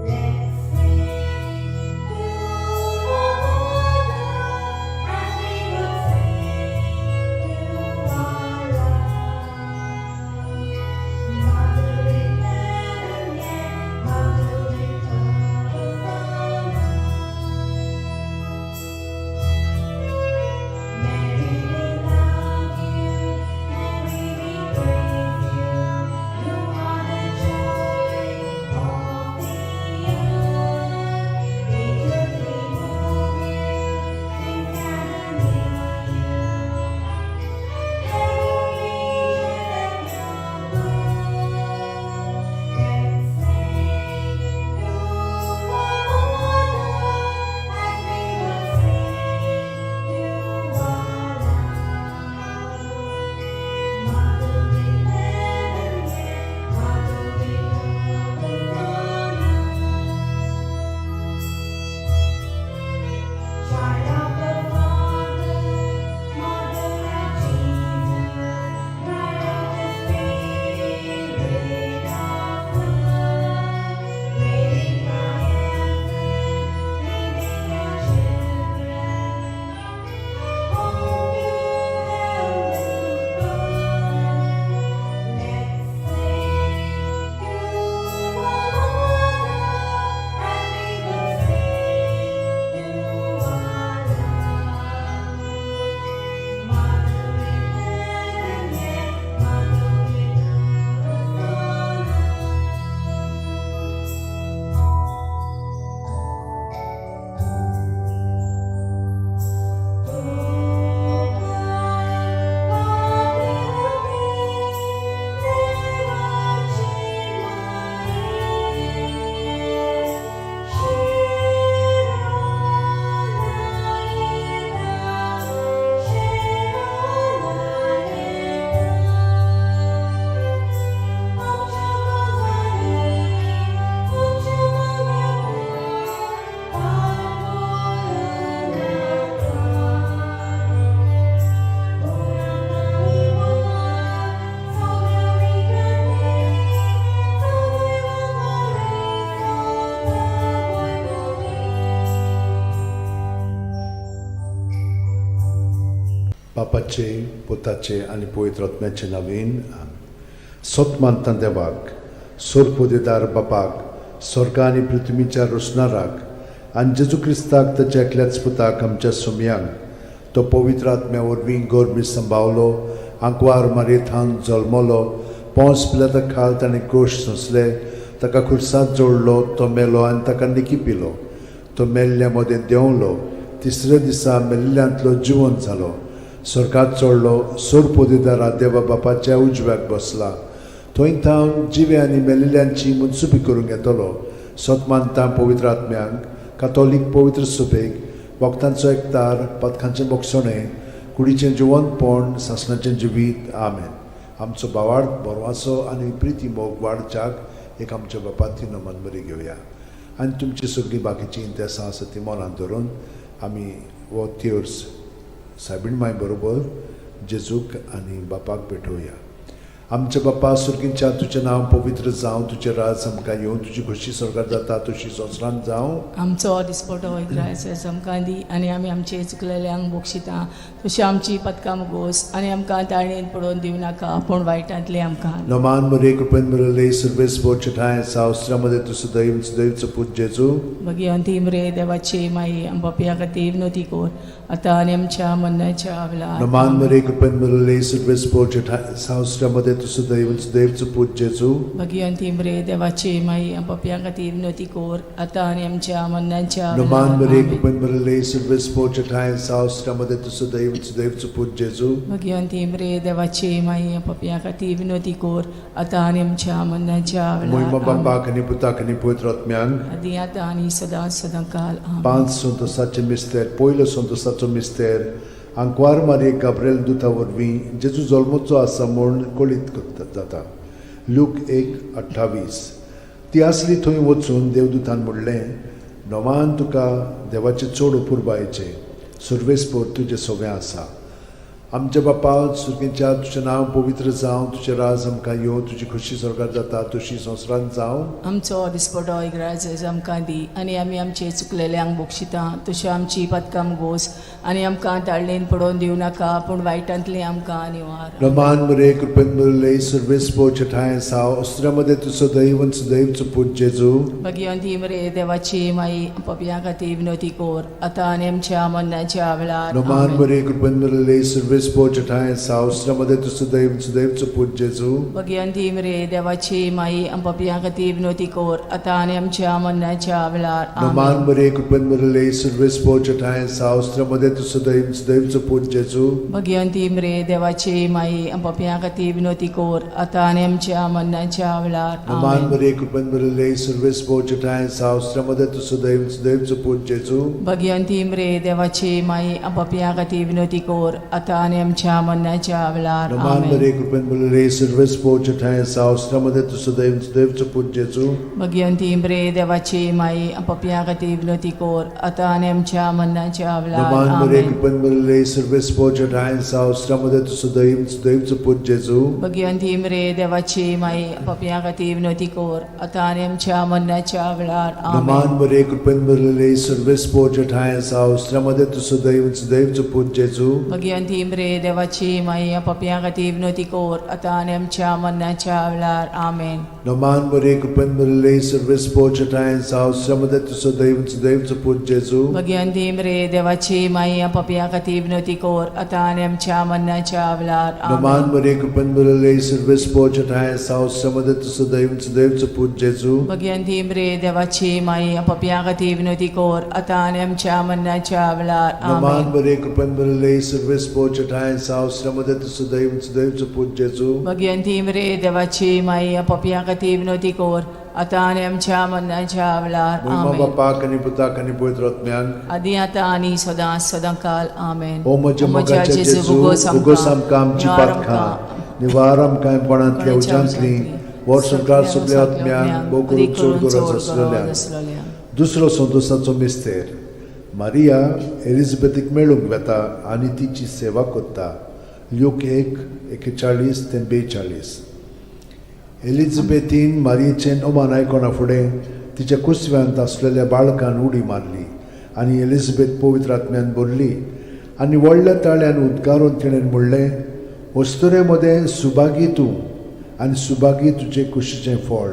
Let's sing to our mother as we बापाचे, पुताचे आनी पवित्र आत्म्याचे नवीन. सत मानता देवाक, सोरपोदेदार बापाक, स्वर्ग आनी पृथ्वीच्या रोसणाराक, आनी जेजू क्रिस्ताक, ताच्या एकल्याच पुताक, आमच्या सुमयांक, तो पवित्र आत्म्या वरवीं गर्भी संभावलो, आंकवार मारयेथान जल्मलो, पोंस पिलाता खाल ताणें कोश सोंसले, ताका खुर्सांत जोडलो, तो मेलो आनी ताका निकी पिलो, तो मेल्ल्या मदें देंवलो, तिसऱ्या दिसा मेल्ल्यांतलो जिवन जालो, स्वर्गात चडलो, सोरपोदेदारा देवा बापाच्या उजव्याक बसला, थंय थावन जिवे आनी मेलिल्ल्यांची मनसुबी करूंक येतलो. सत मानता पवित्र आत्म्यांक, कातोलीक पवित्र सुबेक, भक्तांचो एकतार, पथकांचें बोगसणें, कुडीचें जिवनपण, सासणाचें जिवीत. आमेन. आमचो बावाड बरवाचो आनी प्रिती मोग वाडच्याक एक आमच्या बापाती नमन बरी घेवया आनी तुमची सगळीं बाकीचीं इंतेसां आसा ती मनांत धरून आमी हो तेर्स सायबीण माय बरोबर जेजूक आनी बापाक भेटोवया. आमच्या बापा सुर्गींच्या, तुजें नांव पवित्र जावं, तुजें राज आमकां येवं, तुजी खोशी स्वर्गात जाता तशी संवसारांत जावं. आमचो दिसपटो इग्रायस आमकां दी आनी आमी आमचे चुकलेल्यांक बक्षिता तशी आमची पदकां मुगोस आनी आमकां ताळणेन पडोवन दिवं नाका, पूण वायटांतली आमकां. नमान मरे, कृपेन मिळले, सर्वेस ठाय सावस्त्रामध्ये तूं सदैव सदैवचो पूत जेजू. भगिवंती मरे देवाची माई, आमच्या खातीर विनवती कर, आतां आनी आमच्या मरणाच्या वेळार. नमान मरे, कृपेन मिळले, सर्वेस ठाय सावस्त्रामध्ये तूं सदैव सदैवचो पूत जेजू. भगिवंती मरे देवाची माई, आमच्या खातीर विनवती कर, आतां आनी आमच्या मरणाच्या नमान वेळार. मरे, आमेन. कृपेन मिळले, सर्वेस ठाय सावस्त्रामध्ये तूं सदैव सदैवचो पूत जेजू. भगिवंती मरे देवाची माई, आमच्या खातीर विनवती कर, आतां आनी आमच्या मरणाच्या मोहिमा वेळार. आमेन. बापाक आनी पुताक आनी पवित्र आत्म्यांक. आदी आतां आनी सदां सदां काल. आमेन. पांच संतोसाचे मिस्तेर. पयलो संतोसाचो मिस्तेर, आंकवार मारयेक गाब्रेल दुता वरवीं जेजू जल्मचो आसा म्हूण कळीत जाता. लूक 1:28. ती आसली थंय वचून देवदूतान म्हणलें, नोमान तुका देवाचें चड अपुरबायेचें, सर्वेस्पोर तुजें सगळें आसा. आमच्या बापा सुर्गेच्या, तुजें नांव पवित्र जावं, तुजें राज आमकां येवं, तुजी खोशी स्वर्गात जाता तशी संवसारांत जावं. आमचो दिसपटो इग्राज आमकां दी आनी आमी आमचे चुकलेल्यांक बक्षिता तशी आमची पदकां गोस आनी आमकां ताळणेन पडोवन दिवं नाका, पूण वायटांतली आमकां निवार. रमान मरे, कृपेन मरले, सर्वेस्पोर ठाय साव अस्त्रामध्ये तूं सदैव सदैवचो पूत जेजू. भगिवंती मरे देवाची माई, पपया खातीर विनवती कर, आतां आनी आमच्या मरणाच्या वेळार. रमान आमेन. मरे, कृपेन मरले, सर्वेस्पोर ठाय साव अस्त्रामध्ये तूं सदैव सदैवचो पूत जेजू. भगिवंती मरे देवाची माई, पपया खातीर विनवती कर, आतां आनी आमच्या मरणाच्या वेळार. रमान आमेन. मरे, कृपेन मरले, सर्वेस्पोर ठाय साव अस्त्रामध्ये तूं सदैव सदैवचो पूत जेजू. भगिवंती मरे देवाची माई, पपया खातीर विनवती कर, आतां आनी आमच्या मरणाच्या वेळार. रमान आमेन. मरे, कृपेन मरले, सर्वेस्पोर ठाय साव अस्त्रामध्ये तूं सदैव सदैवचो पूत जेजू. भगिवंती मरे देवाची माई, पपया खातीर विनवती कर, आतां आनी आमच्या मरणाच्या वेळार. रमान आमेन. मरे, कृपेन मरले, सर्वेस्पोर ठाय साव अस्त्रामध्ये तूं सदैव सदैवचो पूत जेजू. भगिवंती मरे देवाची माई, पपया खातीर विनवती कर, आतां आनी आमच्या मरणाच्या वेळार. रमान मरे, आमेन. कृपेन मरले, सर्वेस्पोर ठाय साव अस्त्रामध्ये तूं सदैव सदैवचो पूत जेजू. भगिवंती मरे देवाची माई, पपया खातीर विनवती कर, आतां आनी आमच्या मरणाच्या वेळार. रमान आमेन. मरे, कृपेन मरले, सर्वेस्पोर ठाय साव अस्त्रामध्ये तूं सदैव सदैवचो पूत जेजू. भगिवंती मरे देवाची माई, पपया खातीर विनवती कर, आतां आनी आमच्या मरणाच्या वेळार. आमेन. नमान मरे, कृपेन मरले, सर्वेस्पोर ठाय साव अस्त्रामध्ये तूं सदैव सदैवचो पूत जेजू. भगिवंती मरे देवाची माई, पपया खातीर विनवती कर, आतां आनी आमच्या मरणाच्या वेळार. नमान आमेन. मरे, कृपेन मरले, सर्वेस्पोर ठाय साव अस्त्रामध्ये तूं सदैव सदैवचो पूत जेजू. भगिवंती मरे देवाची माई, पपया खातीर विनवती कर, आतां आनी आमच्या मरणाच्या वेळार. नमान आमेन. मरे, कृपेन मरले, सर्वेस्पोर ठाय साव अस्त्रामध्ये तूं सदैव सदैवचो पूत जेजू. भगिवंती मरे देवाची माई, पपया खातीर विनवती कर, आतां आनी आमच्या मरणाच्या वेळार. मोहिमा आमेन. बापाक आनी पुताक आनी पवित्र आत्म्याक. आदी आतां आनी सदां सदां काल. आमेन. ओ म्हज्या मोगाच्या जेजू, उगोस आमकां आमची पातकां, निवार आमकां कोणांतल्या उज्यांतली, वर्सभर सगल्या आत्म्यांक, भोव करून चड गरज आसलेल्या. दुसरो संतोसाचो मिस्तेर, मारिया एलिझाबेथीक मेळूंक वेता आनी तिची सेवा करता. ल्यूक 1:41 ते 42. एलिझाबेथीन मारियेचें नोमान आयकना फुडें तिच्या कुसव्यांत आसलेल्या बाळकान उडी मारली आनी एलिझाबेथ पवित्र आत्म्यान भरली. आनी व्हडल्या ताळ्यान उद्गारून तिणें म्हणलें, अस्तुरे मदें सुभागी तूं आनी सुभागी तुजे कुशीचें फळ.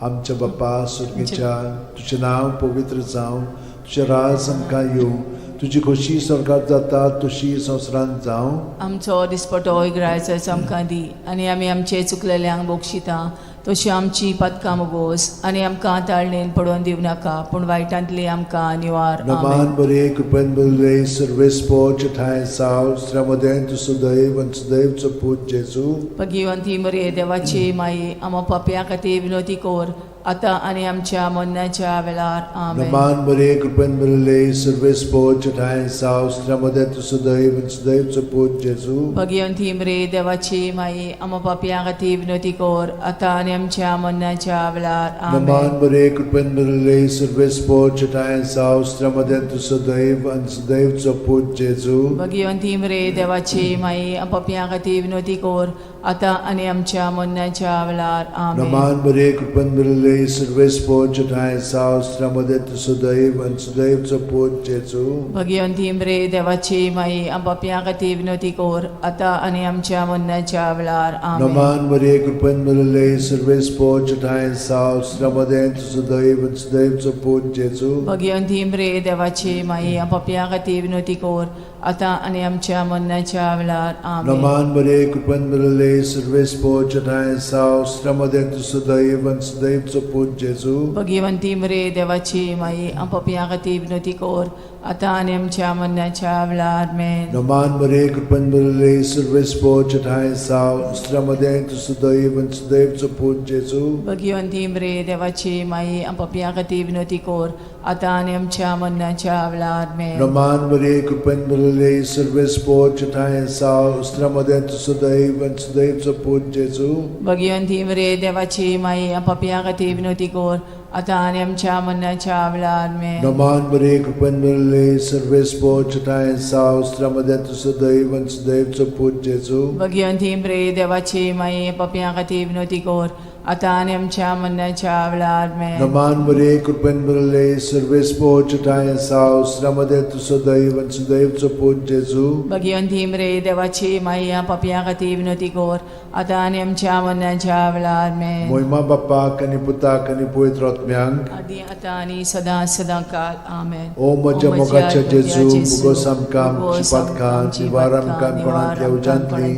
आमच्या बापा सुर्गीच्या, तुजें नांव पवित्र जावं, तुजें राज आमकां येवं, तुजी खोशी स्वर्गात जाता तशी संवसारांत जावं. आमचो दिसपटो ग्रायचो आमकां दी आनी आमी आमचे चुकलेल्यांक बक्षिता तशी आमची पदकां मुगोस आनी आमकां ताळणेन पडोवन दिवं नाका पूण वायटांतली आमकां निवार. नमान आमेन. बरे कृपेन बरले सर्वेस्पोच ठांय साव स्त्र्यामदें तूं सुदैव आनी सुदैवचो पूत जेजू. भगिवंती मरे देवाची माई, आमा पापया खातीर विनोती कोर आतां आनी आमच्या मरणाच्या वेळार. आमेन. नमान बरे कृपेन बरले सर्वेस्पोच ठांय साव स्त्र्यामदें तूं सुदैव आनी सुदैवचो पूत जेजू. भगिवंती मरे देवाची माई, आमा पापया खातीर विनोती कोर आतां आनी आमच्या मरणाच्या वेळार. नमान आमेन. बरे कृपेन बरले सर्वेस्पोच ठांय साव स्त्र्यामदें तूं सुदैव आनी सुदैवचो पूत जेजू. भगिवंती मरे देवाची माई, पापया खातीर विनोती कोर आतां आनी आमच्या मरणाच्या वेळार. आमेन. नमान बरे कृपेन बरले सर्वेस्पोच ठांय साव स्त्र्यामदें तूं सुदैव आनी सुदैवचो पूत जेजू. भगिवंती मरे देवाची माई, पापया खातीर विनोती कोर आतां आनी आमच्या मरणाच्या वेळार. आमेन. नमान मरिये कृपेन भरिल्ले सर्वेस्पोच ठांय साव स्त्र्यामदें तूं सुदैव आनी सुदैवचो पूत जेजू. भगिवंती मरे देवाची माई, पापया खातीर विनोती कोर आतां आनी आमच्या मरणाच्या वेळार. आमेन. नमान मरिये कृपेन भरिल्ले सर्वेस्पोच ठांय साव स्त्र्यामदें तूं सुदैव आनी सुदैवचो पूत जेजू. भगिवंती मरे देवाची माई, पापया खातीर विनोती कोर आतां आनी आमच्या मरणाच्या वेळार. आमेन. नमान मरिये कृपेन भरिल्ले सर्वेस्पोच ठांय साव स्त्र्यामदें तूं सुदैव आनी सुदैवचो पूत जेजू. भगिवंती मरे देवाची माई, पापया खातीर विनोती कोर आतां आनी आमच्या मरणाच्या वेळार. आमेन. नमान मरिये कृपेन भरिल्ले सर्वेस्पोच ठांय साव स्त्र्यामदें तूं सुदैव आनी सुदैवचो पूत जेजू. भगिवंती मरे देवाची माई, पापया खातीर विनोती कोर आतां आनी आमच्या मरणाच्या वेळार. आमेन. नमान मरिये कृपेन भरिल्ले सर्वेस्पोच ठांय साव स्त्र्यामदें तूं सुदैव आनी सुदैवचो पूत जेजू. भगिवंती मरे देवाची माई, पापया खातीर विनोती कोर आतां आनी आमच्या मरणाच्या वेळार. आमेन. नमान मरिये कृपेन भरिल्ले सर्वेस्पोच ठांय साव स्त्र्यामदें तूं सुदैव आनी सुदैवचो पूत जेजू. भगिवंती मरे देवाची माई, पापया खातीर विनोती कोर आतां आनी आमच्या मरणाच्या वेळार. आमेन. मोहिमा बाप्पाक आनी पुताक आनी पवित्र आत्म्यांक, आदी आतां आनी सदां सदां काल. आमेन. ओ म्हज्या मोगाच्या जेजू, मुगोस आमकां आमची पातकां निवार आमकां कोणांतल्या उज्यांतली,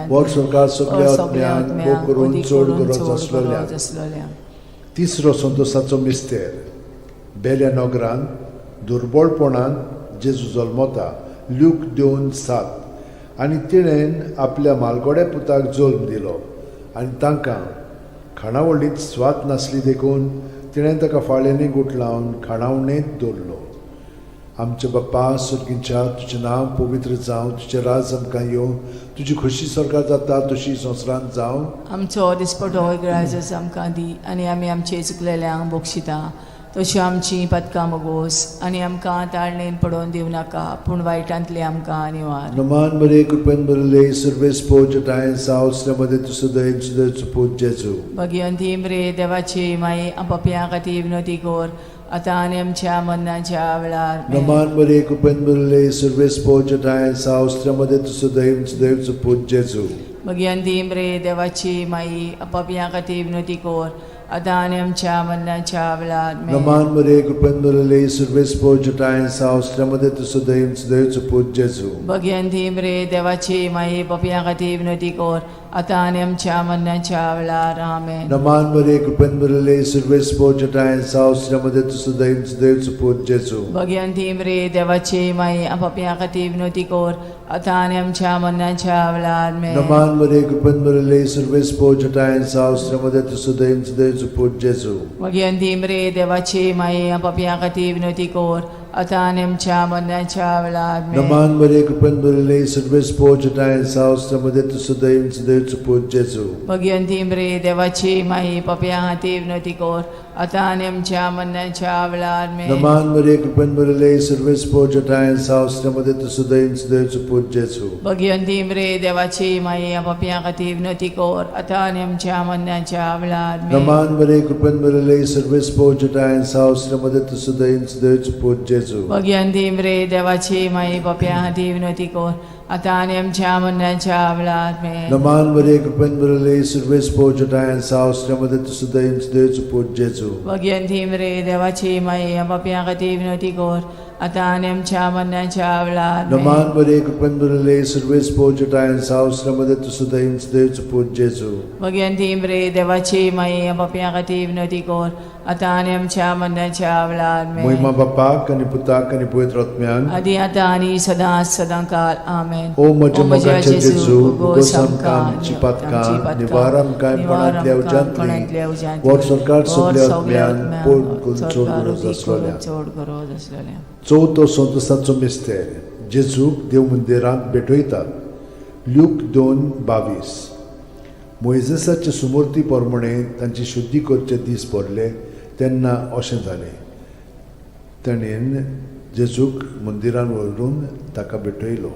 वर स्वर्गात सगल्या आत्म्यांक भोग करून चड गरज आसलेल्या. आसलेल्या. तिसरो संतोसाचो मिस्तेर. बेल्या नगरांत दुर्बळपणान जेजू जल्मता. ल्यूक 2:7. आनी तिणेन आपल्या मालगोड्या पुताक जल्म दिलो आनी तांकां खाणावळींत स्वाद नासली देखून तिणें ताका फाळ्यांनी गुठलावन खाणावणेंत दवरलो. आमच्या बाप्पा सुर्गींच्या, तुजें नांव पवित्र जावं, तुजें राज आमकां येवं, तुजी खोशी स्वर्गात जाता तशी संवसारांत जावं. आमचो दिसपटो ग्रायजस आमकां दी आनी आमी आमचे चुकलेल्यांक बक्षिता तशी आमची पदकां मगोस आनी आमकां ताळणेन पडोवन दिवं नाका पूण वायटांतली आमकां निवार. नमान बरे कृपेन भरिल्ले सर्वेस्पोज ठांय साव मदें तूं सुदैव सुदैवचो पूत जेजू. भगिवंती मरे देवाची माई, पापयां खातीर विनोती कोर आतां आनी आमच्या मरणाच्या वेळार. आमेन. नमान बरे कृपेन भरिल्ले सर्वेस्पोज ठांय साव मदें तूं सुदैव सुदैवचो पूत जेजू. भगिवंती मरे देवाची माई, पापयां खातीर विनोती कोर आतां आनी आमच्या मरणाच्या वेळार. आमेन. नमान बरे कृपेन भरिल्ले सर्वेस्पोज ठांय साव मदें तूं सुदैव सुदैवचो पूत जेजू. भगिवंती मरे देवाची माई, पापयां खातीर विनोती कोर आतां आनी आमच्या मरणाच्या वेळार. आमेन. नमान बरे कृपेन भरिल्ले सर्वेस्पोज ठांय साव मदें तूं सुदैव सुदैवचो पूत जेजू. भगिवंती मरे देवाची माई, पापयां खातीर विनोती कोर आतां आनी आमच्या मरणाच्या वेळार. आमेन. नमान बरे कृपेन भरिल्ले सर्वेस्पोज ठांय साव मदें तूं सुदैव सुदैवचो पूत जेजू. भगिवंती मरे देवाची माई, पापयां खातीर विनोती कोर आतां आनी आमच्या मरणाच्या वेळार. आमेन. नमान बरे कृपेन भरिल्ले सर्वेस्पोज ठांय साव मदें तूं सुदैव सुदैवचो पूत जेजू. भगिवंती मरे देवाची माई, पापयां खातीर विनोती कोर आतां आनी आमच्या मरणाच्या वेळार आमेन. नमान मरिये, कृपेन भरिल्ले, सर्वेस्पर जठाय साव, श्रीमती तूं सुदैन सुदैवचो पूत जेजू. भगिवंती मरे देवाची माई, पापयां खातीर विनवती कर आतां आनी आमच्या मरणाच्या वेळार आमेन. नमान मरिये, कृपेन भरिल्ले, सर्वेस्पर जठाय साव, श्रीमती तूं सुदैन सुदैवचो पूत जेजू. भगिवंती मरे देवाची माई, पापयां खातीर विनवती कर आतां आनी आमच्या मरणाच्या वेळार आमेन. नमान मरिये, कृपेन भरिल्ले, सर्वेस्पर जठाय साव, श्रीमती तूं सुदैन सुदैवचो पूत जेजू. भगिवंती मरे देवाची माई, पापयां खातीर विनवती कर आतां आनी आमच्या मरणाच्या वेळार आमेन. नमान मरिये, कृपेन भरिल्ले, सर्वेस्पर जठाय साव, श्रीमती तूं सुदैन सुदैवचो पूत जेजू. भगिवंती मरे देवाची माई, पापयां खातीर विनवती कर आतां आनी आमच्या मरणाच्या वेळार आमेन. मोहिमा बापाक आनी पुताक आनी पवित्र आत्म्यान. आदी आतां आनी सदां सदां काल आमेन. ओ म्हज्या मोगाचे जेजू, भोगोस आमकां आमची पातकां, निवार आमकां कोणांतल्या उज्यांतली, वर सरकार सगल्या आत्म्यान पोड करून चड गरज आसलोल्या. चड गरज आसलेल्या. चवथो संतोसाचो मिस्तेर, जेजूक देव मंदिरांत भेटयतात. ल्यूक 2:22. मोयजेसाचे सुमूर्ती प्रमाणे तांची शुद्धी करचे दीस भरले तेन्ना अशें जालें, ताणें जेजूक मंदिरान व्हरून ताका भेटयलो.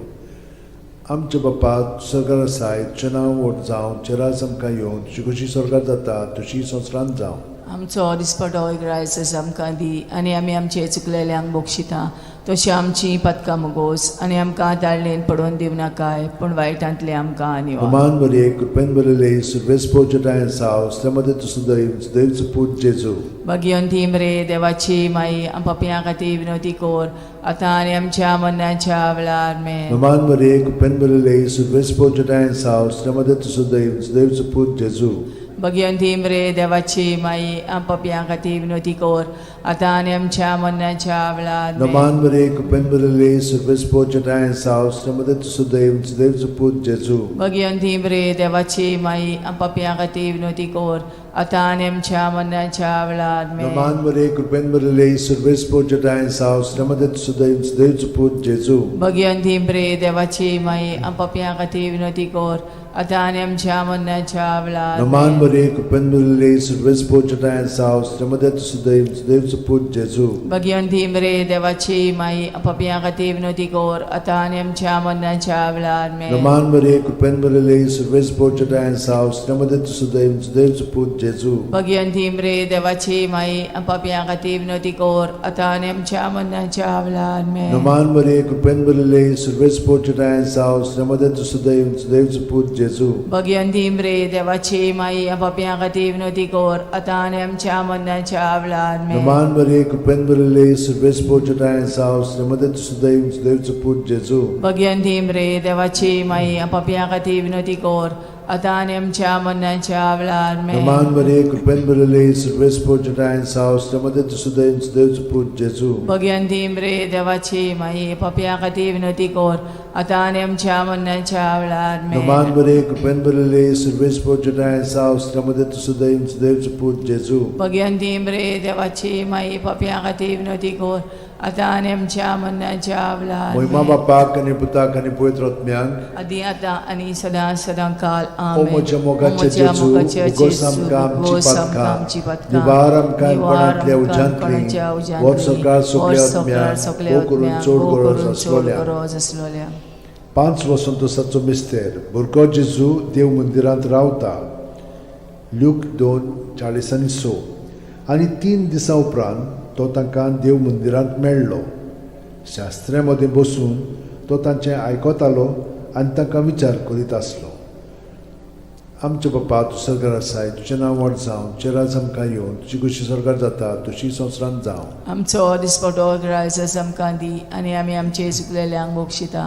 आमच्या बापा सरकार आसाय, तुजें नांव व्हड जावं, तुजें राज आमकां येवं, तुजी कशी सरकार जाता तशी संवसारांत जावं. आमचो दिसपटो इग्रायस आमकां दी आनी आमी आमचे चुकलेल्यांक बक्षिता तशी आमची पदकां मुगोस आनी आमकां ताळणेन पडोवन दिवं नाकाय, पूण वायटांतले आमकां निवार. हमान मरिये, कृपेन भरिल्ले, सर्वेस्पर जठाय साव, श्रीमती तूं सुदैव सुदैवचो पूत जेजू. भगिवंती मरे देवाची माई, पापयां खातीर विनवती कर आतां आनी आमच्या मरणाच्या वेळार आमेन. नमान मरिये, कृपेन भरिल्ले, सर्वेस्पर जठाय साव, श्रीमती तूं सुदैव सुदैवचो पूत जेजू. भगिवंती मरे देवाची माई, पापयां खातीर विनवती कर आतां आनी आमच्या मरणाच्या वेळार आमेन. नमान मरिये, कृपेन भरिल्ले, सर्वेस्पर जठाय साव, श्रीमती तूं सुदैव सुदैवचो पूत जेजू. भगिवंती मरे देवाची माई, पापयां खातीर विनवती कर आतां आनी आमच्या मरणाच्या वेळार आमेन. नमान मरिये, कृपेन भरिल्ले, सर्वेस्पर जठाय साव, श्रीमती तूं सुदैव सुदैवचो पूत जेजू. भगिवंती मरे देवाची माई, पापयां खातीर विनवती कर आतां आनी आमच्या मरणाच्या वेळार नमान आमेन. मरिये, कृपेन भरिल्ले, सर्वेस्पर जठाय साव, श्रीमती तूं सुदैव सुदैवचो पूत जेजू. भगिवंती मरे देवाची माई, पापयां खातीर विनवती कर आतां आनी आमच्या मरणाच्या वेळार आमेन. नमान मरिये, कृपेन भरिल्ले, सर्वेस्पर जठाय साव, श्रीमती तूं सुदैव सुदैवचो पूत जेजू. भगिवंती मरे देवाची माई, पापयां खातीर विनवती कर आतां आनी आमच्या मरणाच्या वेळार आमेन. नमान मरिये, कृपेन भरिल्ले, सर्वेस्पर जठाय साव, श्रीमती तूं सुदैव सुदैवचो पूत जेजू. भगिवंती मरे देवाची माई, पापयां खातीर विनवती कर आतां आनी आमच्या मरणाच्या वेळार आमेन. नमान मरिये, कृपेन भरिल्ले, सर्वेस्पर जठाय साव, श्रीमती तूं सुदैव सुदैवचो पूत जेजू. भगिवंती मरे देवाची माई, पापयां खातीर विनवती कर आतां आनी आमच्या मरणाच्या वेळार आमेन. नमान मरिये, कृपेन भरिल्ले, सर्वेस्पर जठाय साव, श्रीमती तूं सुदैव सुदैवचो पूत जेजू. भगिवंती मरे देवाची माई, पापयां खातीर विनवती कर आतां आनी आमच्या मरणाच्या वेळार आमेन. नमान मरिये, कृपेन भरिल्ले, सर्वेस्पर जठाय साव, श्रीमती तूं सुदैव सुदैवचो पूत जेजू. भगिवंती मरे देवाची माई, पापयां खातीर विनवती कर आतां आनी आमच्या मरणाच्या वेळार मोहिमा आमेन. बापाक आनी पुताक आनी पवित्र आत्म्याक. आदी आतां आनी सदां सदां काल ओ आमेन. म्हज्या मोगाचे जेजू, भोगोस आमकां आमची पातकां, निवार आमकां कोणांतल्या उज्यांतली, वर सरकार सगल्या आत्म्याक, हो करून चड गरज आसलोल्या. गरज आसलोल्या. पांच वसंतोसाचो मिस्तेर, भुरगो जेजू देव मंदिरांत रावता. ल्यूक 2:46. आनी 3 दिसां उपरांत तो तांकां देव मंदिरांत मेळ्ळो. शास्त्र्या मदें बसून तो तांचें आयकतालो आनी तांकां विचार करीत आसलो. आमच्या बापा, तूं सरकार आसाय, तुजें नांव व्हड जावं, तुजें राज आमकां येवं, तुजी कशी सरकार जाता तशी संवसारांत जावं. आमचो दिसपटो ग्रायस आमकां दी आनी आमी आमचे चुकलेल्यांक बक्षिता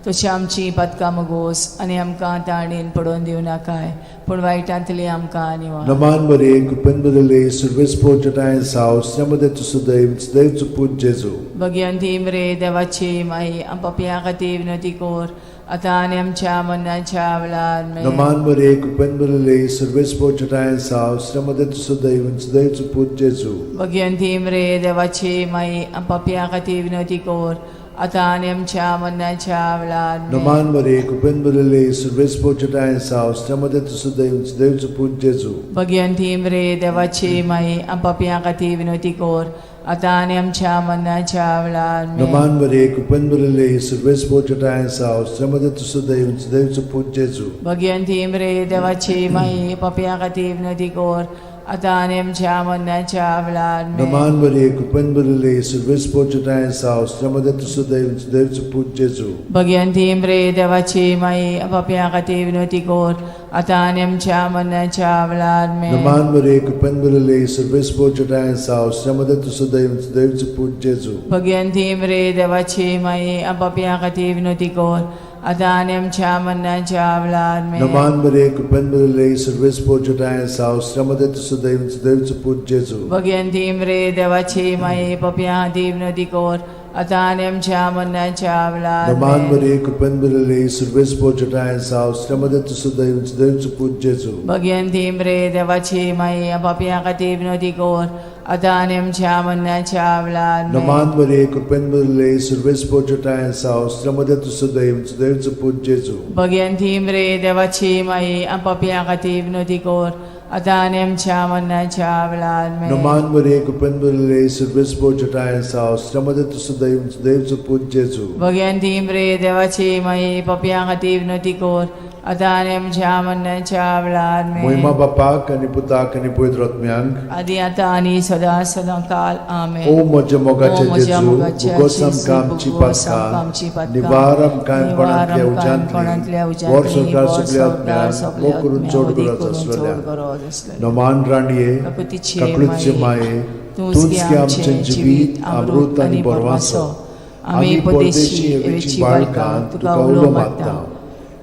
तशी आमची पातकां मुगोस आनी आमकां ताणेन पडोवन दिवं नाकाय, पूण वायटांतली आमकां निवार. नमान मरिये, कृपेन भरिल्ले, सर्वेस्पर जठाय साव, श्रीमती तूं सुदैव सुदैवचो पूत जेजू. भगिवंती मरे देवाची माई, पापयां खातीर विनवती कर आतां आनी आमच्या मरणाच्या वेळार आमेन. नमान मरिये, कृपेन भरिल्ले, सर्वेस्पर जठाय साव, श्रीमती तूं सुदैव सुदैवचो पूत जेजू. भगिवंती मरे देवाची माई, पापयां खातीर विनवती कर आतां आनी आमच्या मरणाच्या वेळार आमेन. नमान मरे कृपेन भरिल्ले सर्वेस्पर तुज्या साव मदे तुजो देव देवचो पूत जेजू. भगवंती मरे देवाची माई आमच्या खातीर विनवती कर आतां आनी आमच्या मरणाच्या वेळार आमेन. नमान मरे कृपेन भरिल्ले सर्वेस्पर तुज्या साव मदे तुजो देव देवचो पूत जेजू. भगवंती मरे देवाची माई पापया खातीर विनवती कर आतां आनी आमच्या मरणाच्या वेळार आमेन. नमान मरे कृपेन भरिल्ले सर्वेस्पर तुज्या साव मदे तुजो देव देवचो पूत जेजू. भगवंती मरे देवाची माई पापया खातीर विनवती कर आतां आनी आमच्या मरणाच्या वेळार आमेन. नमान मरे कृपेन भरिल्ले सर्वेस्पर तुज्या साव मदे तुजो देव देवचो पूत जेजू. भगवंती मरे देवाची माई पापया खातीर विनवती कर आतां आनी आमच्या मरणाच्या वेळार आमेन. नमान मरे कृपेन भरिल्ले सर्वेस्पर तुज्या साव मदे तुजो देव देवचो पूत जेजू. भगवंती मरे देवाची माई पापया खातीर विनवती कर आतां आनी आमच्या मरणाच्या वेळार नमान आमेन. मरे कृपेन भरिल्ले सर्वेस्पर तुज्या साव मदे तुजो देव देवचो पूत जेजू. भगवंती मरे देवाची माई पापया खातीर विनवती कर आतां आनी आमच्या मरणाच्या वेळार आमेन. नमान मरे कृपेन भरिल्ले सर्वेस्पर तुज्या साव मदे तुजो देव देवचो पूत जेजू. भगवंती मरे देवाची माई पापया खातीर विनवती कर आतां आनी आमच्या मरणाच्या वेळार आमेन. नमान मरे कृपेन भरिल्ले सर्वेस्पर तुज्या साव मदे तुजो देव देवचो पूत जेजू. भगवंती मरे देवाची माई पापया खातीर विनवती कर आतां आनी आमच्या मरणाच्या वेळार आमेन. मोहिमा बापाक आनी पुताक आनी पवित्र आत्म्यांक आदी आतां आनी सदां सदां काल आमेन. ओ म्हज्या मोगाचे ओ म्हज्या जेजू मोगाचे भुगोस जेजू, आमकां आमची भुगोस आमकां आमची पातकां पातकां, निवार आमकां निवार कोणांतल्या आमकां कोणांतल्या उज्यांतली उज्यांतली, वर संवसार वर सगल्या संवसार आत्म्यांक सगल्या मोग करून आत्म्यांक, चड मोग गरज करून चड आसलेल्या गरज आसलेल्या. नमान राणये काकुतीचे काकळूतचे माये तूंच तूंच गे आमचें जिवीत अमृत आनी बरवासो. आमी परदेशी एवेची बाळकां तुका उलो मारता.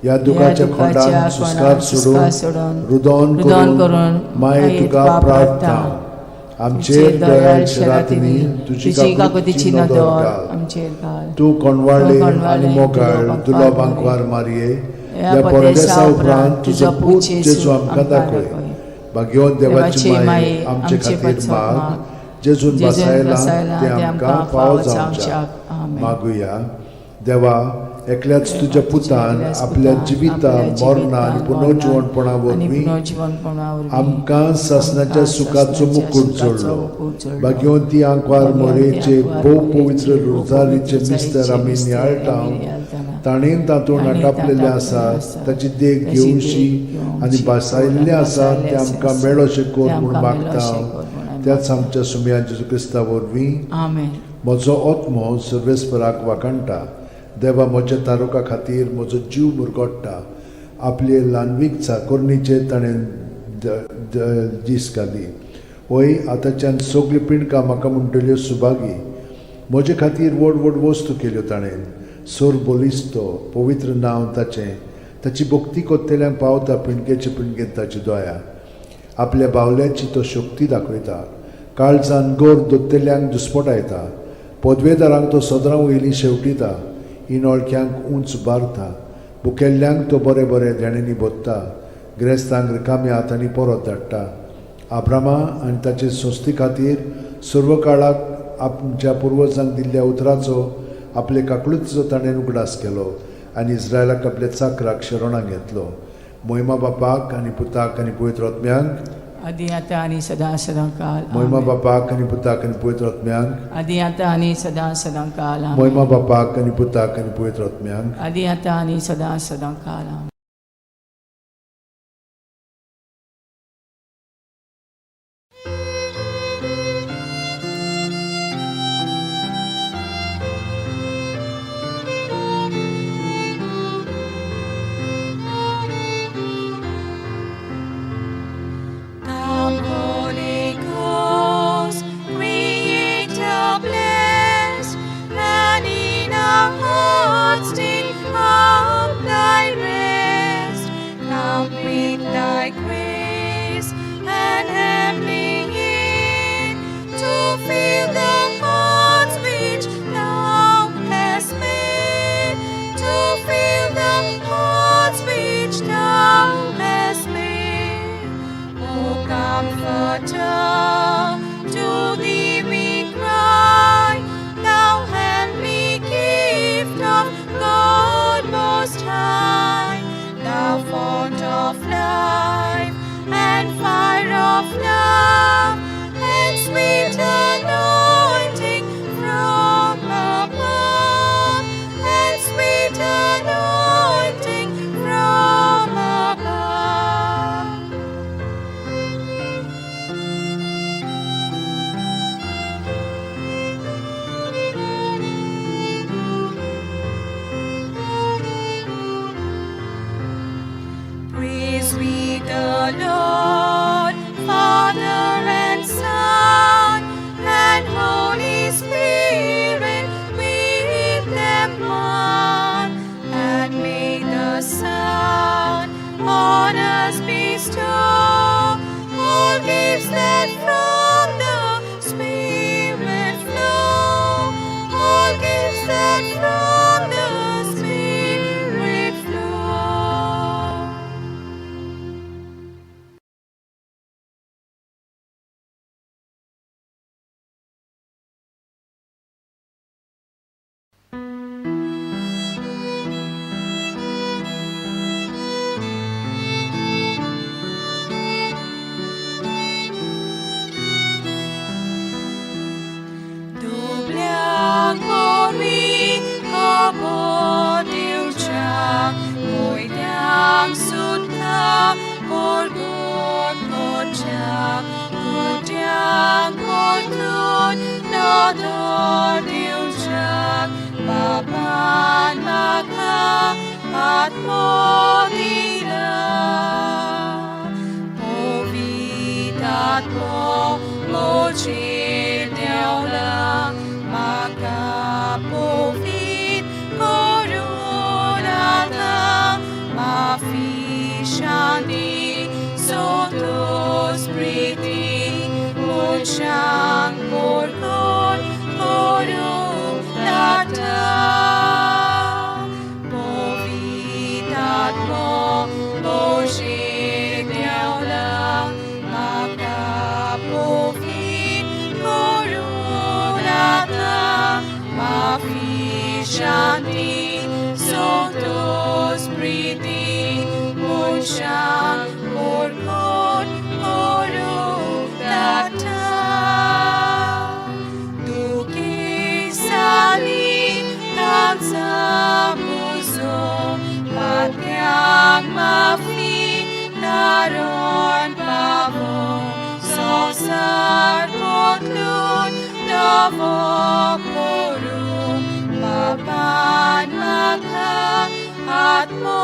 ह्या दुखाच्या खोंडान सुस्कार सोडून रुदोन रुदन करून माये तुका प्रार्थना आमचेर दयाळ शेरातिनी तुजी काकुतीची नदर घाल. आमचेर घाल. तूं कोणवाळे आनी मोगाळ दुलो बांकवार मारये ह्या परदेसा उपरांत तुजो पूत जेजू आमकां दाखय. भाग्यवंत देवाची माये आमचे खातीर माग जेजून बसायला ते आमकां फावो जावच्याक. आमेन. मागुया. देवा एकल्याच तुज्या पुतान आपल्या जिविता मरणा आनी पुनर्जिवणपणा वरवीं आमकां सासणाच्या सुखाचो मुकूट जोडलो. भाग्यवंती आंकवार मोरेचे भोव पवित्र रोजारीचे मिस्तर आमी नियाळटा ताणेन तातूंत आटापलेले आसा ताची देख घेवशी आनी भासायल्लें आसा तें आमकां मेळोशें कर म्हूण मागता त्याच आमच्या सुमया जेजू क्रिस्ता वरवीं. आमेन. म्हजो आत्मो सर्वेस्पराक वाखाणटा. देवा म्हज्या तारुका खातीर म्हजो जीव मुरगोडटा. आपले ल्हानवीक चाकोरणीचेर ताणें दीस घाली. वय आतांच्यान सगळीं पिंडकां म्हाका म्हणटल्यो सुभागी. म्हजे खातीर व्हड व्हड वस्तू केल्यो ताणें. सोर बलिस्तो पवित्र नांव ताचें. ताची भक्ती कोत्तेल्यांक पावता पिंडकेचे पिंडकेन ताची दया. आपल्या बावल्याची तो शक्ती दाखयता. काळजान गोर दोत्तेल्यांक दुस्पटायता. पदवेदारांक तो सदरां वयली शेवटिता. इनोळख्यांक उंच बारता. बुकेल्ल्यांक तो बरें बरें देण्यांनी भोत्ता. ग्रेस्तांक रिकाम्या हातांनी परत धाडटा. आब्रामा आनी ताचे संस्थे खातीर सर्व काळाक आमच्या पुर्वजांक दिल्ल्या उतराचो आपले काकळुतीचो ताणें उगडास केलो आनी इस्रायलाक आपल्या चाकराक शरणाक घेतलो. मोहिमा बापाक आनी पुताक आनी पवित्र आत्म्यांक. आदी आतां आनी सदां सदां काल. मोहिमा आमेन. बापाक आनी पुताक आनी पवित्र आत्म्यांक. आदी आतां आनी सदां सदां काल. आमेन. मोहिमा बापाक आनी पुताक आनी पवित्र आत्म्यांक. आदी आतां आनी सदां सदां काल. आमेन. Come, Holy Ghost, Creator blessed, and in our hearts take up thy rest. Come with thy grace and heavenly aid to fill the hearts which thou hast made, to fill the hearts which thou hast made. O Comforter, to thee we cry, thou heavenly King. Lord, Father and Son, and Holy Spirit, with them one, and may the Son on us bestow all gifts that from the Spirit flow, all gifts that from the Spirit flow. दुबळ्यांक वरवीं खबर दिवच्याक, कोयत्यांक सुटका परगट करच्याक, कुड्यांक परतून नदर दिवच्याक, बाबान म्हाका आत्मो दिला. पवित्र आत्मो म्हजेर देंवला, म्हाका पवित्र करून आतां, माफी, शांती, संतोष, प्रिती, मनशांक परगट करूंक धाडटा. पवित्र आत्मो म्हजेर देंवला, म्हाका पवित्र करून आतां, माफी, शांती, संतोष, प्रिती, मनशांक परगट करूंक धाडटा. दुखेस्तांनी तांचां पुजोवंक, पातक्यांक माफी, तारण पावोवंक, संवसार बदलून नवो करूंक, बाबान म्हाका आत्मो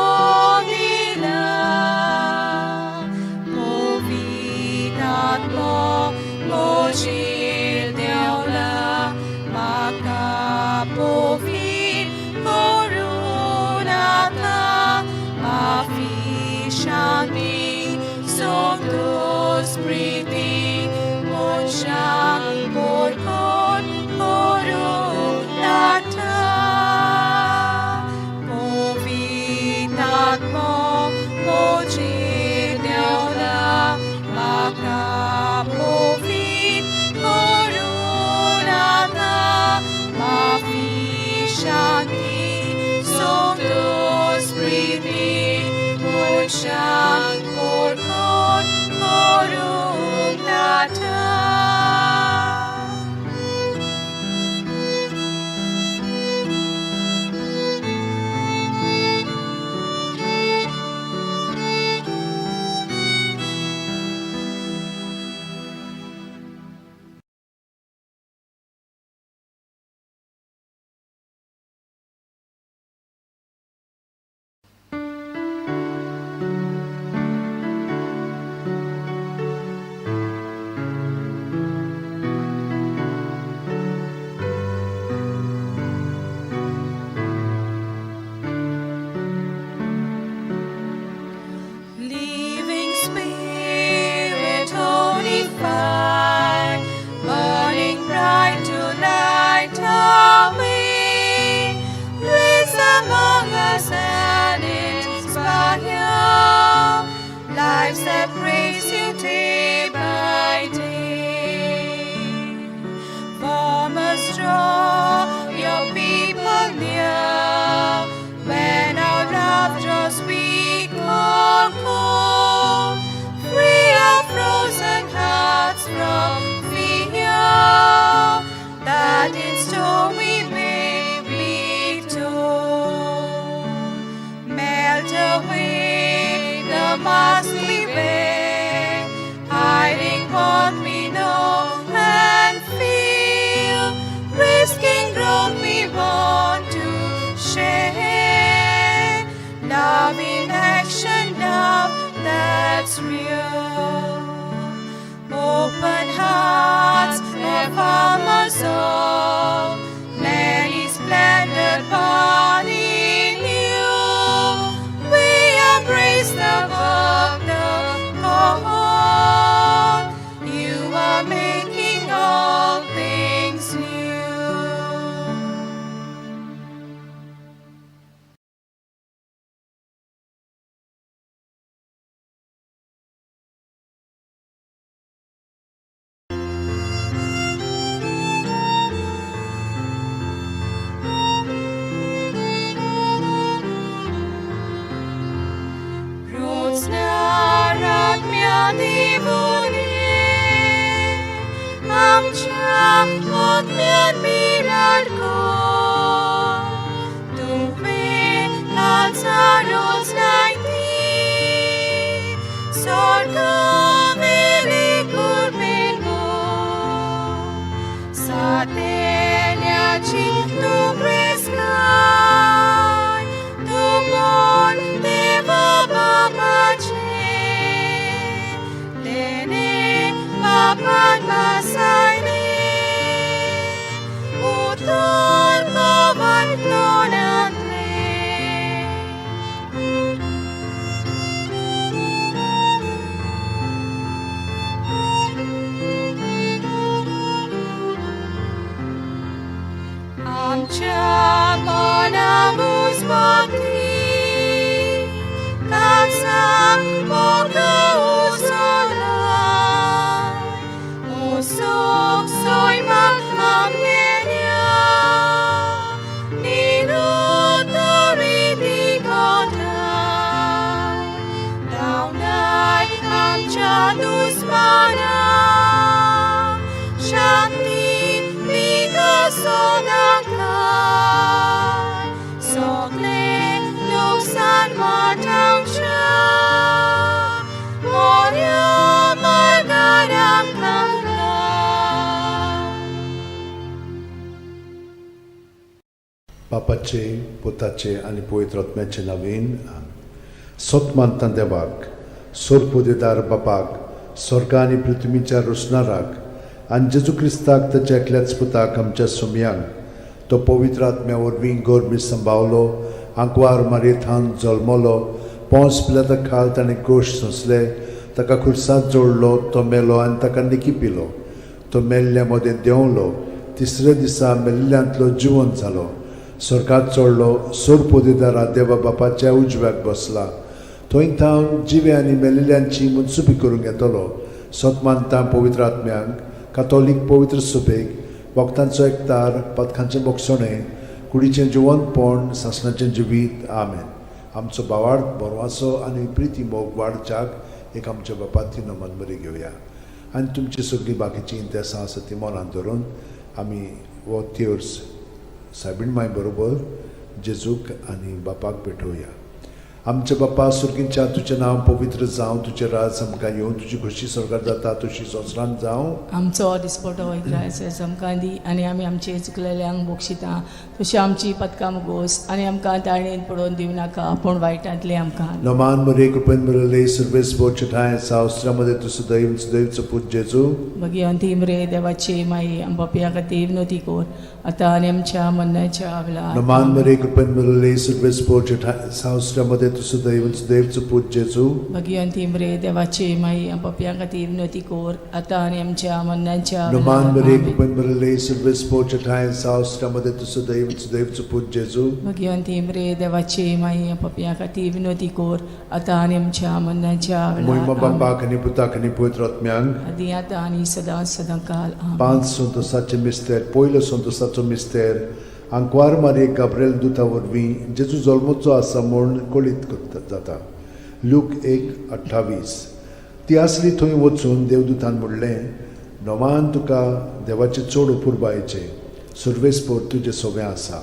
दिला. पवित्र आत्मो म्हजेर देंवला, म्हाका पवित्र करून आतां, माफी, शांती, संतोष, प्रिती, मनशांक परगट करूंक धाडटा. पवित्र आत्मो म्हजेर देंवला, म्हाका पवित्र करून आतां, माफी, शांती, संतोष, प्रिती, मनशांक परगट करूंक धाडटा. Living Spirit, holy fire, burning bright to light our way. Blaze among us and inspire lives that praise you day by day. Form us, draw your people near, when our love draws weak or cold. Free our frozen hearts from fear, that in storm we may be told. Melt away the mask we wear, hiding what we know and feel, risking ground we want to share. Love in action, love that's Israel. Open hearts, the farmers all, many splendid body new. We embrace the work, the call. You are making all things new. Tu prescai, tu bon deva babache, dene papan masaine, utar pavan tonantle. आमच्या मनामुस भक्ती कांसाक मोग उसोलाय उसोक सोयमाक आमगेल्या निरुतरी दिगोताय धांवडाय आमच्या दुस्माना शांती विकसोनाकाय सगळे लुकसान वाटावच्या मोऱ्या मार्गार आमकां बापाचे पुताचे आनी पवित्र आत्म्याचे नवीन सत मानता देवाक सोरपुदेदार बापाक स्वर्ग आनी पृथ्वीच्या रोसणाराक आनी जेजू क्रिस्ताक ताच्या एकल्याच पुताक आमच्या सुमयांक तो पवित्र आत्म्या वरवीं गोरमी संभावलो आंकवार मारयेथान जल्मलो पोंस पिलाता खाल ताणें गोश सोंसले ताका खुर्सांत जोडलो तो मेलो आनी ताका निकी पिलो तो मेल्ल्या मदें देंवलो तिसऱ्या दिसा मेल्ल्यांतलो जिवन जालो स्वर्गात चडलो सोरपोदेदारा देवा बापाच्या उजव्याक बसला थंय थावन जिवे आनी मेलिल्ल्यांची मनसुबी करूंक येतलो सत मानता पवित्र आत्म्यांक कातोलीक पवित्र सुबेक वखदांचो एकतार पदकांचें बोगसणें कुडीचें जिवनपण सासणाचें जिवीत आमेन. आमचो बावाड बरवाचो आनी प्रिती मोग वाडच्याक एक आमच्या बापाती नमन बरी घेवया आनी तुमची सगळीं बाकीचीं इंतेसां आसा ती मनांत धरून आमी हो तेर्स सायबीण माय बरोबर जेजूक आनी बापाक भेटोवया. आमच्या बापा सुर्गींच्या तुजें नांव पवित्र जावं, तुजें राज आमकां येवं, तुजी खोशी स्वर्गार जाता तशी संवसारांत जावं. आमचो दिसपटो इग्रायस आमकां दी आनी आमी आमचे चुकलेल्यांक बक्षिता तशी आमची पदकां मुगोस आनी आमकां ताळणेन पडोवन दिवं नाका पूण वायटांतलें आमकां. नमान मरे कृपेन मिळले सर्वेस बोचठाय सावस्त्रामध्ये तूं सदैव सदैवचो पूत जेजू. भगिवंती मरे देवाची माई आम पापया खातीर विनवती कर आतां आनी आमच्या मरणाच्या वेळार. नमान मरे कृपेन मिळले सर्वेस बोचठाय सावस्त्रामध्ये तूं सदैव सदैवचो पूत जेजू. भगिवंती मरे देवाची माई आम पापया खातीर विनवती कर आतां आनी आमच्या मरणाच्या नमान वेळार. मरे आमेन. कृपेन मिळले सर्वेस बोचठाय सावस्त्रामध्ये तूं सदैव सदैवचो पूत जेजू. भगिवंती मरे देवाची माई आम पापया खातीर विनवती कर आतां आनी आमच्या मरणाच्या मोहिमा वेळार. आमेन. बापाक आनी पुताक आनी पवित्र आत्म्यांक. आदी आतां आनी सदां सदां काल. आमेन. पांच संतोसाचे मिस्तेर. पयलो संतोसाचो मिस्तेर आंकवार मारये गाब्रेल दुता वरवीं जेजू जल्मचो आसा म्हूण कळीत करता जाता. लूक 1:28. ती आसली थंय वचून देवदूतान म्हणलें, नवान तुका देवाचें चड अपुरबायेचें सर्वेस्पोर तुजें सोबें आसा.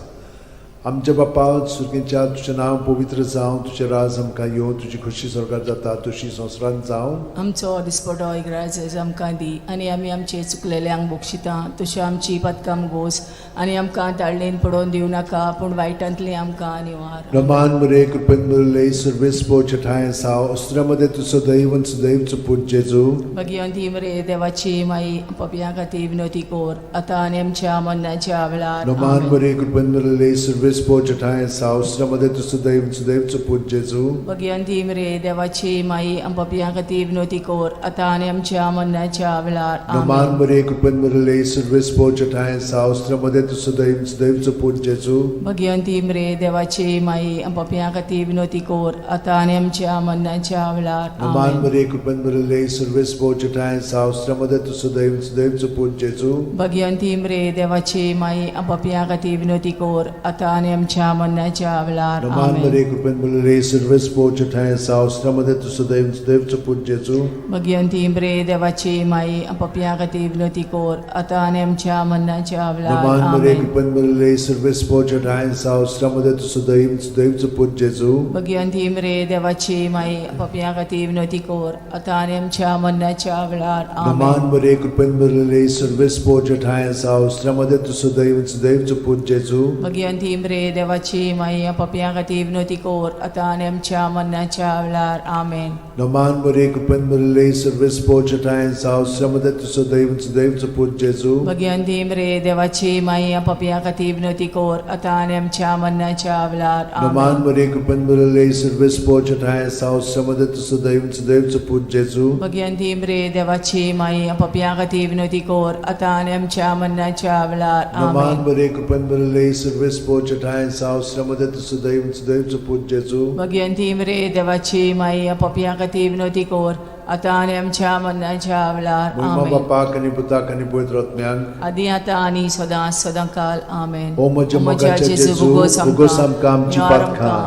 आमच्या बापा सुर्गेच्या तुजें नांव पवित्र जावं, तुजें राज आमकां येवं, तुजी खोशी स्वर्गार जाता तशी संवसारांत जावं. आमचो दिसपटो इग्राज आमकां दी आनी आमी आमचे चुकलेल्यांक बक्षिता तशी आमची पदकां गोस आनी आमकां ताळणेन पडोवन दिवं नाका पूण वायटांतली आमकां निवार. रमान मरे कृपेन भरिल्ले, सर्वेस्पर तुज्या ठांय आसा. अस्तुऱ्यां मदें तूं सदैव आनी सदैवचो पूत जेजू. भगिवंती मरे देवाची माई, पपया खातीर विनवती कोर आतां आनी आमच्या मरणाच्या वेळार. रमान आमेन. मरे कृपेन भरिल्ले, सर्वेस्पर तुज्या ठांय आसा. अस्तुऱ्यां मदें तूं सदैव आनी सदैवचो पूत जेजू. भगिवंती मरे देवाची माई, पपया खातीर विनवती कोर आतां आनी आमच्या मरणाच्या वेळार. रमान आमेन. मरे कृपेन भरिल्ले, सर्वेस्पर तुज्या ठांय आसा. अस्तुऱ्यां मदें तूं सदैव आनी सदैवचो पूत जेजू. भगिवंती मरे देवाची माई, पपया खातीर विनवती कोर आतां आनी आमच्या मरणाच्या वेळार. रमान आमेन. मरे कृपेन भरिल्ले, सर्वेस्पर तुज्या ठांय आसा. अस्तुऱ्यां मदें तूं सदैव आनी सदैवचो पूत जेजू. भगिवंती मरे देवाची माई, पपया खातीर विनवती कोर आतां आनी आमच्या मरणाच्या वेळार. रमान आमेन. मरे कृपेन भरिल्ले, सर्वेस्पर तुज्या ठांय आसा. अस्तुऱ्यां मदें तूं सदैव आनी सदैवचो पूत जेजू. भगिवंती मरे देवाची माई, पपया खातीर विनवती कोर आतां आनी आमच्या मरणाच्या वेळार. रमान मरे आमेन. कृपेन भरिल्ले, सर्वेस्पर तुज्या ठांय आसा. अस्तुऱ्यां मदें तूं सदैव आनी सदैवचो पूत जेजू. भगिवंती मरे देवाची माई, पपया खातीर विनवती कोर आतां आनी आमच्या मरणाच्या वेळार. रमान आमेन. मरे कृपेन भरिल्ले, सर्वेस्पर तुज्या ठांय आसा. अस्तुऱ्यां मदें तूं सदैव आनी सदैवचो पूत जेजू. भगिवंती मरे देवाची माई, पपया खातीर विनवती कोर आतां आनी आमच्या मरणाच्या वेळार. आमेन. रमान मरे कृपेन भरिल्ले, सर्वेस्पर तुज्या ठांय आसा. अस्तुऱ्यां मदें तूं सदैव आनी सदैवचो पूत जेजू. भगिवंती मरे देवाची माई, पपया खातीर विनवती कोर आतां आनी आमच्या मरणाच्या वेळार. रमान आमेन. मरे कृपेन भरिल्ले, सर्वेस्पर तुज्या ठांय आसा. अस्तुऱ्यां मदें तूं सदैव आनी सदैवचो पूत जेजू. भगिवंती मरे देवाची माई, पपया खातीर विनवती कोर आतां आनी आमच्या मरणाच्या वेळार. रमान आमेन. मरे कृपेन भरिल्ले, सर्वेस्पर तुज्या ठांय आसा. अस्तुऱ्यां मदें तूं सदैव आनी सदैवचो पूत जेजू. भगिवंती मरे देवाची माई, पपया खातीर विनवती कोर आतां आनी आमच्या मरणाच्या वेळार. महिमा आमेन. बापाक आनी पुताक आनी पवित्र आत्म्याक. आदी आतां आनी सदां सदां काल. आमेन. ओ म्हज्या मोगाच्या जेजू, उगोस आमकां आमची पातकां,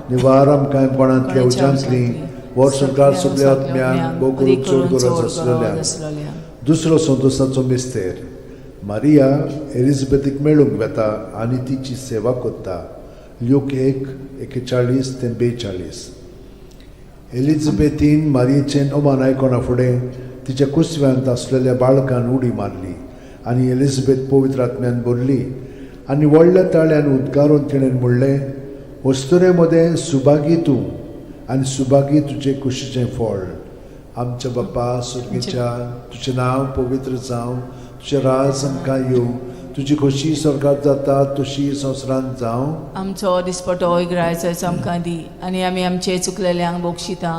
निवार आमकां कोणांतल्या उज्यांतली, वर्सभर सगल्या आत्म्यांक, भोव करून चड गरज आसलेल्या. दुसरो संतोषाचो मिस्तेर. मारिया एलिझाबेथीक मेळूंक वेता आनी तिची सेवा करता. ल्यूक 1:41 ते 42. एलिझाबेथीन मारियेचें अमान आयकना फुडें तिच्या कुसव्यांत आसलेल्या बाळकान उडी मारली आनी एलिझाबेथ पवित्र आत्म्यान भरली आनी व्हडल्या ताळ्यान उद्गारून तिणें म्हणलें, अस्तुरे मदें सुभागी तूं आनी सुभागी तुजे कुशीचें फळ. आमच्या बापा सुर्गेच्या, तुजें नांव पवित्र जावं, तुजें राज आमकां येवं, तुजी खोशी स्वर्गात जाता तशी संवसारांत जावं. आमचो दिसपटो इग्रायचो आमकां दी आनी आमी आमचे चुकलेल्यांक बक्षिता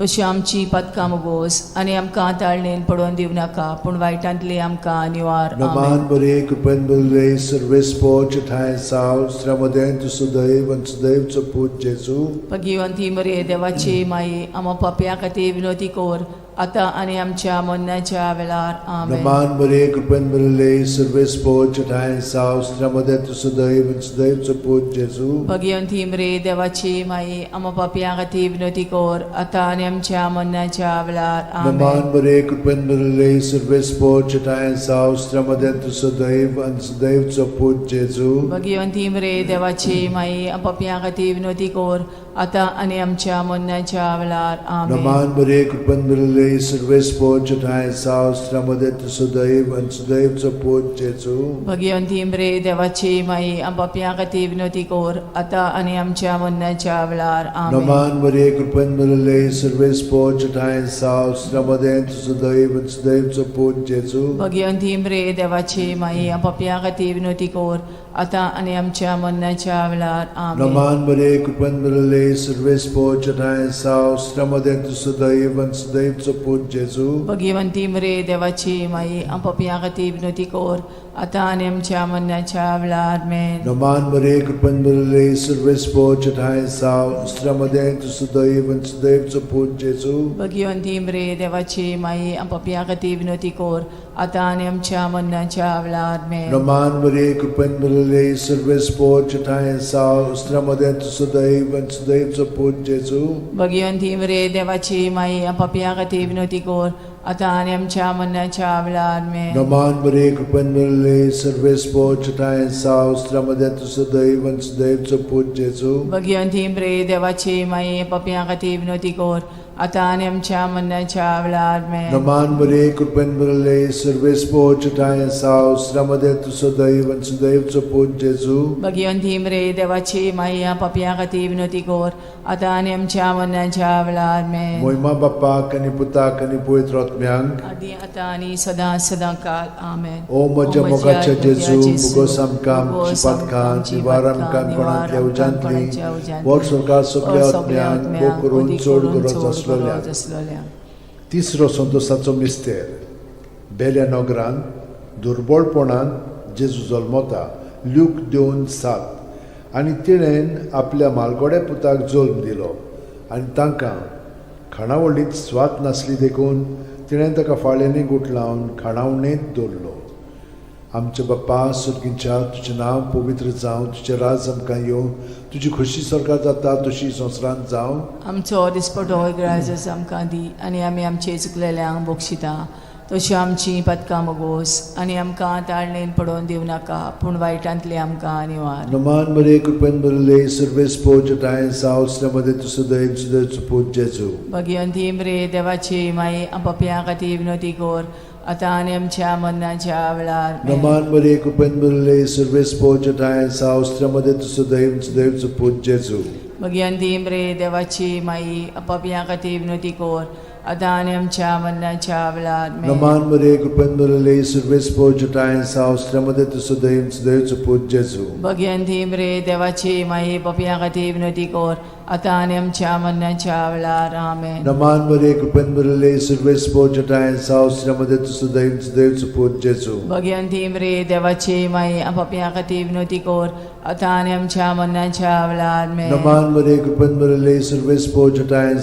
तशी आमची पदकां मुगोस आनी आमकां ताळणेन पडोवन दिवं नाका पूण वायटांतली आमकां निवार. नमान आमेन. बरे कृपेन भरिल्ले, सर्वेस्पर तुज्या ठांय आसा. अस्तुऱ्यां मदें तूं सदैव आनी सदैवचो पूत जेजू. भगिवंती मरे देवाची माई, आमा पापया खातीर विनवती कोर आतां आनी आमच्या मरणाच्या वेळार. आमेन. नमान बरे कृपेन भरिल्ले, सर्वेस्पर तुज्या ठांय आसा. अस्तुऱ्यां मदें तूं सदैव आनी सदैवचो पूत जेजू. भगिवंती मरे देवाची माई, आमा पापया खातीर विनवती कोर आतां आनी आमच्या मरणाच्या वेळार. नमान आमेन. बरे कृपेन भरिल्ले, सर्वेस्पर तुज्या ठांय आसा. अस्तुऱ्यां मदें तूं सदैव आनी सदैवचो पूत जेजू. भगिवंती मरे देवाची माई, पापया खातीर विनवती कोर आतां आनी आमच्या मरणाच्या वेळार. आमेन. नमान बरे कृपेन भरिल्ले, सर्वेस्पर तुज्या ठांय आसा. अस्तुऱ्यां मदें तूं सदैव आनी सदैवचो पूत जेजू. भगिवंती मरे देवाची माई, पापया खातीर विनवती कोर आतां आनी आमच्या मरणाच्या वेळार. आमेन. नमान बरे कृपेन भरिल्ले, सर्वेस्पर तुज्या ठांय आसा. अस्तुऱ्यां मदें तूं सदैव आनी सदैवचो पूत जेजू. भगिवंती मरे देवाची माई, पापया खातीर विनवती कोर आतां आनी आमच्या मरणाच्या वेळार. आमेन. नमान बरे कृपेन भरिल्ले, सर्वेस्पर तुज्या ठांय आसा. अस्तुऱ्यां मदें तूं सदैव आनी सदैवचो पूत जेजू. भगिवंती मरे देवाची माई, पापया खातीर विनवती कोर आतां आनी आमच्या मरणाच्या वेळार. आमेन. नमान बरे कृपेन भरिल्ले, सर्वेस्पर तुज्या ठांय आसा. अस्तुऱ्यां मदें तूं सदैव आनी सदैवचो पूत जेजू. भगिवंती मरे देवाची माई, पापया खातीर विनवती कोर आतां आनी आमच्या मरणाच्या वेळार. आमेन. नमान बरे कृपेन भरिल्ले, सर्वेस्पर तुज्या ठांय आसा. अस्तुऱ्यां मदें तूं सदैव आनी सदैवचो पूत जेजू. भगिवंती मरे देवाची माई, पापया खातीर विनवती कोर आतां आनी आमच्या मरणाच्या वेळार आमेन. नमान बरे कृपेन भरिल्ले सर्वेस्पोर साव मध्ये तूं सदैव आनी सदैवचो पूत जेजू. भगिवंती मरिये देवाची माई, पापयां खातीर विनवती कर, आतां आनी आमच्या मरणाच्या वेळार आमेन. नमान बरे कृपेन भरिल्ले सर्वेस्पोर साव मध्ये तूं सदैव आनी सदैवचो पूत जेजू. भगिवंती मरिये देवाची माई, पापयां खातीर विनवती कर, आतां आनी आमच्या मरणाच्या वेळार आमेन. मोहिमा बाप्पाक आनी पुताक आनी पवित्र आत्म्यांक. आदी आतां आनी सदां सदां काल आमेन. ओ म्हज्या मोगाच्या जेजू, मुगोस आमकां आमची पातकां निवार आमकां कोणांतल्या उज्यांतली वर सरकार सगल्या आत्म्यांक भोग करून चड गरज आसलेल्या. आसलेल्या. तिसरो संतोसाचो मिस्तेर. बेल्या नगरान दुर्बळपणान जेजू जल्मता. ल्यूक 2:7. आनी तिणेन आपल्या मालगोड्या पुताक जल्म दिलो आनी तांकां खाणावळींत स्वाद नासली देखून तिणें ताका फाळ्यांनी गुठलावन खाणावणेंत दवरलो. आमच्या बाप्पा सुर्गींच्या, तुजें नांव पवित्र जावं, तुजें राज आमकां येवं, तुजी खोशी सरकार जाता तशी संवसारांत जावं. आमचो दिसपटो ग्राजस आमकां दी आनी आमी आमचे चुकलेल्यांक बक्षिता तश्यो आमची पदकां मगोस आनी आमकां ताळणेन पडोवन दिवं नाका, पूण वायटांतली आमकां निवार. नमान मरे कृपेन भरिल्ले सर्वेस्पोर सावसल्या मध्ये तूं सदैव सदैव पूत जेजू. भगिवंती मरिये देवाची माई, पापयां खातीर विनवती कर, आतां आनी आमच्या मरणाच्या वेळार आमेन. नमान मरे कृपेन भरिल्ले सर्वेस्पोर सावसल्या मध्ये तूं सदैव सदैव पूत जेजू. भगिवंती मरिये देवाची माई, पापयां खातीर विनवती कर, आतां आनी आमच्या मरणाच्या वेळार आमेन. नमान मरे कृपेन भरिल्ले सर्वेस्पोर सावसल्या मध्ये तूं सदैव सदैव पूत जेजू. भगिवंती मरिये देवाची माई, पापयां खातीर विनवती कर, आतां आनी आमच्या मरणाच्या वेळार आमेन. नमान मरे कृपेन भरिल्ले सर्वेस्पोर सावसल्या मध्ये तूं सदैव सदैव पूत जेजू. भगिवंती मरिये देवाची माई, पापयां खातीर विनवती कर, आतां आनी आमच्या मरणाच्या वेळार आमेन. नमान मरे कृपेन भरिल्ले सर्वेस्पोर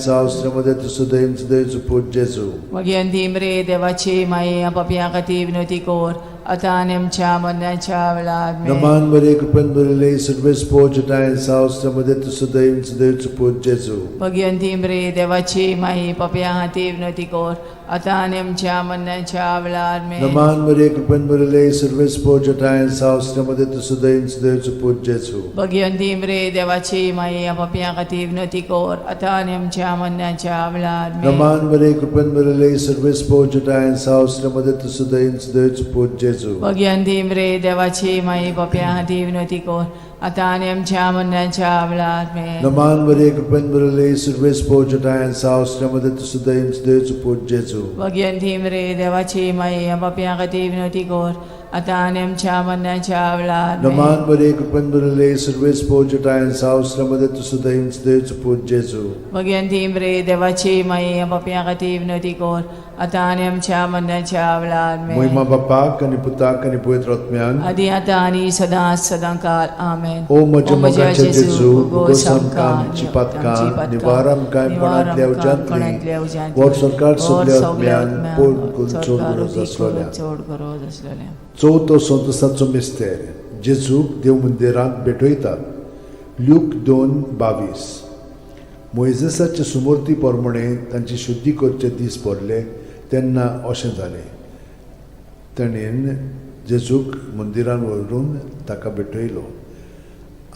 सावसल्या मध्ये तूं सदैव सदैव पूत जेजू. भगिवंती मरिये देवाची माई, पापयां खातीर विनवती कर, आतां आनी आमच्या मरणाच्या वेळार आमेन. नमान मरे कृपेन भरिल्ले सर्वेस्पोर सावसल्या मध्ये तूं सदैव सदैव पूत जेजू. भगिवंती मरिये देवाची माई, पापयां खातीर विनवती कर, आतां आनी आमच्या मरणाच्या वेळार आमेन. नमान मरे कृपेन भरिल्ले सर्वेस्पोर सावसल्या मध्ये तूं सदैव सदैव पूत जेजू. भगिवंती मरिये देवाची माई, पापयां खातीर विनवती कर, आतां आनी आमच्या मरणाच्या वेळार आमेन. नमान मरे कृपेन भरिल्ले सर्वेस्पोर सावसल्या मध्ये तूं सदैव सदैव पूत जेजू. भगिवंती मरिये देवाची माई, पापयां खातीर विनवती कर, आतां आनी आमच्या मरणाच्या वेळार आमेन. नमान मरे कृपेन भरिल्ले सर्वेस्पोर सावसल्या मध्ये तूं सदैव सदैव पूत जेजू. भगिवंती मरिये देवाची माई, पापयां खातीर विनवती कर, आतां आनी आमच्या मरणाच्या वेळार आमेन. नमान मरे कृपेन भरिल्ले सर्वेस्पोर सावसल्या मध्ये तूं सदैव सदैव पूत जेजू. भगिवंती मरिये देवाची माई, पापयां खातीर विनवती कर, आतां आनी आमच्या मरणाच्या वेळार आमेन. मोहिमा बापाक आनी पुताक आनी पवित्र आत्म्याक. आदी आतां आनी सदां सदां काल आमेन. ओ म्हज्या मोगाच्या जेजू, मुगोस आमकां आमची पातकां निवार आमकां कोणांतल्या उज्यांतली वर सरकार सगल्या आत्म्यान पोड करून चड गरज आसलेल्या. चड गरज आसलेल्या. चवथो संतोसाचो मिस्तेर. जेजूक देव मंदिरांत भेटयतात. ल्यूक 2:22. मोयजेसाचे सुमूर्ती प्रमाणे तांची शुद्धी करचे दीस भरले तेन्ना अशें जालें, ताणें जेजूक मंदिरान व्हरून ताका भेटयलो.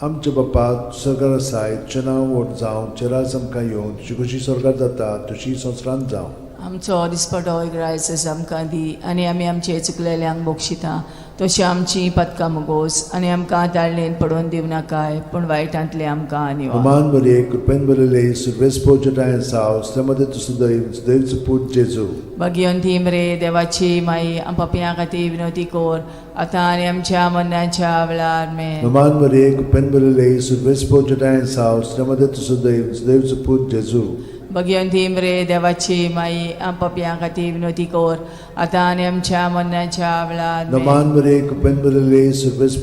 आमच्या बापा सरकार आसाय, तुजें नांव व्हड जावं, तुजें राज आमकां येवं, तुजी खोशी सरकार जाता तशी संवसारांत जावं. आमचो दिसपटो ग्रायस आमकां दी आनी आमी आमचे चुकलेल्यांक बक्षिता तशी आमची पदकां मुगोस आनी आमकां ताळणेन पडोवन दिवं नाकाय, पूण वायटांतले आमकां निवार. हमान बरे कृपेन बरले सुर्वेस साव मध्ये तूं सदैव सदैवचो पूत जेजू. भगिवंती मरे देवाची माई, पापयां खातीर विनवती कर आतां आनी आमच्या मरणाच्या वेळार. आमेन. हमान बरे कृपेन बरले सुर्वेस साव मध्ये तूं सदैव सदैवचो पूत जेजू. भगिवंती मरे देवाची माई, पापयां खातीर विनवती कर आतां आनी आमच्या मरणाच्या वेळार. आमेन. नमान बरे कृपेन बरले सुर्वेस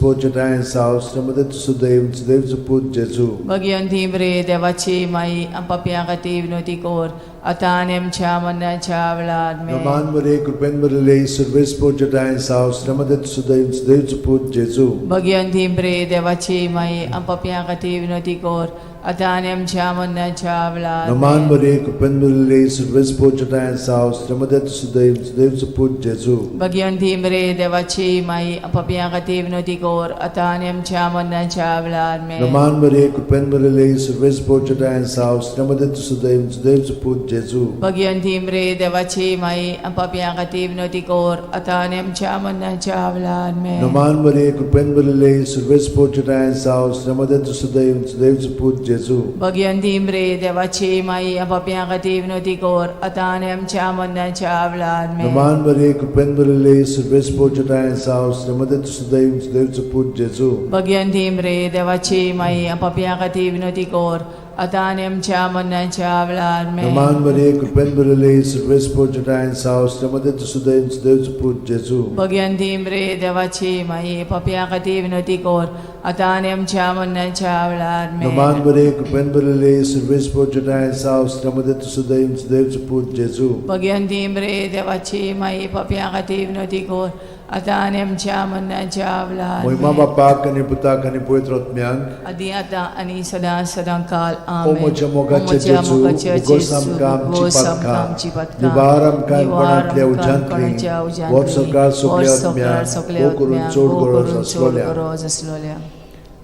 साव मध्ये तूं सदैव सदैवचो पूत जेजू. भगिवंती मरे देवाची माई, पापयां खातीर विनवती कर आतां आनी आमच्या मरणाच्या वेळार आमेन. नमान मरे कृपेन भरिल्ले सर्वेस्पोर जटाय साव श्रमदत सुदैव सुदैवचो पूत जेजू. भगवंती प्रे देवाची माई आम पापयां खातीर विनवती कर आतां आनी आमच्या मरणाच्या वेळार नमान आमेन. मरे कृपेन भरिल्ले सर्वेस्पोर जटाय साव श्रमदत सुदैव सुदैवचो पूत जेजू. भगवंती मरे देवाची माई आम पापयां खातीर विनवती कर आतां आनी आमच्या मरणाच्या वेळार आमेन. नमान मरे कृपेन भरिल्ले सर्वेस्पोर जटाय साव श्रमदत सुदैव सुदैवचो पूत जेजू. भगवंती मरे देवाची माई आम पापयां खातीर विनवती कर आतां आनी आमच्या मरणाच्या वेळार आमेन. नमान मरे कृपेन भरिल्ले सर्वेस्पोर जटाय साव श्रमदत सुदैव सुदैवचो पूत जेजू. भगवंती मरे देवाची माई आम पापयां खातीर विनवती कर आतां आनी आमच्या मरणाच्या वेळार आमेन. नमान मरे कृपेन भरिल्ले सर्वेस्पोर जटाय साव श्रमदत सुदैव सुदैवचो पूत जेजू. भगवंती मरे देवाची माई आम पापयां खातीर विनवती कर आतां आनी आमच्या मरणाच्या वेळार आमेन. नमान मरे कृपेन भरिल्ले सर्वेस्पोर जटाय साव श्रमदत सुदैव सुदैवचो पूत जेजू. भगवंती मरे देवाची माई पापयां खातीर विनवती कर आतां आनी आमच्या मरणाच्या वेळार आमेन. नमान मरे कृपेन भरिल्ले सर्वेस्पोर जटाय साव श्रमदत सुदैव सुदैवचो पूत जेजू. भगवंती मरे देवाची माई पापयां खातीर विनवती कर आतां आनी आमच्या मरणाच्या वेळार मोहिमा आमेन. बापाक आनी पुताक आनी पवित्र आत्म्याक. आदी आतां आनी सदां सदां काल ओ आमेन. म्हज्या मोगाचे ओ म्हज्या जेजू, मोगाचे भोगोस जेजू, आमकां आमची भोगोस आमकां पातकां, आमची पातकां, निवार आमकां निवार कोणांतल्या आमकां उज्यांतली, कोणाच्या उज्यांतली, व्हर सरकार सगल्या व्हर सरकार आत्म्यांक, सगल्या भोव करून आत्म्यांक, चड भोव गरज करून चड आसलोल्या. गरज आसलोल्या.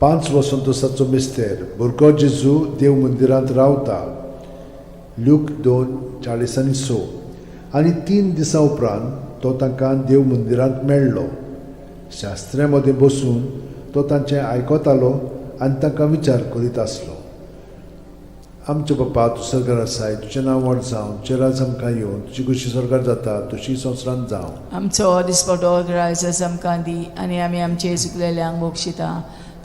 5 वसंतोसाचो मिस्तेर भुरगो जेजू देव मंदिरांत रावता. ल्यूक 2:46. आनी 3 दिसां उपरांत तो तांकां देव मंदिरांत मेळ्ळो. शास्त्र्या मदें बसून तो तांचें आयकतालो आनी तांकां विचार करीत आसलो. आमचे बापा, तूं सरकार आसाय, तुजें नांव व्हड जावं, तुजें राज आमकां येवन, तुजी खुशी सरकार जाता तशी संवसारांत जावं. आमचो दिसपटो ग्रायस आमकां दी आनी आमी आमचे चुकलेल्यांक बक्षिता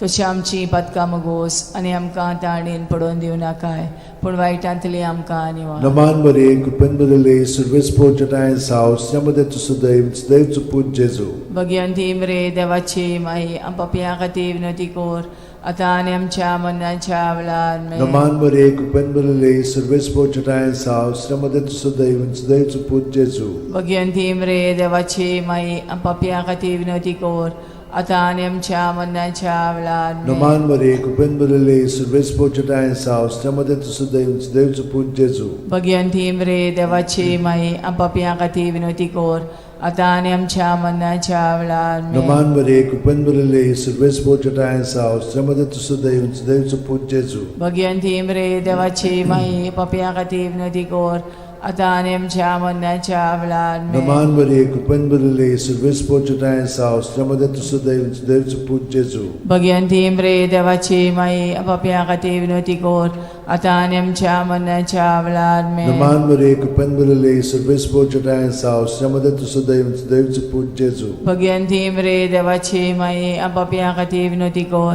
तशी आमची पातकां मगोस आनी आमकां ताणेन पडोवन दिवं नाकाय पूण वायटांतली आमकां निवार. नमान मरे कृपेन भरिल्ले सर्वेस्पोर जटाय साव श्रमदे तूं सदैव सदैवचो पूत जेजू. भगवंती मरे देवाची माई आम पापयां खातीर विनवती कर आतां आनी आमच्या मरणाच्या वेळार आमेन. नमान मरे कृपेन भरिल्ले सर्वेस्पोर जटाय साव श्रमदे तूं सदैव सदैवचो पूत जेजू. भगवंती मरे देवाची माई आम पापयां खातीर विनवती कर आतां आनी आमच्या मरणाच्या वेळार आमेन. नमान मरे कृपेन भरिल्ले सर्वेस्पोर जटाय साव श्रमदे तूं सदैव सदैवचो पूत जेजू. भगवंती मरे देवाची माई आम पापयां खातीर विनवती कर आतां आनी आमच्या मरणाच्या वेळार आमेन. नमान मरे कृपेन भरिल्ले सर्वेस्पोर जटाय साव श्रमदे तूं सदैव सदैवचो पूत जेजू. भगवंती मरे देवाची माई पापयां खातीर विनवती कर आतां आनी आमच्या मरणाच्या वेळार आमेन. नमान मरे कृपेन भरिल्ले सर्वेस्पोर जटाय साव श्रमदे तूं सदैव सदैवचो पूत जेजू. भगवंती मरे देवाची माई पापयां खातीर विनवती कर आतां आनी आमच्या मरणाच्या वेळार आमेन. नमान मरे कृपेन भरिल्ले सर्वेस्पोर जटाय साव श्रमदे तूं सदैव सदैवचो पूत जेजू. भगवंती मरे देवाची माई पापयां खातीर विनवती कर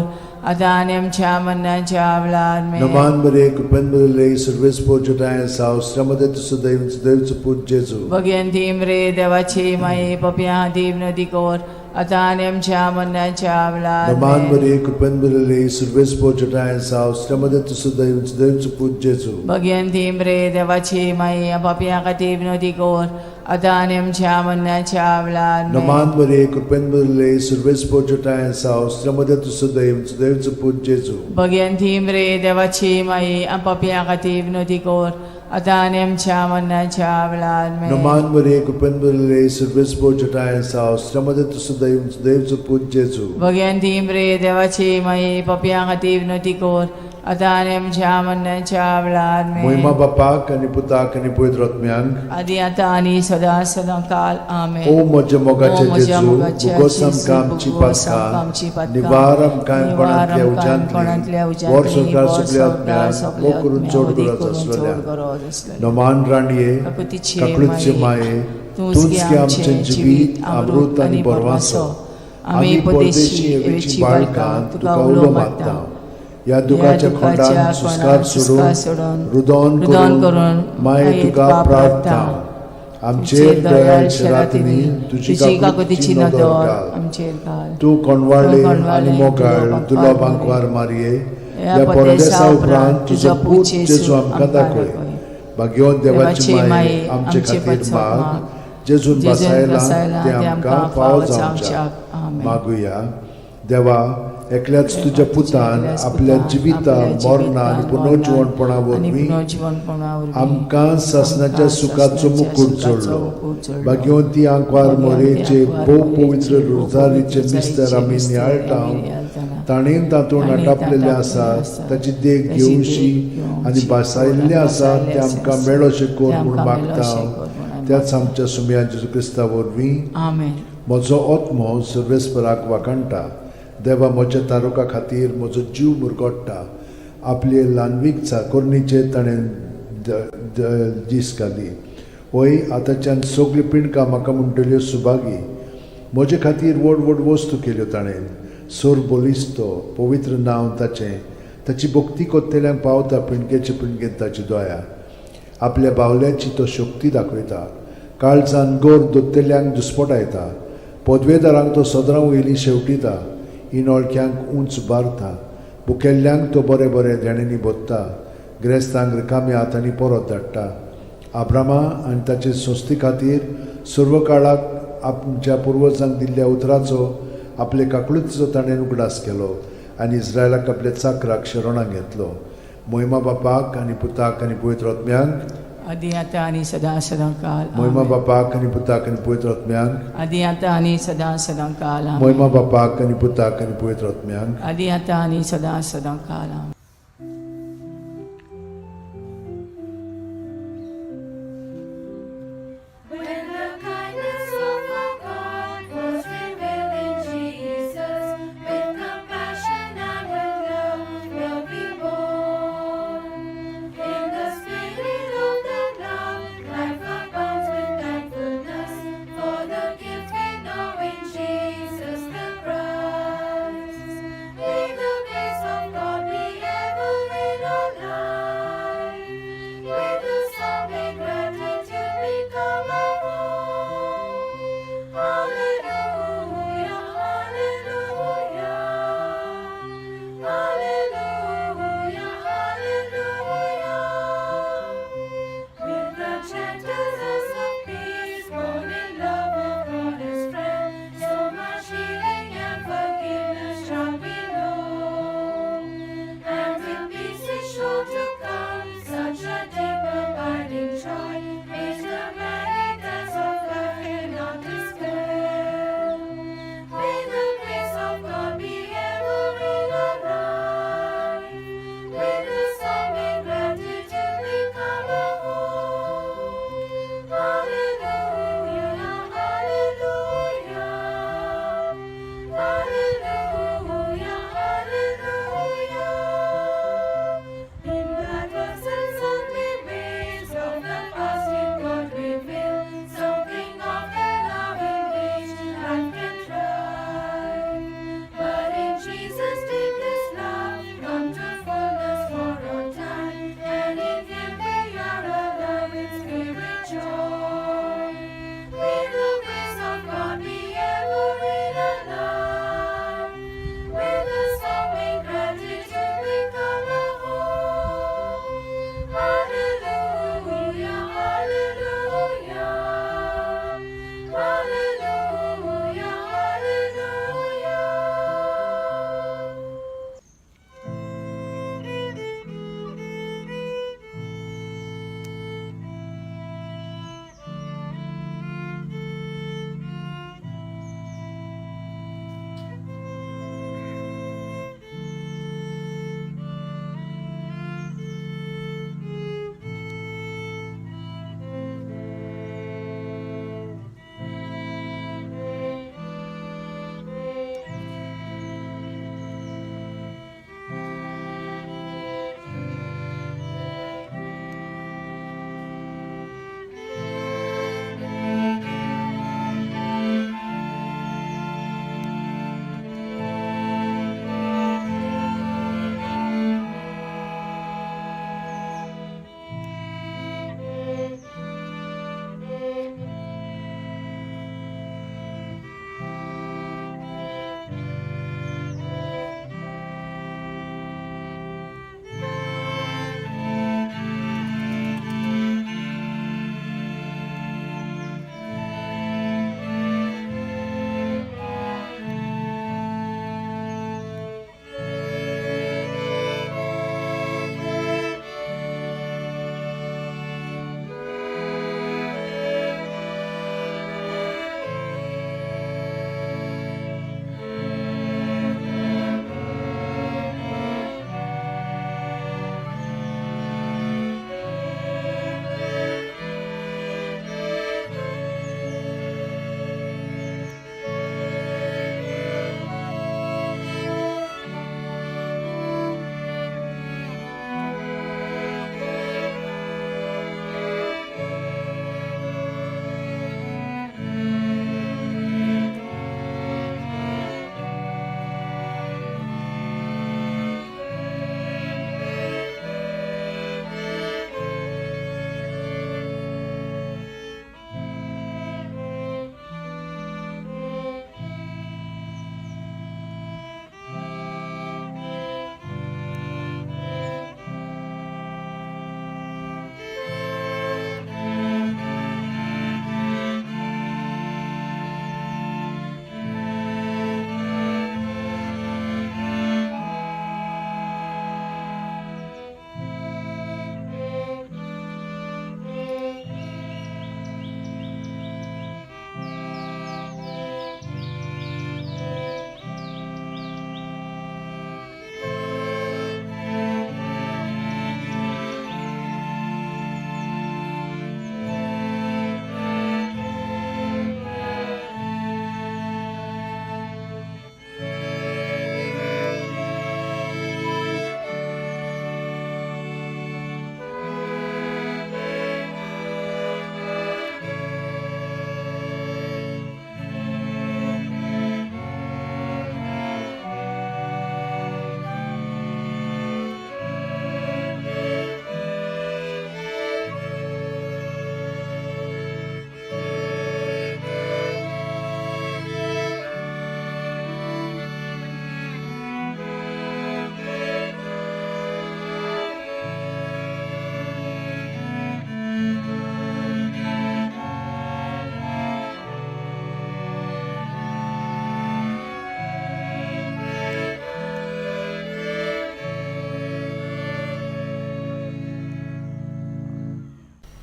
आतां आनी आमच्या मरणाच्या वेळार आमेन. नमान मरे कृपेन भरिल्ले सर्वेस्पोर जटाय साव श्रमदे तूं सदैव सदैवचो पूत जेजू. भगवंती मरे देवाची माई पापयां खातीर विनवती कर आतां आनी आमच्या मरणाच्या वेळार नमान आमेन. मरे कृपेन भरिल्ले सर्वेस्पोर जटाय साव श्रमदे तूं सदैव सदैवचो पूत जेजू. भगवंती मरे देवाची माई पापयां खातीर विनवती कर आतां आनी आमच्या मरणाच्या वेळार आमेन. नमान मरे कृपेन भरिल्ले सर्वेस्पोर जटाय साव श्रमदे तूं सदैव सदैवचो पूत जेजू. भगवंती मरे देवाची माई पापयां खातीर विनवती कर आतां आनी आमच्या मरणाच्या वेळार आमेन. नमान मरे कृपेन भरिल्ले सर्वेस्पोर जटाय साव श्रमदे तूं सदैव सदैवचो पूत जेजू. भगवंती मरे देवाची माई पापयां खातीर विनवती कर आतां आनी आमच्या मरणाच्या वेळार आमेन. मोहिमा बापाक आनी पुताक आनी पवित्र आत्म्यांक. आदी आतां आनी सदां सदां काल आमेन. ओ म्हज्या मोगाचे ओ म्हज्या जेजू, मोगाचे भोगोस जेजू, आमकां आमची भोगोस आमकां आमची पातकां, पातकां, निवार आमकां निवार कोणांतल्या आमकां कोणांतल्या उज्यांतली, उज्यांतली, व्हर सरकार व्हर सगल्या सरकार आत्म्यांक, सगल्या भोव करून आत्म्यांक, चड वदी गरज करून चड आसलेल्या. गरज आसलेल्या. नमान राणये, काकुतीचे काकळूतचे माये, तूंच तूंच गे आमचें जिवीत अमृत आनी बरवासो. आमी परदेशी एवेची बाळकां तुका उलो मारता. ह्या दुखाच्या खोंडान सुस्कार सोडून रुदोन रुदन करून करून माये तुका प्रार्थना. आमचेर दयाळ शेरातिनी तुजी काकुतीची नदर घाल. आमचेर घाल. तूं कोणवाळे आनी मोगाळ दुलो बांकवार मारये, ह्या परदेसा उपरांत तुजो पूत जेजू आमकां दाखय. भाग्यवंत देवाची माये आमचे खातीर माग, जेजून भासायला तें आमकां फावो जावच्याक. मागुया. देवा, एकल्याच तुज्या पुतान आपल्या जिविता मरणा आनी पुनर्जिवणपणा वरवीं आमकां सासणाच्या सुखाचो मुकूट जोडलो. भाग्यवंती आंकवार मोरेचे भोव पवित्र रोजारीचे मिस्तर आमी नियाळटा, ताणें तातूंत आटापलेलें आसा, ताची देख घेवशी आनी भासायल्लें आसा तें आमकां मेळोशें कर म्हूण मागता त्याच आमच्या सुम्या जेजू क्रिस्ता वरवीं. आमेन. म्हजो आत्मो सर्वेस्पराक वाखाणटा, देवा म्हज्या तारुका खातीर म्हजो जीव मुरगोट्टा. आपले ल्हानवीक चाकोरणीचे ताणें दीस घाली. वय आतांच्यान सगळीं पिंडकां म्हाका म्हणटल्यो सुभागी. म्हजे खातीर व्हड व्हड वस्तू केल्यो ताणें. सोर बलिस्तो पवित्र नांव ताचें, ताची भक्ती कोत्तेल्यांक पावता पिंडकेचे पिंडकेंत ताची दया. आपल्या बावल्याची तो शक्ती दाखयता, काळजान गोर दोत्तेल्यांक दुस्पटायता. पदवेदारांक तो सदरां वयली शेवटिता, इनोळक्यांक उंच बारता. बुकेल्ल्यांक तो बरें बरें देण्यांनी भोत्ता, ग्रेस्तांक रिकाम्या हातांनी परत धाडटा. आब्रामा आनी ताचे संस्थे खातीर सर्व काळाक आमच्या पुर्वजांक दिल्ल्या उतराचो आपले काकळुतीचो ताणें उगडास केलो आनी इस्रायलाक आपल्या चाकराक शरणाक घेतलो. मोहिमा बापाक आनी पुताक आनी पवित्र आत्म्यांक, आदी आतां आनी सदां सदां काल. मोहिमा बापाक आनी पुताक आनी पवित्र आत्म्यांक, आदी आतां आनी सदां सदां काल. मोहिमा बापाक आनी पुताक आनी पवित्र आत्म्यांक, आदी आतां आनी सदां सदां काल. When the kindness of our God was revealed in Jesus, with compassion and with love will be born. In the spirit of that love, life abounds with thankfulness for the gift we know in Jesus the Christ. May the grace of God be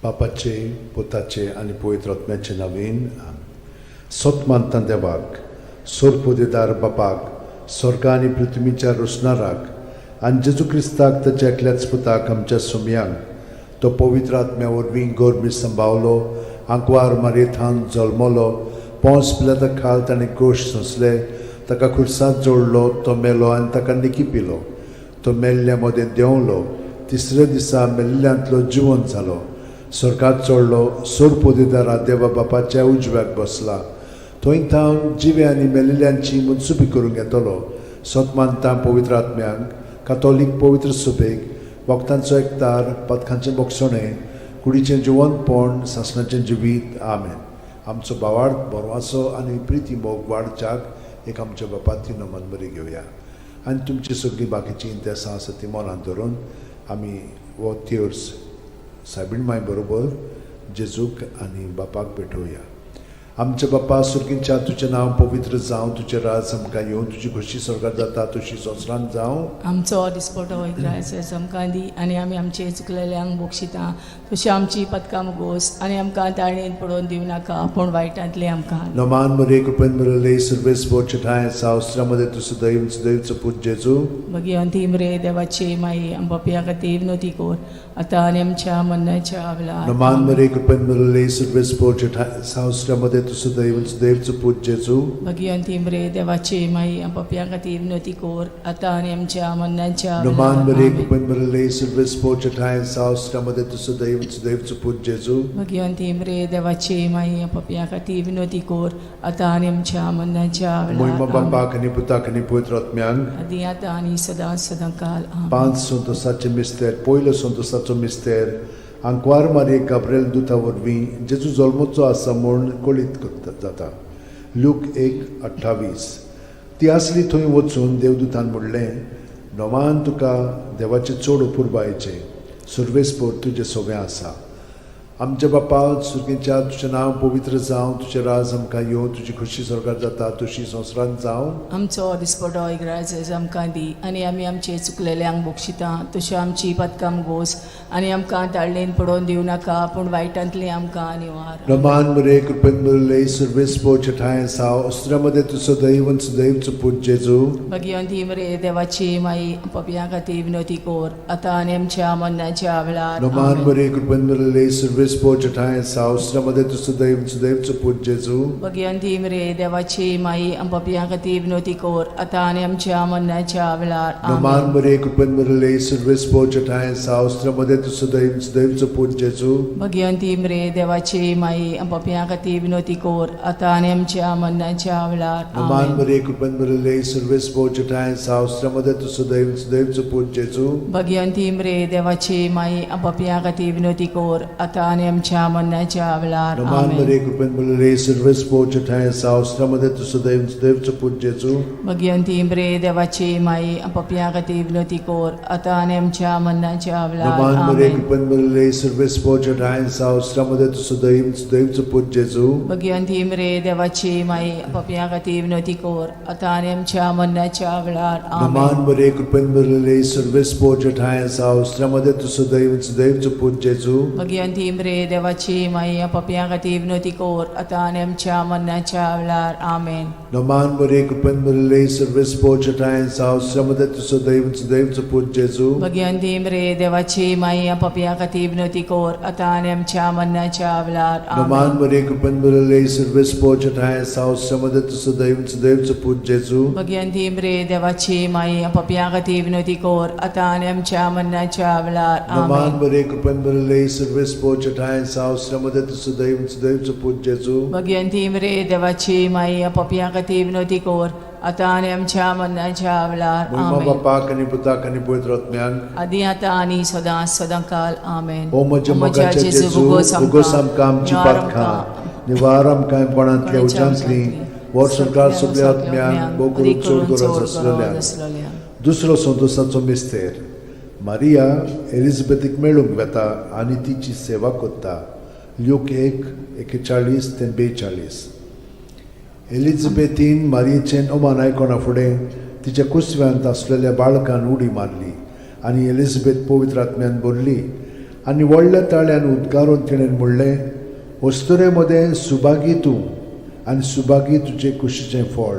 बापाचे, पुताचे आनी पवित्र आत्म्याचे नवीन. सत मानता देवाक, सोरपोदेदार बापाक, स्वर्ग आनी पृथ्वीच्या रोसणाराक, आनी जेजू क्रिस्ताक ताच्या एकल्याच पुताक आमच्या सुमयांक, तो पवित्र आत्म्या वरवीं गोरमी संभावलो, आंकवार मारयेथान जल्मलो, पोंस पिलाता खाल ताणें कोश सोंसले, ताका खुर्सांत जोडलो, तो मेलो आनी ताका निकी पिलो, तो मेल्ल्या मदें देंवलो, तिसऱ्या दिसा मेल्ल्यांतलो जिवन जालो, स्वर्गात चडलो, सोरपोदेदारा देवा बापाच्या उजव्याक बसला, थंय थावन जिवे आनी मेल्ल्यांची मनसुबी करूंक येतलो. सत मानता पवित्र आत्म्यांक, कातोलीक पवित्र सुबेक, वखदांचो एकतार, पदकांचें बोगसणें, कुडीचें जिवनपण, सासणाचें जिवीत. आमेन. आमचो भावार्थ बरवाचो आनी प्रिती मोग वाडच्याक एक आमच्या बापाती नमन बरी घेवया आनी तुमची सगळीं बाकीचीं इंतेसां आसा ती मनांत धरून आमी हो तेर्स सायबीण माय बरोबर जेजूक आनी बापाक भेटोवया. आमच्या बापा सुर्गींच्या, तुजें नांव पवित्र जावं, तुजें राज आमकां येवं, तुजी खोशी स्वर्गात जाता तशी संवसारांत जावं. आमचो दिसपटो इग्रायस आमकां दी आनी आमी आमचे चुकलेल्यांक बक्षिता तशी आमची पदकां मुगोस आनी आमकां ताळणेन पडोवन दिवं नाका पूण वायटांतलें आमकां. नमान मरे, कृपेन मरले, सर्वेस ठाय सावस्त्रामध्ये तूं सदैव सदैवचो पूत जेजू. भगिवंती मरे देवाची माई, आम पापया खातीर विनवती कर आतां आनी आमच्या मरणाच्या वेळार. नमान मरे, कृपेन मरले, सर्वेस ठाय सावस्त्रामध्ये तूं सदैव सदैवचो पूत जेजू. भगिवंती मरे देवाची माई, आम पापया खातीर विनवती कर आतां आनी आमच्या मरणाच्या नमान वेळार. मरे, आमेन. कृपेन मरले, सर्वेस ठाय सावस्त्रामध्ये तूं सदैव सदैवचो पूत जेजू. भगिवंती मरे देवाची माई, आम पापया खातीर विनवती कर आतां आनी आमच्या मरणाच्या मोहिमा वेळार. आमेन. बापाक आनी पुताक आनी पवित्र आत्म्यांक. आदी आतां आनी सदां सदां काल. आमेन. पांच संतोसाचे मिस्तेर. पयलो संतोसाचो मिस्तेर, आंकवार मारये गाब्रेल दुता वरवीं जेजू जल्मचो आसा म्हूण कळीत करता जाता. लूक 1:28. ती आसली थंय वचून देवदूतान म्हणलें, नोमान तुका देवाचें चड अपुरबायेचें, सुर्वेसपोर तुजें सोवें आसा. आमच्या बापा सुर्गेच्या, तुजें नांव पवित्र जावं, तुजें राज आमकां येवं, तुजी खोशी स्वर्गात जाता तशी संवसारांत जावं. आमचो दिसपटो इग्राज आमकां दी आनी आमी आमचे चुकलेल्यांक बक्षिता तशी आमची पदकां गोस आनी आमकां ताळणेन पडोवन दिवं नाका पूण वायटांतली आमकां निवार. रमान मरे, कृपेन मरले, सर्वेस ठाय साव अस्त्रामध्ये तूं सदैव सदैवचो पूत जेजू. भगिवंती मरे देवाची माई, पपया खातीर विनवती कर आतां आनी आमच्या मरणाच्या वेळार. रमान आमेन. मरे, कृपेन मरले, सर्वेस ठाय साव अस्त्रामध्ये तूं सदैव सदैवचो पूत जेजू. भगिवंती मरे देवाची माई, पपया खातीर विनवती कर आतां आनी आमच्या मरणाच्या वेळार. रमान आमेन. मरे, कृपेन मरले, सर्वेस ठाय साव अस्त्रामध्ये तूं सदैव सदैवचो पूत जेजू. भगिवंती मरे देवाची माई, पपया खातीर विनवती कर आतां आनी आमच्या मरणाच्या वेळार. रमान आमेन. मरे, कृपेन मरले, सर्वेस ठाय साव अस्त्रामध्ये तूं सदैव सदैवचो पूत जेजू. भगिवंती मरे देवाची माई, पपया खातीर विनवती कर आतां आनी आमच्या मरणाच्या वेळार. रमान आमेन. मरे, कृपेन मरले, सर्वेस ठाय साव अस्त्रामध्ये तूं सदैव सदैवचो पूत जेजू. भगिवंती मरे देवाची माई, पपया खातीर विनवती कर आतां आनी आमच्या मरणाच्या वेळार. रमान मरे, आमेन. कृपेन मरले, सर्वेस ठाय साव अस्त्रामध्ये तूं सदैव सदैवचो पूत जेजू. भगिवंती मरे देवाची माई, पपया खातीर विनवती कर आतां आनी आमच्या मरणाच्या वेळार. रमान आमेन. मरे, कृपेन मरले, सर्वेस ठाय साव अस्त्रामध्ये तूं सदैव सदैवचो पूत जेजू. भगिवंती मरे देवाची माई, पपया खातीर विनवती कर आतां आनी आमच्या मरणाच्या वेळार. आमेन. नमान मरे, कृपेन मरले, सर्वेस ठाय साव अस्त्रामध्ये तूं सदैव सदैवचो पूत जेजू. भगिवंती मरे देवाची माई, पपया खातीर विनवती कर आतां आनी आमच्या मरणाच्या वेळार. नमान आमेन. मरे, कृपेन मरले, सर्वेस ठाय साव अस्त्रामध्ये तूं सदैव सदैवचो पूत जेजू. भगिवंती मरे देवाची माई, पपया खातीर विनवती कर आतां आनी आमच्या मरणाच्या वेळार. नमान आमेन. मरे, कृपेन मरले, सर्वेस ठाय साव अस्त्रामध्ये तूं सदैव सदैवचो पूत जेजू. भगिवंती मरे देवाची माई, पपया खातीर विनवती कर आतां आनी आमच्या मरणाच्या वेळार. महिमा आमेन. बापाक आनी पुताक आनी पवित्र आत्म्याक. आदी आतां आनी सदां सदां काल. आमेन. ओ म्हज्या मोगाच्या जेजू, उगोस आमकां आमची पातकां, निवार आमकां कोणांतल्या उज्यांतली, वर संवसार सगल्या आत्म्यांक, भोव करून चड गरज आसलेल्या. दुसरो संतोसाचो मिस्तेर, मारिया एलिझाबेथीक मेळूंक वेता आनी तिची सेवा करता. ल्यूक 1:41 ते 42. एलिझाबेथीन मारियेचें अमान आयकना फुडें तिच्या कुसव्यांत आसलेल्या बाळकान उडी मारली आनी एलिझाबेथ पवित्र आत्म्यान भरली. आनी व्हडल्या ताळ्यान उद्गारून तिणें म्हणलें, अस्तुरे मदें सुभागी तूं आनी सुभागी तुजे कुशीचें फळ.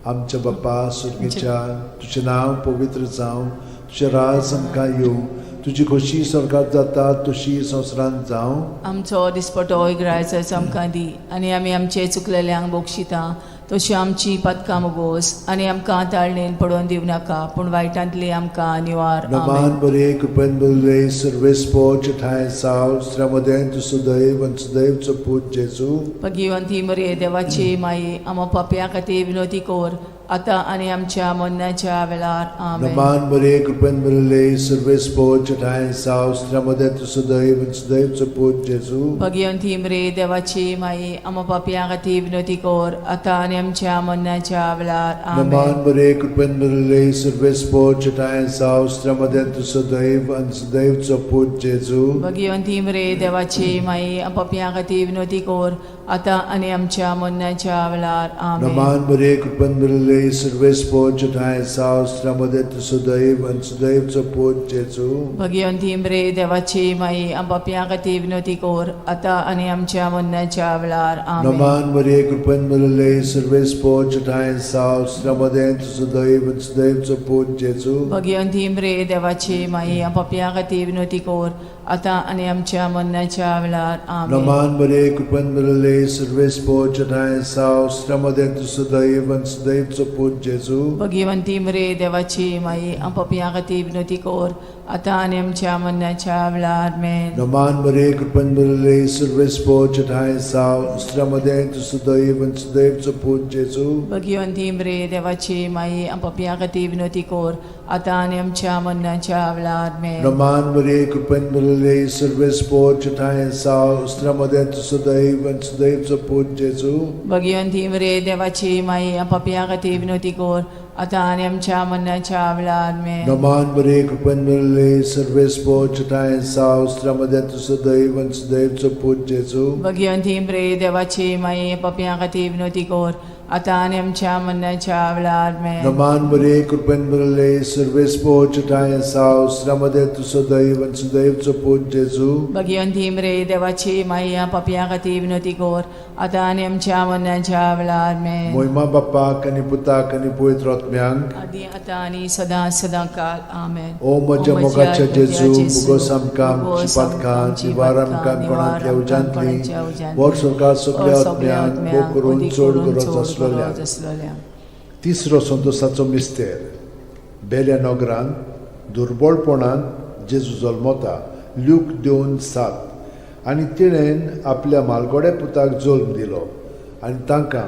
आमच्या बापा सुर्गीच्या, तुजें नांव पवित्र जावं, तुजें राज आमकां येवं, तुजी खोशी स्वर्गात जाता तशी संवसारांत जावं. आमचो दिसपटो इग्रायचो आमकां दी आनी आमी आमचे चुकलेल्यांक बक्षिता तशी आमची पदकां मुगोस आनी आमकां ताळणेन पडोवन दिवं नाका पूण वायटांतली आमकां निवार. नमान आमेन. बरे कृपेन बरले सर्वेस्पोच ठांय साव स्त्र्यामदें तूं सुदैव आनी सुदैवचो पूत जेजू. भगिवंती मरे देवाची माई, आमा पापया खातीर विनोती कोर आतां आनी आमच्या मरणाच्या वेळार. आमेन. नमान बरे कृपेन बरले सर्वेस्पोच ठांय साव स्त्र्यामदें तूं सुदैव आनी सुदैवचो पूत जेजू. भगिवंती मरे देवाची माई, आमा पापया खातीर विनोती कोर आतां आनी आमच्या मरणाच्या वेळार. नमान आमेन. बरे कृपेन बरले सर्वेस्पोच ठांय साव स्त्र्यामदें तूं सुदैव आनी सुदैवचो पूत जेजू. भगिवंती मरे देवाची माई, पापया खातीर विनोती कोर आतां आनी आमच्या मरणाच्या वेळार. आमेन. नमान बरे कृपेन बरले सर्वेस्पोच ठांय साव स्त्र्यामदें तूं सुदैव आनी सुदैवचो पूत जेजू. भगिवंती मरे देवाची माई, पापया खातीर विनोती कोर आतां आनी आमच्या मरणाच्या वेळार. आमेन. नमान मरिये कृपेन भरिल्ले सर्वेस्पोच ठांय साव स्त्र्यामदें तूं सुदैव आनी सुदैवचो पूत जेजू. भगिवंती मरे देवाची माई, पापया खातीर विनोती कोर आतां आनी आमच्या मरणाच्या वेळार. आमेन. नमान मरिये कृपेन भरिल्ले सर्वेस्पोच ठांय साव स्त्र्यामदें तूं सुदैव आनी सुदैवचो पूत जेजू. भगिवंती मरे देवाची माई, पापया खातीर विनोती कोर आतां आनी आमच्या मरणाच्या वेळार. आमेन. नमान मरिये कृपेन भरिल्ले सर्वेस्पोच ठांय साव स्त्र्यामदें तूं सुदैव आनी सुदैवचो पूत जेजू. भगिवंती मरे देवाची माई, पापया खातीर विनोती कोर आतां आनी आमच्या मरणाच्या वेळार. आमेन. नमान मरिये कृपेन भरिल्ले सर्वेस्पोच ठांय साव स्त्र्यामदें तूं सुदैव आनी सुदैवचो पूत जेजू. भगिवंती मरे देवाची माई, पापया खातीर विनोती कोर आतां आनी आमच्या मरणाच्या वेळार. आमेन. नमान मरिये कृपेन भरिल्ले सर्वेस्पोच ठांय साव स्त्र्यामदें तूं सुदैव आनी सुदैवचो पूत जेजू. भगिवंती मरे देवाची माई, पापया खातीर विनोती कोर आतां आनी आमच्या मरणाच्या वेळार. आमेन. नमान मरिये कृपेन भरिल्ले सर्वेस्पोच ठांय साव स्त्र्यामदें तूं सुदैव आनी सुदैवचो पूत जेजू. भगिवंती मरे देवाची माई, पापया खातीर विनोती कोर आतां आनी आमच्या मरणाच्या वेळार. आमेन. मोहिमा बाप्पाक आनी पुताक आनी पवित्र आत्म्यांक, आदी आतां आनी सदां सदां काल. आमेन. ओ म्हज्या मोगाच्या जेजू, मुगोस आमकां आमची पातकां निवार आमकां कोणांतल्या उज्यांतली वर स्वर्गा सगल्या आत्म्यांक भोग करून चड गरज आसलेल्या. आसलेल्या. तिसरो संतोसाचो मिस्तेर. बेल्या नगरांत दुर्बळपणान जेजू जल्मता. ल्यूक 2:7. आनी तिणें आपल्या मालगोड्या पुताक जल्म दिलो आनी तांकां